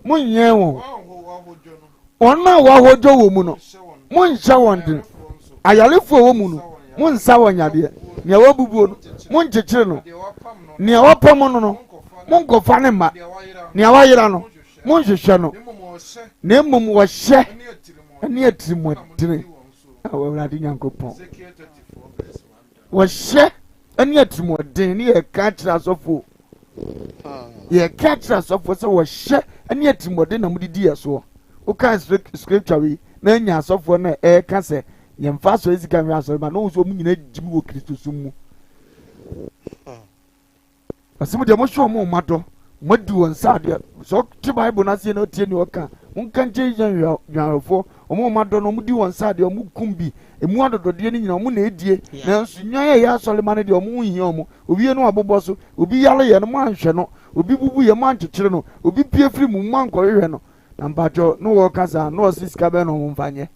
monyɛn wɔn. Wɔn a wɔahodwo wɔ mu no, monhyɛ wɔn den. Ayarefoɔ a ɛwɔ mu no, monsa wɔn yadeɛ. Nea wabubuo no, monkyekyere no. Nea wɔapam no no, monkɔfa no mma. Nea wayera no, monhwehwɛ no. Na mmom wɔhyɛ ne atirimuɔdene. Awurade Nyankopɔn. Wɔhyɛ ne atirimuɔden ne yɛka kyerɛ asɔfoɔ. Yɛka kyerɛ asɔfoɔ sɛ wɔhyɛ ne atirimuɔden na mode di yɛ soɔ. Woka scripture wei na anya asɔfoɔ no a ɛreka sɛ yɛmfa asɔre sika nhwɛ asɔre ma na wɔn nso wɔn nyinaa gyimi wɔ Kristosom mu. Ɔse mo deɛ mohwɛ wɔn mma dɔ, moadi wɔn nsa adeɛ. Sɛ ɔte Bible no aseɛ na ɔtie nea ɔka, monka nkyerɛ Israel nnwanhwɛfoɔ, wɔn mma dɔ no, wɔdi wɔn nsa adeɛ, wɔkum bi, emu adɔdɔdeɛ no nyinaa wɔn na ɛdie. Nanso nnwan a ɛyɛ asɔre ma no deɛ, wɔn ho nhia wɔn. Owie no wɔabobɔ so, obi yareɛ no, moanhwɛ no, obi bubuiɛ, moankyekyere no, obi pue firi mo mu, moankɔhwehwɛ no. Na mpakyɛw, na wɔreka saa, na ɔse sika bɛn na wɔmfa nyɛ?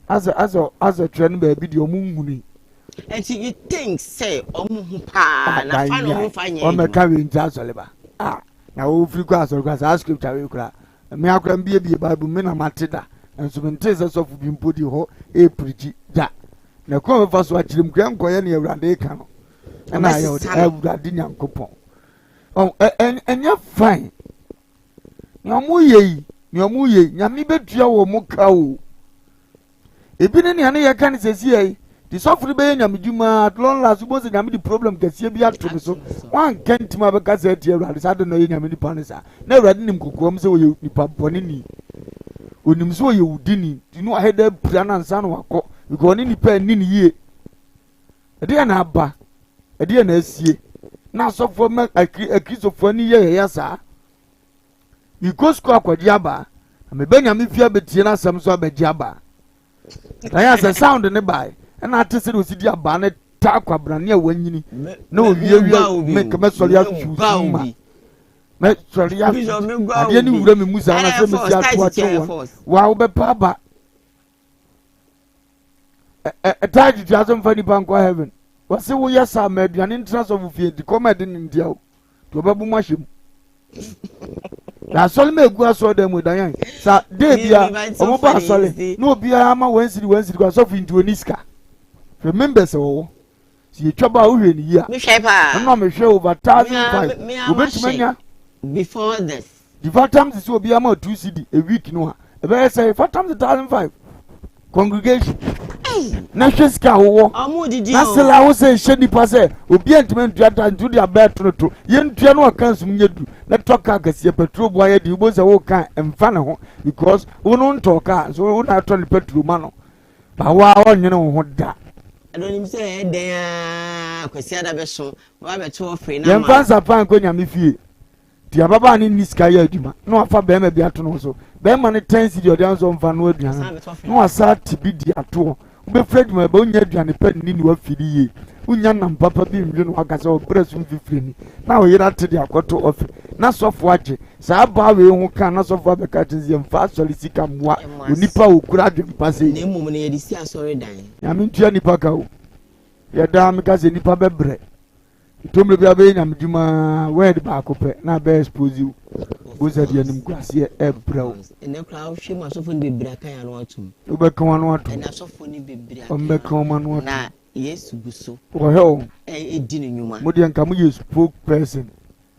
Asɛ asɛ asɛ twerɛ no baabi deɛ ɔmo nhunui. Nti you think sɛ ɔmo hu paa na fa na ɔmo fa nyɛ adwuma. Ɔmɛka wei nti asɔre ba. Ah na wofiri kɔ asɔre kora saa scripture wei kora. Me akora mbiebie bible me na mate da. Nso mente sɛ sɔfo bi mpo de hɔ ɛpirikyi da. Na kwan bɛfa so akyerɛ mu kura nkɔyɛ ne awurade ka no. Ɛna ayɛ awurade Nyankopɔn. Ɛnyɛ fine. Nea wɔn yɛ yi, nea wɔn yɛ yi, nyame bɛtua wɔn ka o. Ebi ne nea ne yɛka ne sɛsi yɛ yi, te sɔfo no bɛyɛ nyame dwuma at long last wobɛhu sɛ nyame de problem kɛseɛ bi ato ne so. Wanka ntim abɛka sɛ atia awurade saa de na ɔyɛ nyame nipa no saa. Na awurade nim kokoam sɛ ɔyɛ nipa bɔne ni. Onim sɛ ɔyɛ wudini, nti no ahɛ da apira no ansa na wakɔ because ɔne nipa anni ne yie. Ɛdeɛn na aba? Ɛdeɛn na asie? Na asɔfoɔ ma akristofoɔ ani yɛ yɛyɛ saa. Mekɔ sukuu akɔgye aba, na meba Nyame fie abɛtie n'asɛm so abɛgye aba. Ɛyɛ sɛ sound ne bae ɛna ate sɛ de osi di abaa ne taa kwabrane a wanyini na owiawia me kɛmɛsɔre ahwiw ma mɛsɔre ahwiw adeɛ ne wura me mu saa na sɛ mesi ato akyɛ wɔn wa wobɛpa aba ɛtaa twitwi ase mfa nipa nkɔ heaven wɔse woyɛ saa ma aduane ntena sɔfo fie nti kɔma ɛde ne ntia o nti wɔbɛbo mu ahyɛ mu na asɔre ma egu asɔre dan mu dan yan sa dee bia wɔn ba asɔre na obiara ama wɔn nsiri wɔn nsiri kɔ asɔfo nti wɔn ni sika hwɛ members wɔwɔ si etwa ba a wohwɛ ne yie a mehwɛ paa ɛna mehwɛ over 1005 obetumi anya before this difa times sɛ obi ama 2 cedi a week no a ɛbɛyɛ sɛ fa times 1005 congregation na hwɛ sika a wowɔ na sela wo sɛ hyɛ nipa sɛ obi antumi ntua ta nti wode abɛɛ to no to yɛntua no ɔka nsum nyɛ du na tɔ kaa kɛseɛ petrol boa yɛ de wobɛhu sɛ woka mfa ne ho because wo no ntɔɔ kaa nso wo na atɔ ne petrol ma no ba wo a ɔnwene wo ho da. Ɛno nim sɛ ɛyɛ dɛn ara Kwasi Ada bɛso bɛba bɛto ɔfere no ama. Yɛmfa nsapan nkɔ nyame fie. Nti ababaa no nni sika yɛ adwuma na wafa bɛrima bi ato no so. Bɛrima no ten cedi ɔde ansɔ mfa no aduane no na wasa ate bi di atoɔ. Wobɛfiri adwuma ba wonya aduane pa nni ne wafidi yie. Wonya nam papa bi nwe no waka sɛ ɔbrɛ so mfifire ni na ɔyere ate de akɔto ɔfe na sɔfo agye saa abaa wei ho ka na sɔfo abɛka kyerɛ sɛ yɛmfa asɔre sika mmoa onipa a ɔkura adwempa sei. Na mmom no yɛde si asɔredan. Nyame ntua nipa ka o. Yɛdaa meka sɛ nipa bɛbrɛ. Ntommerɛ bi abɛyɛ nyamedwuma word baako pɛ na abɛ expose wo. Bo sɛ deɛ animguaseɛ ɛbrɛ wo. Ɛnɛ koraa wohwɛ mu asɔfo no bebree aka yɛn ano atom. Wobɛka wɔn ano atom. Ɛnɛ asɔfo no bebree aka yɛn Wɔbɛka wɔn ano atom. Na Yesu gu so. Wɔhwɛ o. Ɛdi ne nnwuma. Mo deɛ nka mo yɛ spokesperson.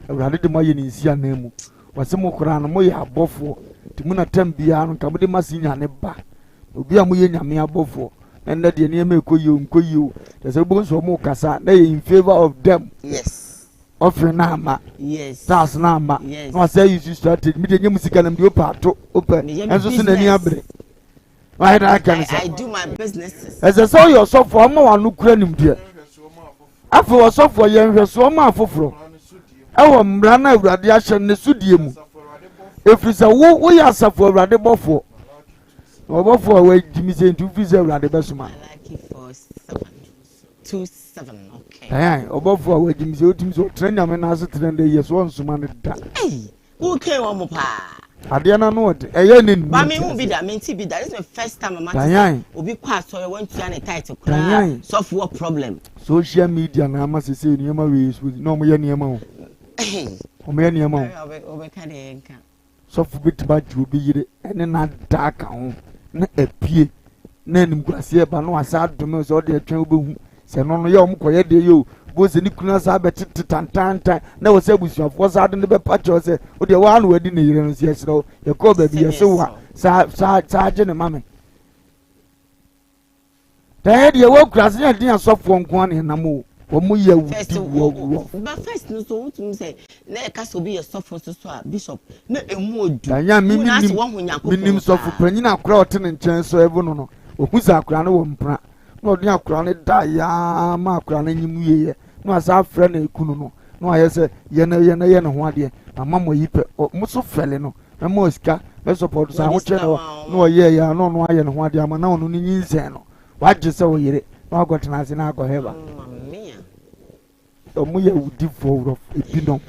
Awurade de mo ayɛ ne nsi anan mu. Wɔse mo koraa no moyɛ abɔfoɔ. Nti mo na tam biara no nka mode ma se nyane ba. Obi a moyɛ nyame abɔfoɔ. Na nnɛ deɛ nneɛma ɛkɔ yie o nkɔ yie o. Kyerɛ sɛ wobɛhu sɛ wɔn kasa na ɛyɛ in favour of them. Yes. Offering na ama. Yes. Stars na ama. Yes. Na wɔsɛ use strategy. Me deɛ nyɛ mu sika na me deɛ wopɛ ato wopɛ. Ɛnso so n'ani abere. Wayɛ dɛ aka ne sa. I do my businesses. Ɛsɛ sɛ ɔyɛ ɔsɔfoɔ ama w'ano kura nimdeɛ. Afei ɔsɔfoɔ yɛ nhwɛsoɔ ma afoforɔ ɛwɔ mmara no a Awurade ahyɛ ne so die mu. Ɛfiri sɛ wo woyɛ asafo Awurade bɔfoɔ. Na ɔbɔfoɔ a wagyimi sɛ nti wofiri sɛ Awurade bɛsoma. Ɛyɛ ɔbɔfoɔ a wagyimi sɛ wotumi sɛ ɔtena nyame no ase tena dɛ yɛ so ɔnsoma no da. Wo kɛn wɔn paa. Adeɛ no ano ɔde ɛyɛ ne nni. Ba mi hu bi da mi nti bi da this is my first time ma te sɛ obi kɔ asɔre wɔn tua ne tithe koraa sɔfo wɔ problem. Social media na ama sese nneɛma wei so na wɔn yɛ nneɛma o. Wɔn yɛ nneɛma o. Ɔbɛka deɛ yɛn ka. Sɔfo bi tuma gye obi yere ɛne n'ada aka ho na apue na animguaseɛ ba na wasa adome sɛ ɔde ɛtwɛn wobɛhu sɛ no no yɛ wɔn kɔyɛ deɛ yɛ o bo sɛ ne kunu asa abɛtete tantantan na wɔ sɛ abusuafoɔ saa de ne bɛpa kyɛw sɛ o deɛ waa na wadi ne yere no sɛ yɛserɛ wo yɛkɔɔ baabi yɛse wa saa saa saa gye ne ma me Tɛɛ deɛ wɔ kura se yɛ den asɔfoɔ nko ara na ɛnam o wɔn yɛ wudi wɔ wɔ. Ba first no so wotumi sɛ na ɛka sɛ obi yɛ sɔfo nso so a bishop na emu odu. Danya mi mi nim mi nim sɔfo panyin akora ɔte ne nkyɛn so ɛbo no no ohu sɛ akora no wɔ mpena na ɔde akora no da yaa ma akora no anyim wie yɛ na wasa afrɛ ne kunu no na wayɛ sɛ yɛ na yɛ na yɛ ne ho adeɛ na ma mo yi pɛ ɔmo so fɛle no mɛma ɔ sika mɛ support sɛ ahokyerɛ na na ɔyɛ yɛ na ɔno ayɛ ne ho adeɛ ama na ɔno ne nyinsɛn no wagye sɛ ɔyere na wakɔtena ase na akɔ hɛba ɔmo yɛ awudifoɔ wurɔfo ebinom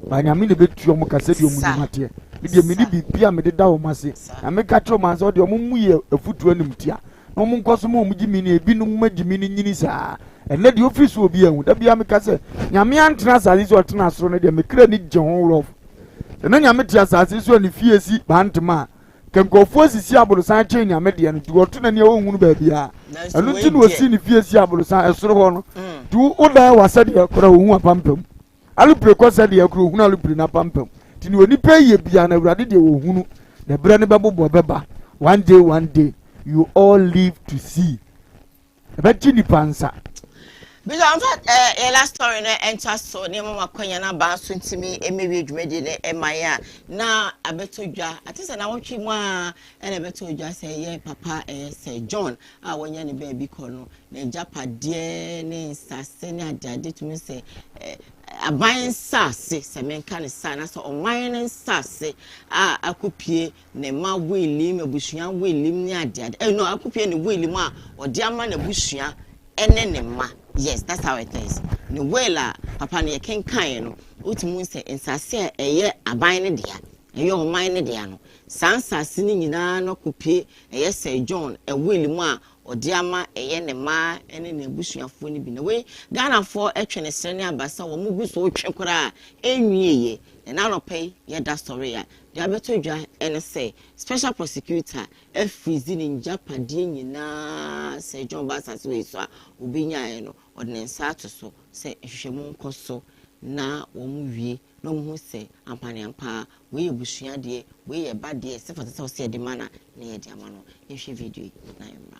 ba nyame na ebetu ɔmo ka sɛdeɛ ɔmo nim ateɛ medeɛ mene biribi a mede da ɔmo ase na meka kyerɛ ɔmo ansa ɔdeɛ ɔmo mu yɛ afutuo animtia na ɔmo nkɔ so ma ɔmo gye mi ne ebinom ma gye mi ne nyini saa ɛnɛ deɛ ofiri so obi ahu da bia meka sɛ nyame antena asase so ɔtena soro no deɛ mekra ni gye ho wurɔfo. Sɛ na Nyame te asase so a ne fie si Bantama a, nka nkurɔfoɔ asisi aborosan kyɛn Nyame deɛ no, nti wɔto n'ani a wɔnhunu baabiara. Ɛno nti na ɔsii ne fie si aborosan ɛsoro hɔ no. Nti wo dan wɔ sɛdeɛ koraa ɔhu apampam. Alupre kɔ sɛdeɛ koraa ɔhunu alupre no apampam. Nti deɛ onipa yɛ biara no Awurade deɛ ɔhunu, na ɛberɛ no bɛbobɔ ɛbɛba. One day, one day, you all live to see. Ɛbɛgye nnipa nsa. Bisa nfa eh, yɛ last story no ɛntoa so ne ɛma makwanya no aba so ntumi ɛmɛwie dwumadie no ɛma yɛ a na abɛtɔ dwa ate sɛ nawɔtwe mu a ɛna ɛbɛtɔ dwa sɛ yɛ papa ɛyɛ sɛ John a wɔanya ne baabi kɔ no n'agyapadeɛ ne nsase ne adeade tumi sɛ eh, Aban nsase, sɛ menka no saa, anaasɛ ɔman no nsase a akɔpue ne mma willim, abusua willim ne adeade, eh, no, akɔpue ne willim a ɔde ama n'abusua ne ne mma. Yes, that's how it is. Ne will a papa no yɛkenkaeɛ no, wotumi hu sɛ nsase a ɛyɛ aban no dea, ɛyɛ ɔman no dea no, saa nsase no nyinaa no akɔpue ɛyɛ Sir John will mu a ɔde ama ɛyɛ ne mma ne n'abusuafoɔ no bi. Na wei Ghanafoɔ twe ne serɛ ne abasa wɔn gu so retwe koraa ɛnwieɛ. Na ɛna anɔpa yi yɛda sɔre a, deɛ abɛtɔ dwa ne sɛ special prosecutor afirizi ne ngyapadeɛ nyinaa sɛ John ba asase wei so a ɔbɛnyaeɛ no, ɔde ne nsa ato so sɛ nhwehwɛmu nkɔ so na wɔn wie na wɔhu sɛ ampaneampa ara wei yɛ abusua deɛ, wei yɛ ba deɛ, sɛ fata sɛ ɔsɛ yɛde ma no a, na yɛde ama no. Yɛnhwɛ video yi na yɛmmra.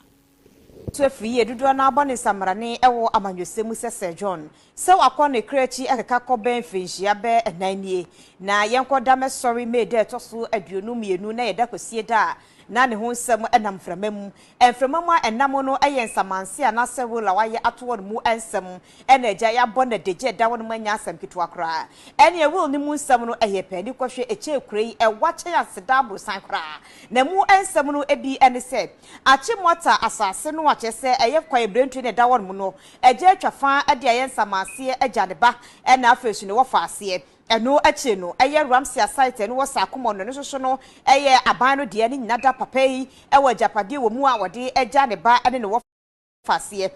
To afiri yie dodoɔ no ara bɔ ne nsamrane wɔ amanyɔsɛm mu sɛ Sir John sɛ wakɔ ne kra akyi akeka kɔ bɛn mfirinhyia bɛ nnan nie. Na yɛnkɔ da mɛsɔre May da ɛtɔ so 22 na yɛda Kwasie da a na ne ho nsɛm nam mframa mu. Mframa mu a ɛnam no yɛ nsamanse anaasɛ will a wayɛ ato hɔ no mu nsɛm na agya yɛabɔ no adagya ɛda hɔ nom ɛnyɛ asɛm ketewa koraa. Ɛneɛ will no mu nsɛm no ɛyɛ pɛ ani kɔhwɛ ɛkyɛɛ kuro yi ɛwa kyɛn aseda aborosan koraa. Na ɛmu nsɛm no bi ne sɛ Achimota asase no a kyerɛ sɛ ɛyɛ kwaeɛbirentuo na ɛda hɔ nom no agya atwa fa de ayɛ nsamanseɛ agya ne ba ɛna afei nso ne wɔfa aseɛ. Ɛno akyire no, ɛyɛ Ramsey site a ɛno wɔ Sakumɔ no, ɛno nso so no ɛyɛ aban no deɛ, ne nyina da papa yi wɔ agyapadeɛ wɔ mu a wɔde agya ne ba ne ne wɔfaseɛ.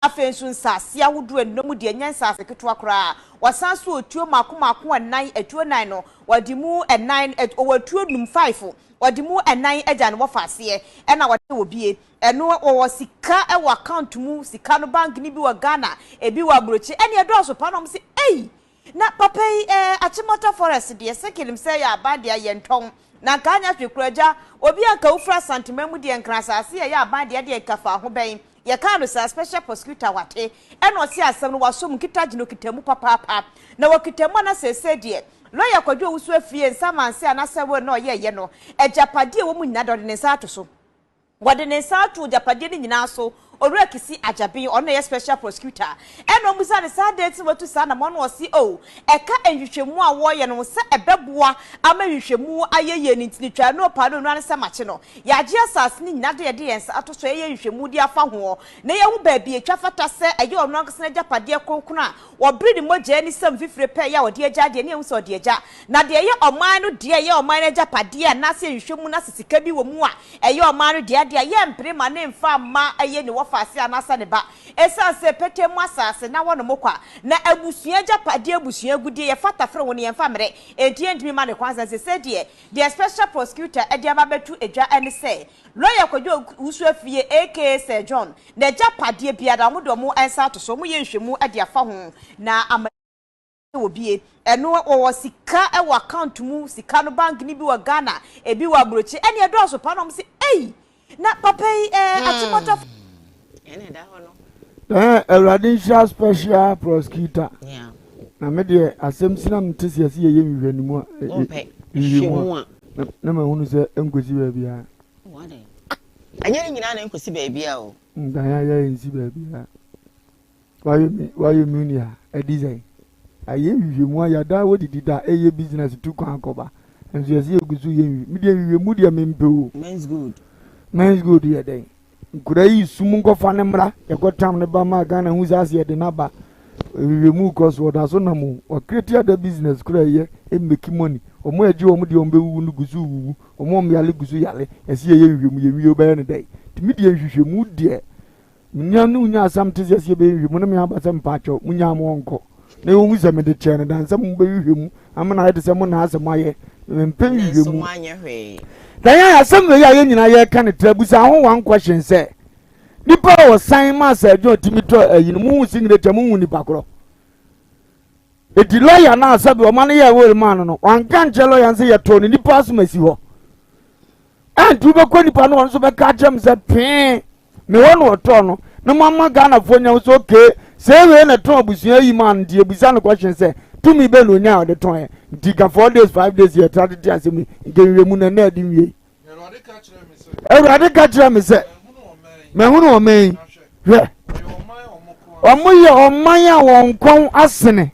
Afei nso nsaase ahodoɔ ɛnɔ mu deɛ ɛnyɛ nsaase ketewa koraa. Wɔsan so ɔtuo mmaako mmaako ɛnan, atuo nan no wɔde mu ɛnan, ɔwɔ atuo num, five, wɔde mu ɛnan agya ne wɔfaseɛ ɛna wɔde wɔ bie. Ɛno wɔwɔ sika wɔ account mu, sika no bank no bi wɔ Ghana, ebi wɔ aburokyi, ɛne ɛdɔɔso paa na wɔn se ei! Na papa yi eh, Achimota forest deɛ sekelim sɛ yɛ aban deɛ yɛntɔn na nka anyɛ hwee koraa agya obi a nka wofiri Asanteman mu deɛ Nkran asase yɛ yɛ aban deɛ deɛ nka fa ho bɛn yɛkaa no saa special prosecutor wate ɛna ɔse asɛm no wasɔ mu nkita gyina okita mu papaapa na wakita mu ana seesei deɛ lawyer Kwadwo Owusu Afriyie nsa manse anasɛ will na ɔyɛɛyɛ no agyapadeɛ ɛwɔ mu nyinaa deɛ ɔde ne nsa ato so. Wɔde ne nsa ato agyapadeɛ no nyinaa so. Owura Kissi Agyabeng, ɔno na ɛyɛ Special Prosecutor, ɛna wɔbisaa no sɛ adɛn nti na watu saa anamɔn no, ɔse oh, ɛka nhwehwɛmu a wɔreyɛ no ho sɛ ɛbɛboa ama nhwehwɛmu ayɛ yie no nti no twaa no paa no nnura no sɛ makye no. Yɛagye asase no nyinaa de yɛde yɛn nsa ato so yɛyɛ nhwehwɛmu de afa hoɔ na yɛahu baabi a ɛtwa fata sɛ ɛyɛ ɔno ankasa n'agyapadeɛ kronkron a Wɔbere ne mogya ani sɛ mfifire pɛe a ɔde agya deɛ, ne yɛhu sɛ ɔde agya. Na deɛ ɛyɛ ɔman no deɛ, ɛyɛ ɔman no agyapadeɛ anaasɛ yɛnhwehwɛ mu na sɛ sika bi wɔ mu a ɛyɛ ɔman no dea deɛ a, yɛmpene ma ne mfa mma ɛyɛ ne wɔfaase anaasɛ ne ba. Ɛsiane sɛ petee mu asaase na wɔnom kwa, na abusua agyapadeɛ, abusua agudeɛ, yɛfa tafere ho no yɛmfa mmere, enti yɛntumi mma no kwan saa. Seesei deɛ, deɛ Special Prosecutor de aba abɛto dwa ne sɛ, Lɔya Kwadwo Owusu Afriyie aka Sir John, N'agyapadeɛ biara, wɔde wɔn nsa ato so, wɔyɛ nhwɛmu de afa ho na ama wɔ bie. Ɛno wɔwɔ sika wɔ account mu, sika no bank no bi wɔ Ghana, ebi wɔ aburokyi, ɛne ɛdɔɔso paa na wɔn se ei na papa yi ɛɛ Achimota. Ɛna ɛda hɔ no. Ɛɛ Awurade nhyira special prosecutor. Yeah. Na me deɛ asɛm si na mete sɛ yɛsi yɛyɛ nhwehwɛnimu a. Wɔmpɛ nhwehwɛmu a. Na mahunu sɛ ɛnkɔsi baabiara. Ɛnyɛ ne nyinaa na ɛnkɔsi baabiara o. Nkan ayɛ ɛnsi baabiara. Wayɛ mi wayɛ mi nua ɛdi sɛn. Ayɛ nhwehwɛmu ayɛ adaa wodidi da ɛyɛ business tu kwan akɔba. Nso yɛsi yɛgu so yɛ nhwehwɛmu. Mi deɛ nhwehwɛmu deɛ mempɛ o. Men's good. Men's good yɛ dɛn? Nkura yi sum nkɔfa ne mmra yɛkɔ tam ne ba ma Ghana hu sɛ ase yɛde n'aba. Nhwehwɛmu kɔ so ɔda so nam o. Wa create ada business kura ɛyɛ ɛmmeki money. Wɔn a ɛgye wɔn deɛ wɔn bɛwuwu no gu so wuwu. Wɔn a wɔn yare gu so yare, yɛse yɛyɛ nhwehwɛmu, yɛnwie wobɛyɛ no dɛn? Nti me deɛ nhwehwɛmu deɛ, menya ne wonya asɛm te sɛ yɛse yɛbɛyɛ nhwehwɛmu na me aba sɛ mpaakyɛw, monyaa mo ɔnkɔ. Na yɛhu sɛ mede kyɛɛ no dan sɛ mobɛhwehwɛ mu ama no ayɛ te sɛ mo na asɛ moayɛ. Mempɛ nhwehwɛmu. Na yɛn asɛm wei a yɛn nyinaa yɛreka no tra busa ho one question sɛ, nipa a ɔsan maa sɛ adwuma tumi tɔ ayi no, muhu signature, muhu nipa korɔ. Enti lɔya no a sɛbe ɔma no yɛɛ will maa no no, wanka nkyerɛ lɔya no sɛ yɛtɔɔ no nipa asom asi hɔ. Ɛnti wobɛkɔ nipa no ɔno nso bɛka akyerɛ me sɛ pee me hɔ na ɔtɔɔ no na moama Ghanafoɔ nya sɛ okay sɛ wei na ɛtɔn abusua yi maa no nti yɛbisa no question sɛ tumi bɛn na onya a ɔde tɔn ɛ nti ka four days five days yɛtra tete asɛm yi nka nhwɛmu na ɛna adi nwie. Awurade ka kyerɛ me sɛ, mahunu ɔman yi, hwɛ, wɔyɛ ɔman a wɔn kɔn asene.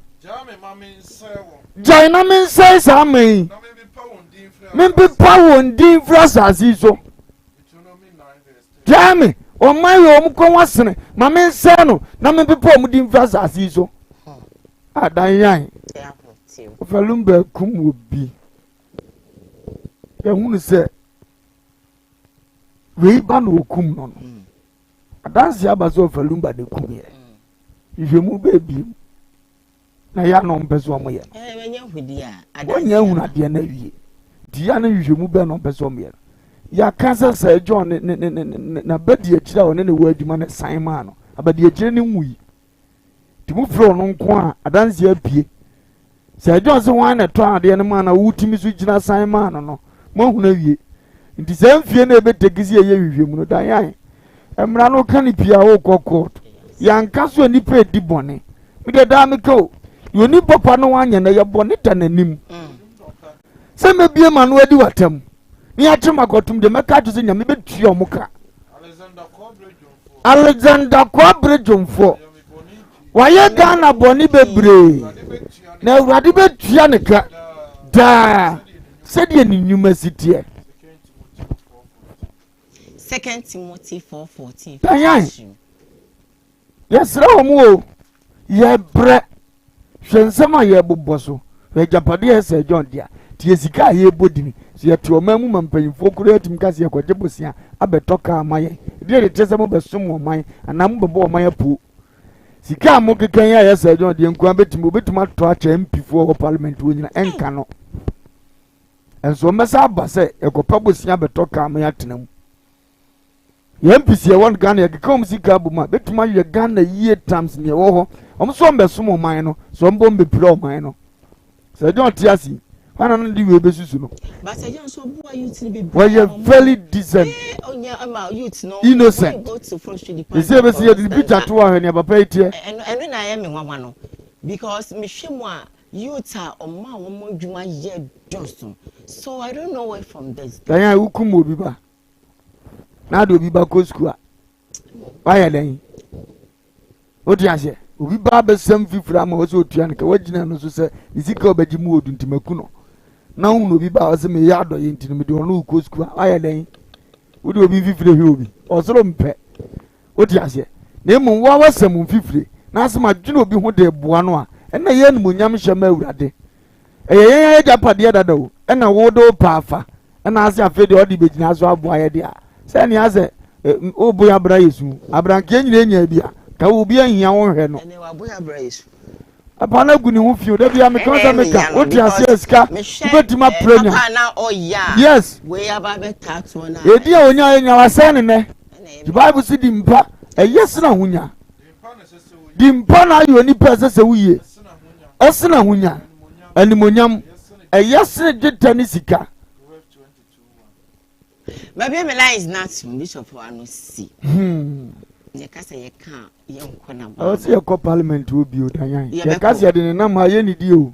Gyae na mensɛe saa aman yi. Mempepa wɔn din mfiri asase yi so. Gyae me, ɔman wei wɔn kɔn asene, ma mensɛe no na mempepa wɔn din mfiri asase yi so. Adan yan. Ɔfalumba kum wɔ bi. Yɛhunu sɛ wei ba na ɔkum no no. Adanse aba sɛ ɔfalumba na ɛkum yɛ. Nhwɛmu bɛɛ biem. Na yɛ na ɔmpɛ sɛ ɔmo yɛ no. Wɔnyɛ ahunu adeɛ no awie. Nti yɛ na nhwehwɛmu bɛɛ na ɔmpɛ sɛ ɔmo yɛ no. Yɛaka sɛ sɛ John ne ne ne ne ne n'abadiakyire a ɔne ne wɔ adwuma no san maa no. Abadiakyire no nwui. Nti mo frɛ ɔno nko a adanseɛ apue. Sɛ John sɛ wɔn na ɛtɔ adeɛ no maa no a wotumi so gyina san maa no no, moahunu awie. Nti saa mfie no a ɛbɛteki sɛ yɛyɛ nhwehwɛmu no, dan mmara no ka ne pii a wokɔ court. Yɛanka so a nnipa edi bɔne. Me deɛ daa meka o, deɛ onim papa no wanyɛ no ɛyɛ bɔne da n'anim. Sɛ mɛbie ma no adi w'atam ne yɛakye ma kɔtom deɛ mɛka ato sɛ Nyame bɛtua ɔmo ka. Alexander Kwabre Dwomfoɔ wayɛ Ghana bɔne bebree na Awurade bɛtua ne ka daa sɛdeɛ ne nnwuma si teɛ. Second Timothy 4:14. Danyan. Yɛsrɛ wɔn o, yɛbrɛ. Hwɛ nsɛm a yɛbobɔ so. Hwɛ agyapadeɛ a ɛsɛ John dea. Tie sika a yɛbɔ dini. Sɛ yɛte ɔman mu ma mpanyinfoɔ koraa atumi ka sɛ yɛkɔgye bosea abɛtɔ kaa ma yɛn. Ɛdeɛ de kyerɛ sɛ mobɛsom ɔman anaa mobɛbɔ ɔman apuo. Sika a mokeka yi a ɛyɛ Sir John deɛ nkoa bɛtumi obɛtumi atɔ akyɛ MP foɔ wɔ parliament wɔ nyina ɛnka no. Ɛnso ɔmmɛsa aba sɛ yɛkɔpɛ bosea bɛtɔ kaa ma yɛatena mu. Yɛn MPs yɛwɔ no Ghana yɛkeka wɔn sika abom a bɛtumi ayɛ Ghana yie times nea ɛwɔ hɔ. Wɔn nso wɔn bɛsom ɔman no so wɔn bɔ wɔn bɛpira ɔman no. Sɛ ɛdɔn ɔte ase yi hwan na de wei bɛsusu no. Wɔyɛ very decent innocent. Ɛsɛ ɛbɛsi yɛde ne picture to ahwɛ nea papa yi teɛ. Ɛno na ɛyɛ me nwanwa no because mehwɛ mu a youth a ɔmo a wɔn adwuma yɛ dɔso so I don't know where from this. Dayan wokum obi ba. na ade obi ba kɔ sukuu a wayɛ dɛn wote aseɛ obi ba abɛsɛm fifiri ama wɔ sɛ otua no ka wagyina no so sɛ ne sika ɔbɛgye mu odu nti maku no na wohunu obi ba ɔsɛ meyɛ adɔyɛ nti no mede ɔno kɔ sukuu a wayɛ dɛn wode obi mfifire hwɛ obi ɔsoro mpɛ wote aseɛ na mmom woa wasɛm mfifire na asɛm adwene obi ho de boa no a ɛna yɛ animonyam hyɛ ma awurade ɛyɛ yɛn ayɛ gyapadeɛ dada o ɛna wode wo paafa ɛna ase afei deɛ ɔde bɛgyina so aboa yɛ deɛ a sɛ nea sɛ wobo yɛ abra yɛ su abrankeɛ nyina nya bi a ka obi ahia wo hwɛ no papa no agu ne ho fio da bia meka sɛ meka wote aseɛ sika wobɛtumi aprɛ nya yes ɛdi a ɔnya yɛ nya wasɛe ne nɛ the bible si di mpa ɛyɛ sena ho nya Di mpa na ayɛ onipa ɛsɛ sɛ woyie. Ɛsene ahonya, animonyam, ɛyɛ sene dwetɛ ne sika. Baabi mi lines na tum bishop ano si. Yɛ kasa yɛ ka yɛ nkɔ na ba. Ɛwɔ sɛ yɛkɔ parliament wɔ bio danyan. Yɛ kasa yɛde ne nam ha yɛ ne di o.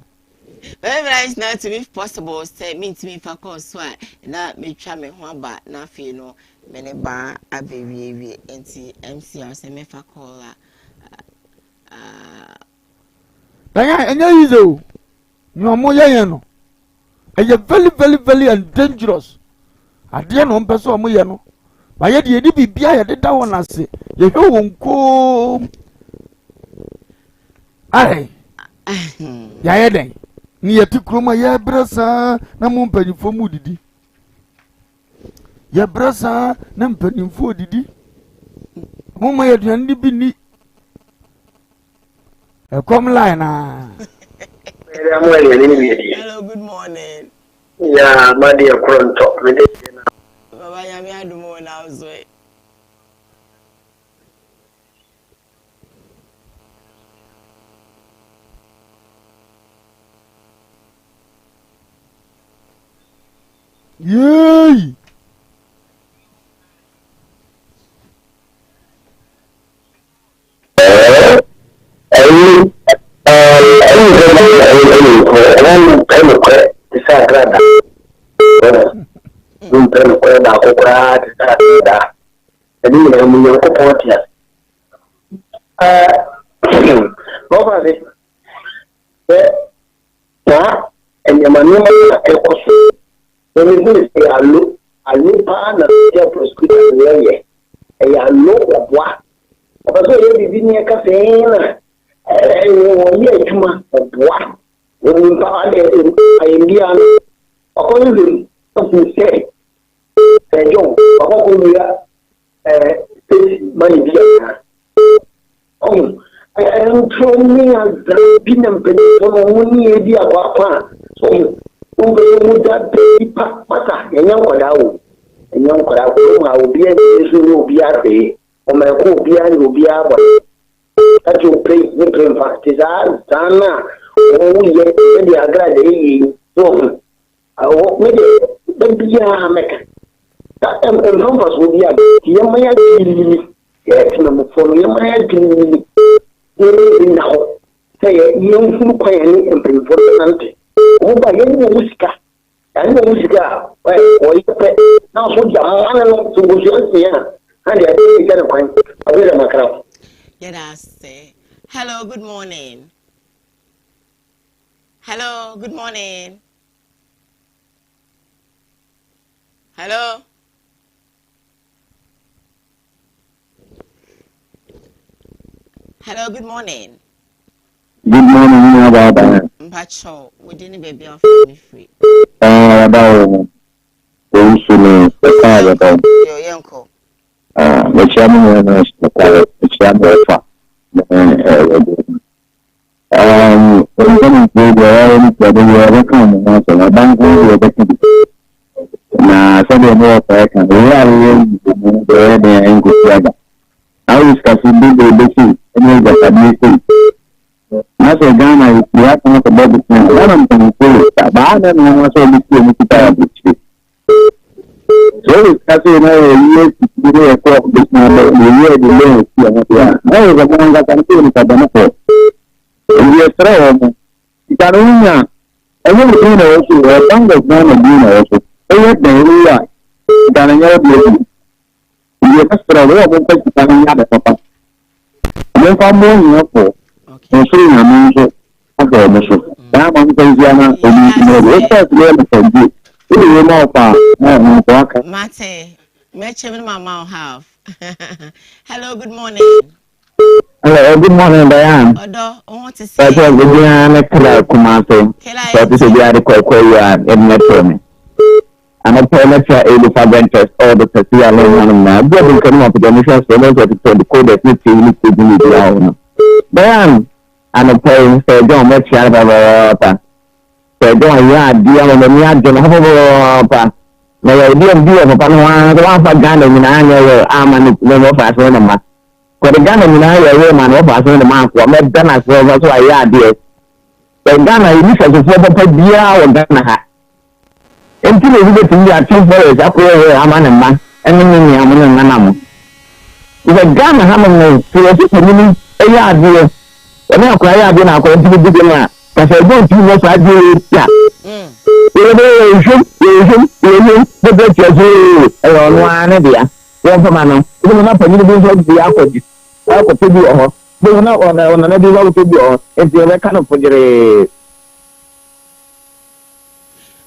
Baabi mi lines na tum if possible sɛ mi ntumi nfa kɔɔ so a na metwa me ho aba na afei no Me ne baa abɛwiewie nti MC a ɔsɛ mefa call a ah. Ɛnyɛ ɛnyɛ easy o nea ɔmo yɛ yɛn no ɛyɛ very very very and dangerous adeɛ na ɔmo pɛ sɛ ɔmo yɛ no bayɛ deɛ yɛde biribi a yɛde da wɔn ase yɛhwɛ wɔn koom ayɛ yɛayɛ dɛn ne yɛte kurom a yɛbrɛ saa na mo mpanyinfoɔ mu didi. Yɛbrɛ saa na mpanimfoɔ didi. Momma yɛ aduane no bi nni. Ɛkɔm line naa. Hello, good morning. Yeah, my dear Kronto. Baba Nyame adom o na so. Yay! Ɛyi ɛyi sɛ ɛyi ɛyi ɛyi mpɛ nokorɛ te sɛ agrada mpɛ nokorɛ baako koraa te sɛ agrada ɛne nyinaa mu nyankopɔn te ase ɛɛ ɔfa se sɛ. nneɛma nneɛma a ɛkɔ so. Na mehu ne sɛ alo alo paa na special prosecutor no yɛyɛ. Ɛyɛ alo ɔboa. Ɔpɛ sɛ ɔyɛ biribi ne ɛka sɛ ɛɛ na ɛɛ wɔyɛ adwuma ɔboa. Wɔnim paa dɛ ayɛmbia no ɔkɔhwehwɛ mu ahu sɛ Sir John wakɔ akɔwia ɛɛ state money bi anaa. Ɔho ntorɔ ne adza bi na mpanyinfoɔ no wɔn ne yɛ di akwaakwa a so ɔho wɔn pɛ sɛ wɔn da nipa masa yɛnyɛ nkwadaa o yɛnyɛ nkwadaa kurom ha obiara ntumi nso nyɛ obiara hwee wɔn ɛko obiara nyɛ obiara bɔne ɛte o pere ne pere mfa te saa saa na wɔn yɛ sɛdeɛ agrada yɛ yie so ɔho Awɔ, me deɛ, da biara mɛka. Na ɛmfa mfasoɔ biara mma. Nti yɛmma yɛn adwene nyini. Yɛn temanmufoɔ no, yɛmma yɛn adwene nyini. Na yɛn ani nna hɔ sɛ yɛ, yɛnhunu kwan a yɛne mpanimfoɔ no bɛnante. Wɔn ba a, yɛnnye wɔn sika. Yɛannye wɔn sika a, ɛ, wɔyɛ pɛ. Nanso deɛ amane no, sɛ nkosua nsia a, na deɛ ɛgya no kwan. Afei deɛ makra wo. Yɛda ase. Hello, good morning. Hello, good morning. Hello. Hello, good morning. Good morning, mi nua baa. Mpacho, wo din ne baabi a wofrɛ me firi. Ah, wada wo. Owusu ne ɛka a wada wo. Yo, yɛnkɔ. Ah, mekyia me nua no nokware, mekyia me ɔfa ne ɛwɛde. Um, mpanimfoɔ deɛ wɔayɛ no tia de deɛ wɔbɛka wɔn ho asɛm, abanko deɛ wɔbɛka bi. Na sɛdeɛ ne wɔfa ɛka no, wei a wɔyɛ nhwehwɛmu no deɛ ɛyɛ den a ɛnkɔsi aga. Na wo sikasɛm bebree bɛsi ne agyapadeɛ sei. Na sɛ Ghana yɛfiri asan akɔbɔ bosea a, Ghana mpanimfoɔ wɔ sika, baa na nneɛma sɛ wɔbɛsi wɔn sika wɔ aburokyire. Sɛ ɔwɔ sika sɛ na yɛyi asisi ne yɛkɔ bɛsua bɛ na yɛyi ɛde lɛn asi ɛho deɛ a na yɛ sɛ mo ankasa no sɛ nipa bɔnefoɔ. Nti yɛsrɛ wɔ mo sika no wonya a ɛnyɛ wo din na ɛwɔ so ɛyɛ Bank of Ghana din na ɛwɔ so. Woyɛ dɛn wowu a sika no nyɛ wo deɛ bio. Nti yɛbɛsrɛ wo wɔ momfa sika no nyɛ ade papa. Momfa mmoa ahiafoɔ. Ɔsoro Nyame nso ahwɛ wɔn so. Saa ama mfa nhyia na obi nso mmrɛ bi. Wo first no yɛ me fɛ nti wode wei ma ɔfa a na ɛho nso aka. Mate, mɛkyɛ me no mama wo half. Hello, good morning. Hello, eh, good morning, Diane. Ɔdɔ, wo ho te sɛ? Sɛ obiara ne kra Kumase. Sɛ ɔte sɛ obiara de kɔkɔ yi a, ɛde ne to me. Anɔpa yi mɛtra Edu fa Ventures all the Tasia ne hanom na ebi a bi nka no mapagya me hwɛ so ɛbɛn sɛ tete decoders ne TV ne stage ne biribiara wɔ no. Diane, anɔpa yi Sir John mɛkyia no papaapa. Sir John yɛ adeɛ ama m'ani agye no ho papaapa. Na yɛ obi a bi wɔ papa no ho ara sɛ wamfa Ghana nyinaa anyɛ wɔ ama ne ne wɔfa ase ne mma. Kɔde Ghana nyinaa yɛ wɔ ma ne wɔfa ase ne mma akoa mɛda no ase ɔfa so ayɛ adeɛ. Sɛ Ghana yɛni hwɛsofoɔ papa biara wɔ Ghana ha. Enti na obi betumi de akyem forest akɔyɛ will ama ne mma ne ne nua mo ne ne nana mo. Efisɛ Ghana hanom no, sɛ yɛse panyin yɛ adeɛ, ɔne akwadaa yɛ adeɛ na akwadaa ntumi di dɛm a, ka sɛ ɛbɔ ntumi nyɛ saa adeɛ wei da. Yɛbɛyɛ yɛnhwɛm, yɛnhwɛm, yɛnhwɛm, bɛbrɛ tia so oo, ɛyɛ ɔno ara ne dea. Wɔmfa ma no. Wobɛhu na panyin bi nso de akɔ akɔpɛ bi wɔ hɔ. Wobɛhu na ɔnana bi nso akɔpɛ bi wɔ hɔ. Enti yɛbɛka no pogyeree.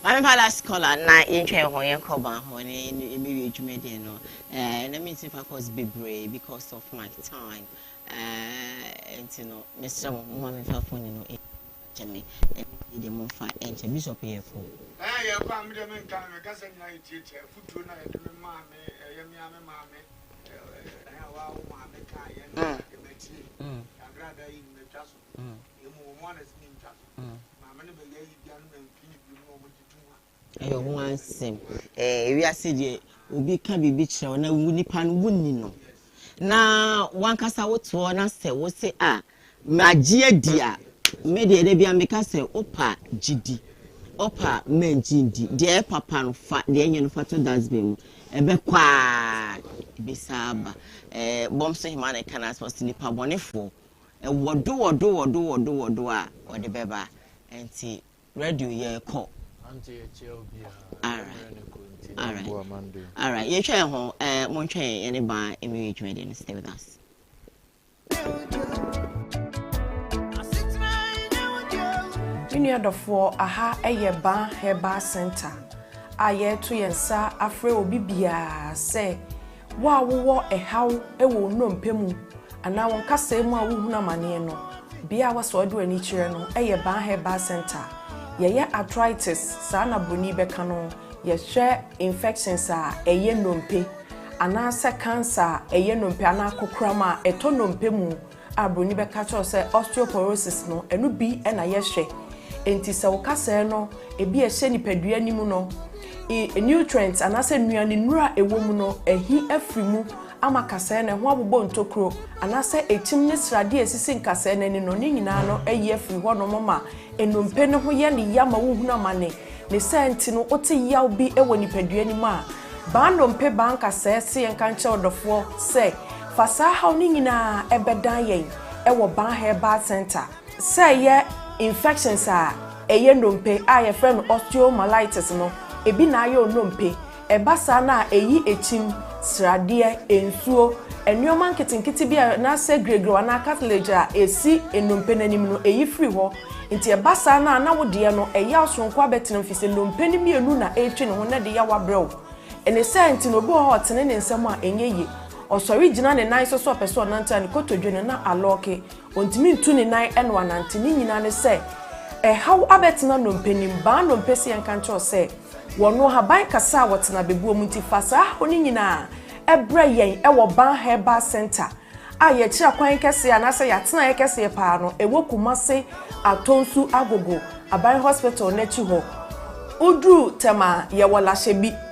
Maame fa last caller na yɛntwa yɛn ho yɛnkɔ ban ho na yɛbɛwie dwumadie no. Eh, na mentumi fa calls bebree because of my time. Eh, nti no, mesrɛ mo, momma memfa phone no nkyɛ me. Ɛne deɛ momfa nkyɛ. Bishop yɛ kɔ. Eh, yɛ kɔ a me deɛ menka no me kasa nyinaa yɛ tiatia afutuo no a yɛde me maa me ɛyɛ me a me maame ɛɛ a wawo maame kaa yɛ no deɛ matie agrada yi matwa so emu wɔn a na ɛsɛ mentwa so Ɛyɛ ho asɛm. Ɛɛ wiase deɛ obi ka biribi kyerɛ wo na wo nipa no wonni no na wankasa wotoɔ na sɛ wo se a magye adi a me deɛ da bia meka sɛ wopa gye di wopa mangye ndi deɛ ɛyɛ papa no fa deɛ ɛnyɛ no fa to dustbin mu ɛbɛkɔ a ɛbɛsa aba ɛɛ bɔm so hema na ɛka no asɛ ɔse nipa bɔnefoɔ Wɔdo wɔdo wɔdo wɔdo wɔdo a wɔde bɛba nti radio yɛkɔ. Alright alright alright yɛtwa yɛn ho ɛɛ montwɛn yɛn ne baa ɛmɛwie dwumadie no stay with us. Me nua dɔfoɔ, aha yɛ Ban Herbal Centre a yɛreto yɛn nsa afrɛ obi biara sɛ wo a wowɔ ɛhaw wɔ wo nnompe mu anaa wo nkasɛɛ mu a wohunu amaneɛ no, bea a wɔsɛ wɔde w'ani kyerɛ no yɛ Ban Herbal Centre. Yɛyɛ arthritis, saa na buroni bɛka no, yɛhwɛ infections a ɛyɛ nnompe anaasɛ cancer a ɛyɛ nnompe anaa kokoram a ɛtɔ nnompe mu a buroni bɛka kyerɛ wo sɛ osteoporosis no, ɛno bi na yɛhwɛ. Enti sɛ wo kasɛɛ no, ebi a ɛhyɛ nipadua no mu no, nutrients anaasɛ nnuanennuro a ɛwɔ mu no, ahi afiri mu ama kasɛɛ no, ɛho abobɔ ntokuro, anaasɛ ekyim ne sradeɛ a ɛsisi nkasɛɛ no ani no, ne nyinaa no ayi afiri hɔnom ma nnompe no ho yɛ no ya ma wohunu amane. Ne saa nti no, wote yaw bi wɔ nipadua no mu a, baa nnompe baa nkasɛɛ se yɛnka nkyerɛ ɔdɔfoɔ sɛ, fa saa haw no nyinaa bɛdan yɛn wɔ Baa Herbal Centre. Sɛ ɛyɛ infections a ɛyɛ nnompe a yɛfrɛ no osteomyelitis no, ebi na ayɛ onnompe. Ɛba saa no a, ɛyi ekyim, sradeɛ, nsuo, nnoɔma nketenkete bi a anaasɛ gregrɛw anaa cartilage a ɛsi nnompe no anim no, ɛyi firi hɔ. Nti ɛba saa no a, na wo deɛ no, ɛyaw soronko abɛtena mu firi sɛ nnompe no mmienu na ɛretwi ne ho na ɛde yaw abrɛ wo. Ne saa nti no, obi wɔ hɔ a ɔtene ne nsam a, ɛnyɛ yie. Ɔsɔre gyina ne nan so sɛ ɔpɛ sɛ ɔnante a, ne kotodwe no, na alɔɔke. Ɔntumi ntu ne nan na wanante. Ne nyinaa ne sɛ, ɛhaw abɛtena nnompe no mu. Baa nnompe sɛ yɛnka nkyerɛ wo sɛ, Wɔno ahaban kasa a wɔtena bebuo mu nti fa saa haw no nyinaa brɛ yɛn wɔ Ban Herbal Centre a yɛkyerɛ kwan kɛseɛ anaasɛ yɛatenaeɛ kɛseɛ paa no ɛwɔ Kumase Atonsu Agogo Aban Hospital no akyi hɔ. Woduru Tema a yɛwɔ Lahyebi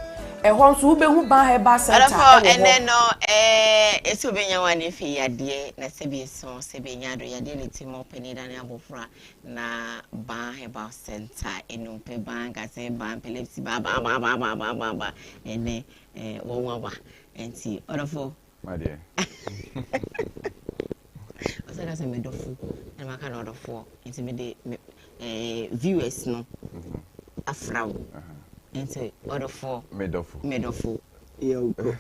ɛhɔ nso wobɛhu Ban Herbal Centre Ɔdɔfoɔ, wɔ hɔ. ɛnnɛ no ɛɛ ɛsɛ obɛnya wo ane fi yadeɛ na sɛbi ɛso sɛbi ɛnya ado yadeɛ ne ti mu ɔpanin dane abɔfra Na baa herbal center enumpe baa nkase baa epilepsy baa baa baa baa baa baa baa baa ɛnɛ ɛɛ wɔn aba nti ɔdɔfo. My dear. Ɔsɛ ka sɛ medɔfo ɛna maka na ɔdɔfoɔ nti mede me ɛɛ viewers no afra wo nti ɔdɔfoɔ. Medɔfo. Medɔfo. Yɛnkɔ.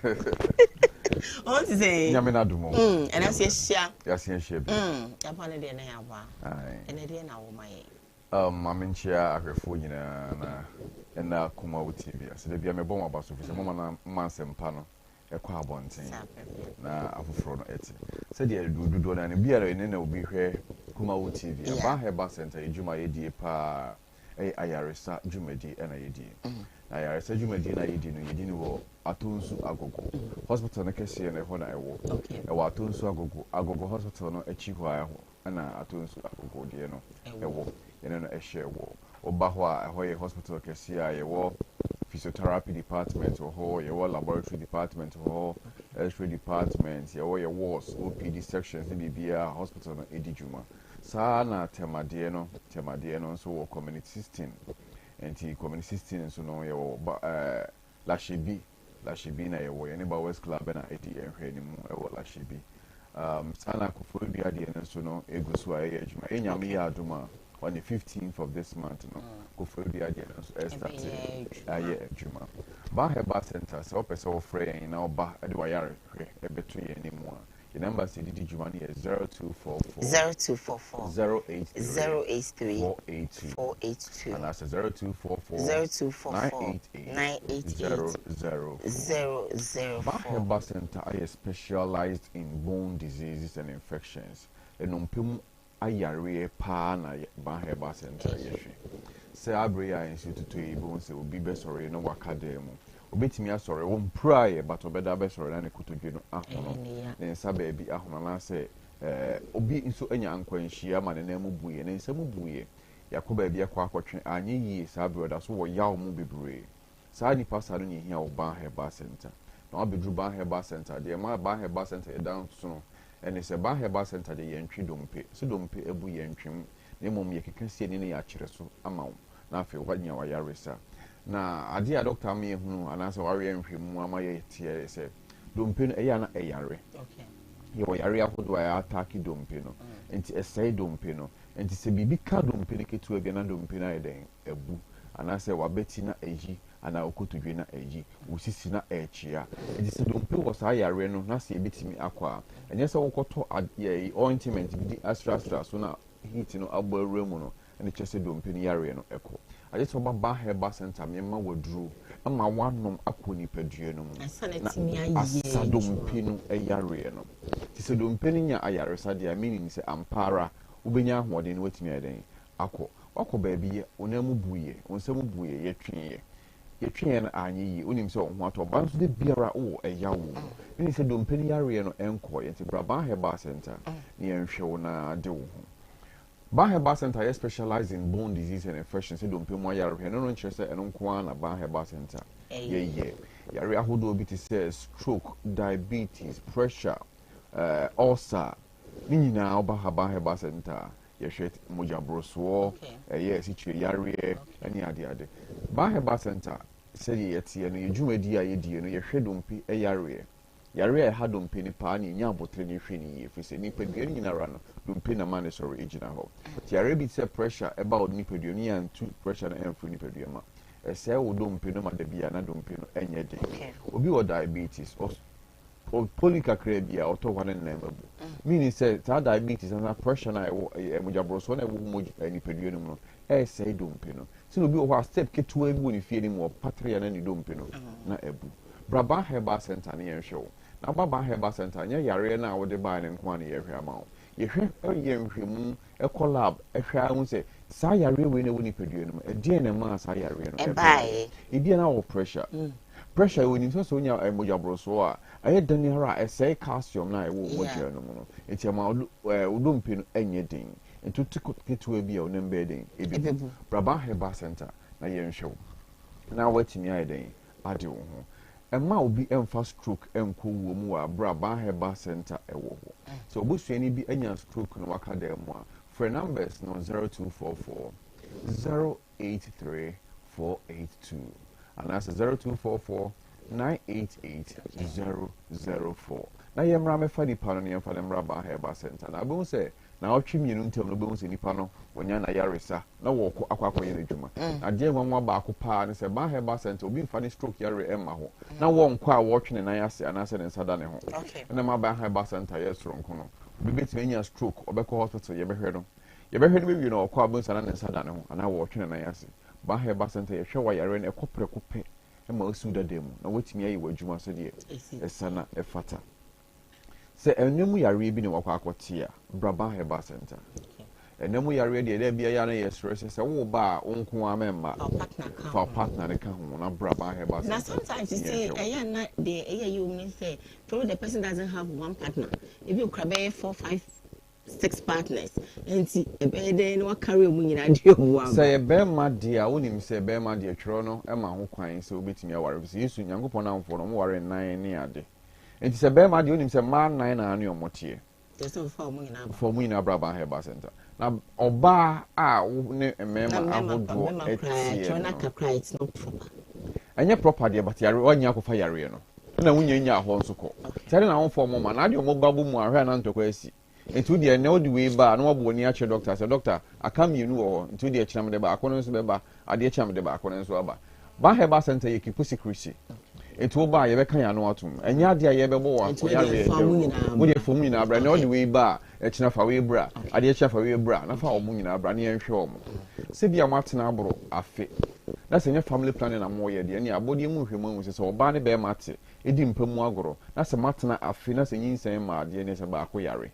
Ɔn ti sɛ. Nyame n'adom o. Mm, ɛna se ahyia. Yɛase ahyia bi. Mm, yɛapa no deɛ na yɛaba. Ɛnɛ deɛ na woma yɛn. Um, ma menkyia ahwɛfoɔ nyinaa na ɛna Kumawu TV ase. Da bia mebɔ mo aba so firi sɛ moma na moma nsɛmpa no ɛkɔ abɔnten na afoforɔ no ɛte. Sɛdeɛ dodoɔ no ara no bi a ɛne na obi hwɛ Kumawu TV. Aba Herbal Center yɛ dwuma yɛdie paa. Ɛyɛ ayaresa dwumadi na yɛdi. Na ayaresa dwumadi no a yɛdi no, yɛdi no wɔ Atonsu Agogo. Hospital no kɛseɛ no, ɛhɔ na ɛwɔ. Ɛwɔ Atonsu Agogo. Agogo Hospital no akyi hɔ ara hɔ na Atonsu Agogo deɛ no ɛwɔ. Yɛne no hyɛ wɔ. Woba hɔ a, ɛhɔ yɛ hospital kɛseɛ a yɛwɔ physiotherapy department wɔ hɔ, yɛwɔ laboratory department wɔ hɔ, x-ray department, yɛwɔ yɛ wards, OPD sections ne biribiara a hospital no di dwuma. Saa ara na Tɛmadeɛ no, Tɛmadeɛ no nso wɔ Community 16. Nti Community 16 nso no yɛwɔ ba ɛɛ Lahyebi, Lahyebi na yɛwɔ, yɛne Bowers Club na ɛdi yɛn nhwɛanimu wɔ Lahyebi. Um, saa na Koforidua deɛ no nso no ɛgu so a ɛyɛ adwuma. Yɛ Nyame yɛ adom a, on the 15th of this month no, Koforidua deɛ no nso ɛrestate ayɛ adwuma. Ba Herbal Center, sɛ wopɛ sɛ wofrɛ yɛn na woba de w'ayarehwɛ ɛbɛto yɛn anim a, Yɛn numbers a yɛde di dwuma no yɛ 0244 0244 083 083 482 482 anaasɛ 0244 0244 988 988 004. 004. Ba Herbal Center ayɛ specialized in bone diseases and infections, nnompe mu ayareɛ paa na Ban Herbal Centre yɛhwɛ. Sɛ abere yi a nsuo totɔ yi wobɛhu sɛ obi bɛsɔre na waka dan mu. Obɛtumi asɔre, ɔmpiraeɛ but ɔbɛda abɛsɔre na ne kotodwe no ahono, ne nsa baabi ahono anaasɛ obi nso anya ankwanhyia ma ne nan mu buiɛ, ne nsa mu buiɛ, yɛakɔ baabi akɔ akɔtwe anyɛ yie saa berɛ ɔda so wɔ yaw mu bebree. Saa nipa saa no na ehia wɔ Ban Herbal Centre. Na wabɛduru Ban Herbal Centre, deɛ ɛma Ban Herbal Centre yɛ da nsono ne sɛ, Ban Herbal Centre deɛ yɛntwe dompe. Sɛ dompe abu yɛntwe mu, na mmom yɛkeka sie ani na yɛakyerɛ so ama wo, na afei woanya w'ayaresa. Na adeɛ a dɔkta ama yɛahunu anaasɛ wayɛ nhwɛmu ama yɛteɛ ne sɛ, dompe no ɛyɛ a na ɛyare. Yɛwɔ yareɛ ahodoɔ a ɛataake dompe no, nti ɛsɛe dompe no. Nti sɛ biribi ka dompe no ketewa bi a na dompe no ayɛ dɛn? abu, anaasɛ w'abati na ayi, anaa wo kotodwe na ayi, wo sisi na ɛrekyea. Enti sɛ dompe wɔ saa yareɛ no na sɛ ɛbɛtumi akɔ a, ɛnyɛ sɛ wokɔtɔ ad yɛyi ointment bi de asrasra so na heat no abɔ awura mu no. na ɛkyerɛ sɛ dompe no yareɛ no kɔ. Agye sɛ woba Ba Herbal Centre mema wo aduro ma woanom akɔ nipadua no mu na asa dompe no yareɛ no. Nti sɛ dompe no nya ayaresa deɛ a, meaning sɛ ampa ara wobɛnya ahoɔden na woatumi ayɛ dɛn? Akɔ. Woakɔ baabi yɛ, wo nan mu buiɛ, wo nsa mu buiɛ, yɛtweeɛ. Yɛtweeɛ no anyɛ yie, wonim sɛ wo ho atɔ wo, nanso da biara wowɔ ɛyaw wɔ mu. Meaning sɛ dompe no yareɛ no nkɔeɛ. Nti bra Ba Herbal Centre na yɛnhwɛ wo na de wo ho. Ban Herbal Centre yɛ specialise in bone disease and infection sɛ dompe mu ayarehwɛ. Ɛno no nkyerɛ sɛ ɛno nko ara na Ban Herbal Centre yɛyɛ. Yare ahodoɔ bi te sɛ stroke, diabetes, pressure, eh, ulcer, ne nyinaa woba ha Ban Herbal Centre a, yɛhwɛ mogya borosoɔ, ɛyɛ asikyire yareɛ ne adeade. Ban Herbal Centre sɛdeɛ yɛteɛ no, yɛ dwumadie a yɛdie no, yɛhwɛ dompe yareɛ. Yare a ɛha dompe no paa na yɛnya aboterɛ na yɛhwɛ no yie ɛfiri sɛ nipadua no nyina ara no, dompe na ma ne sɔre gyina hɔ. Nti yareɛ bi te sɛ pressure ɛba wo nipadua mu na yɛantu pressure no amfiri nipadua mu a, ɛsɛe wo dompe no ma da biara na dompe no nyɛ den. Obi wɔ diabetes, ɔpoli kakra bi a ɔtɔ hɔ a na ne nan mu abu. Meaning sɛ saa diabetes anaa pressure no a ɛwɔ mogyaborosoɔ no a ɛwɔ wo nipadua no mu no ɛresɛe dompe no. Sɛ obi wɔ hɔ a step ketewa bi wɔ ne fie no mu ɔpatere a na ne dompe no na abu. Bra Baa Herbal Centre na yɛnhwɛ wo. Na woba Baa Herbal Centre a, nyɛ yareɛ no a wode baeɛ no nko ara na yɛhwɛ ama wo. Yɛhwɛ yɛ nhwɛmu, kɔ lab hwɛ ara hu sɛ saa yareɛ wei na ɛwɔ nipadua no mu, ɛdeɛn na ɛmaa saa yareɛ no ɛbaeɛ. Ebia na wowɔ pressure. Pressure, wɔnim sɛ sɛ wonya mogyaborosoɔ a, ɛyɛ dɛn ara a ɛsɛe calcium no a ɛwɔ wo mogya no mu no. Nti ɛma wo dompe no nyɛ den. Nti wote ketewa bi a wo nan bɛyɛ dɛn? Ɛbɛbu. Bra Baa Herbal Centre na yɛnhwɛ wo na woatumi ayɛ dɛn? ade wo ho. Mma obi mfa stroke nkɔ wuo mu wɔ aberɛ a Ban Herbal Centre wɔ hɔ. Sɛ obusuani bi anya stroke na waka dan mu a, frɛ numbers no 0244 083 482 anaasɛ 0244 988 004 na yɛmmra mmɛfa nipa no na yɛmfa no mmra Ban Herbal Centre. Na wobɛhu sɛ Naawɔtwe mmienu ntam no wobɛhu sɛ nipa no wanya n'ayaresa na wɔrekɔ akɔ akɔyɛ n'adwuma. Na adeɛ nwanwa baako paa ne sɛ Ban Herbal Center obi mfa ne stroke yareɛ mma hɔ na wɔnkɔ a wɔretwe ne nan ase anaasɛ ne nsa da ne ho. Ɛna ma Ban Herbal Center yɛ soronko no. Obi bɛtumi anya stroke, ɔbɛkɔ hospital yɛbɛhwɛ no. Yɛbɛhwɛ no bɛwie no ɔkɔ a wobɛhu sɛ na ne nsa da ne ho anaa wɔretwe ne nan ase. Ban Herbal Center yɛhwɛ w'ayareɛ no ɛkɔ prɛko pɛ ma osiw dada mu na woatumi ayɛ w'adwuma sɛdeɛ ɛsɛ na ɛfata. Sɛ ɛnna mu yareɛ bi na wakɔ akɔte a, bra Ban Herbal Center. Ɛnna mu yareɛ deɛ, dɛ bia yɛ a na yɛsrɛ sɛ, sɛ woreba a, wo nko ara mɛmma. Fa wo partner no ka ho na bra Ban Herbal Na Center sometimes you na see, yɛnhwɛ wo. ɛyɛ a na deɛ ɛyɛ yɛ wɔ mu ne sɛ, probably the person doesn't have one partner. Ebi okura bɛyɛ four, five 6 partners nti ɛbɛyɛ dɛn na wakari wɔn nyinaa de wɔn aba. Sɛ ɛyɛ bɛrima deɛ a, wonim sɛ bɛrima deɛ twerɛ no ma ho kwan sɛ wobɛtumi aware ɛfiri sɛ Yesu, Nyankopɔn nnamfoɔ no, wɔwaree nnan ne ade. Nti sɛ bɛrima deɛ wonim sɛ mmaa nnan na ne wɔn teɛ. Kyerɛ sɛ ɔfa wɔn nyinaa ba. Fa wɔn nyinaa bra Ban Herbal Center. Na ɔbaa a wo ne Na mmarima mmarima ahodoɔ mmarima koraa teɛ twerɛ no no. aka koraa it's not proper. Ɛnyɛ proper deɛ but yare woanya akɔfa yareɛ no ɛna wonya nyaa hɔ nso kɔ. Nti adɛn na womfa wɔn mma na adeɛ wɔn ba bɔ mu a hwɛ a na ntɔkwa asi. Nti wo deɛ nnɛ wode wei ba a na woabɔ w'ani akyerɛ doctor sɛ doctor aka mmienu wɔ hɔ nti wo deɛ kyena mede baako no nso bɛba adeɛ kye a mede baako no nso aba. Ba Herbal Center yɛ keep secrecy nti wo ba a yɛbɛka yɛn ano atom ɛnyɛ adeɛ a yɛbɛbɔ wo Nti wo deɛ yareɛ fa wɔn dawuro. nyinaa Wo deɛ bra. fa wɔn nyinaa bra nnɛ wode Okay. wei ba a ɛkyena fa wei bra Okay. adeɛ kye a fa wei bra na fa wɔn nyinaa bra na yɛnhwɛ wɔn. Sɛ ebia moatena aboro afe na sɛ ɛnyɛ family planning na moreyɛ deɛ ɛnneɛ abɔdeɛ mu nhwɛmu ahu sɛ sɛ ɔbaa ne barima te di mpa mu agorɔ na sɛ moatena afe na sɛ nyinsɛn mma adeɛ ne sɛ baako yare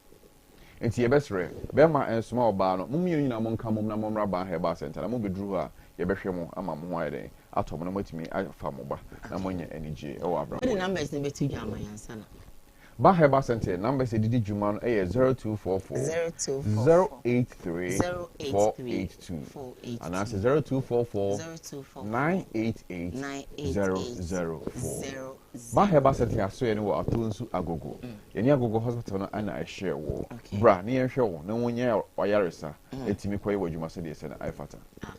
nti yɛbɛsrɛ bɛrima nsoma ɔbaa no mo mmienu nyinaa monka mmom na mommra Ban Herbal Center na mobɛduru hɔ a yɛbɛhwɛ mo ama mo ho ayɛ dɛn atɔ mo na moatumi afa mo ba na moanya anigyeɛ wɔ abrabɔ Wode yi mu. numbers no bɛto dwa ama yɛn ansa na. Ban Herbal Center numbers a yɛde di dwuma no yɛ 0244 0244 083 083 482 482 anaasɛ 0244 0244 988 988 004. 00 Ba Herbal Center asoɛe no wɔ Atonsu Agogo. Yɛne Agogo Hospital no na ɛhyɛ wɔ. Okay. Bra na yɛnhwɛ wo na wonya w'ayaresa atumi kɔyɛ w'adwuma sɛdeɛ ɛsɛ na ɛfata.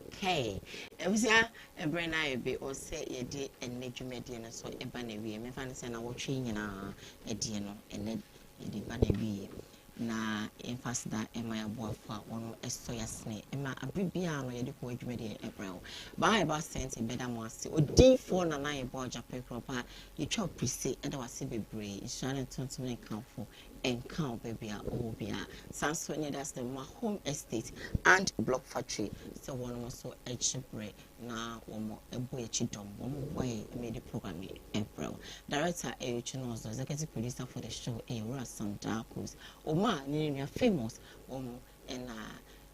Okay. Abusua, ɛberɛ no ayɛ be ɔ sɛ yɛde ɛnnɛ dwumadie no nso ba n'awieɛ. Memfa no sɛ nnawɔtwe yi nyinaa deɛ no, ɛnnɛ yɛde ba n'awieɛ. Na yɛmfa aseda mma yɛn aboafo a wɔn sɔ yɛn asene ma abere biara no yɛde kɔ adwumadie brɛ wo. Baa Herbal Center bɛda mo ase. Odiyifoɔ Nana Yeboah Agyapong Kuropaa, yɛtwa wo prise da wo ase bebree. Nhyira ne ntontom ne nkamfo. nka wo baabi a wowɔ biara. Saa nso ne yɛda ase ma Home Estate and Block Factory sɛ wɔnom nso gye berɛ na wɔn bɔ yɛn akyi dɔm, wɔn boa yɛn ma yɛde program yi brɛ wo. Director ɛyɛ Otwi Nɔɔso, executive producer for the show ɛyɛ Wura Sam Darkos, Omar ne ne nua Famous wɔn na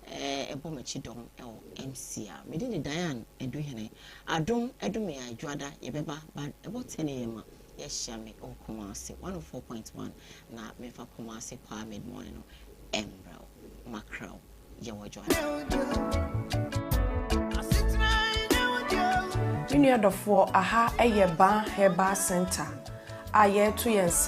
ɛbɔ m'akyi dɔm wɔ MC a. Me din de Diane Aduhene. Adom ɛdom yɛn a Dwoada yɛbɛba but ɛbɔ 10 am a yɛahyia me wɔ Kumasi 104.1 na memfa Kumasi Kwaa Mid Morning no mbrɛ wo. Makra wo yɛwɔ Dwoada. Me nua dɔfoɔ, aha yɛ Ban Herbal Centre a yɛreto yɛn nsa.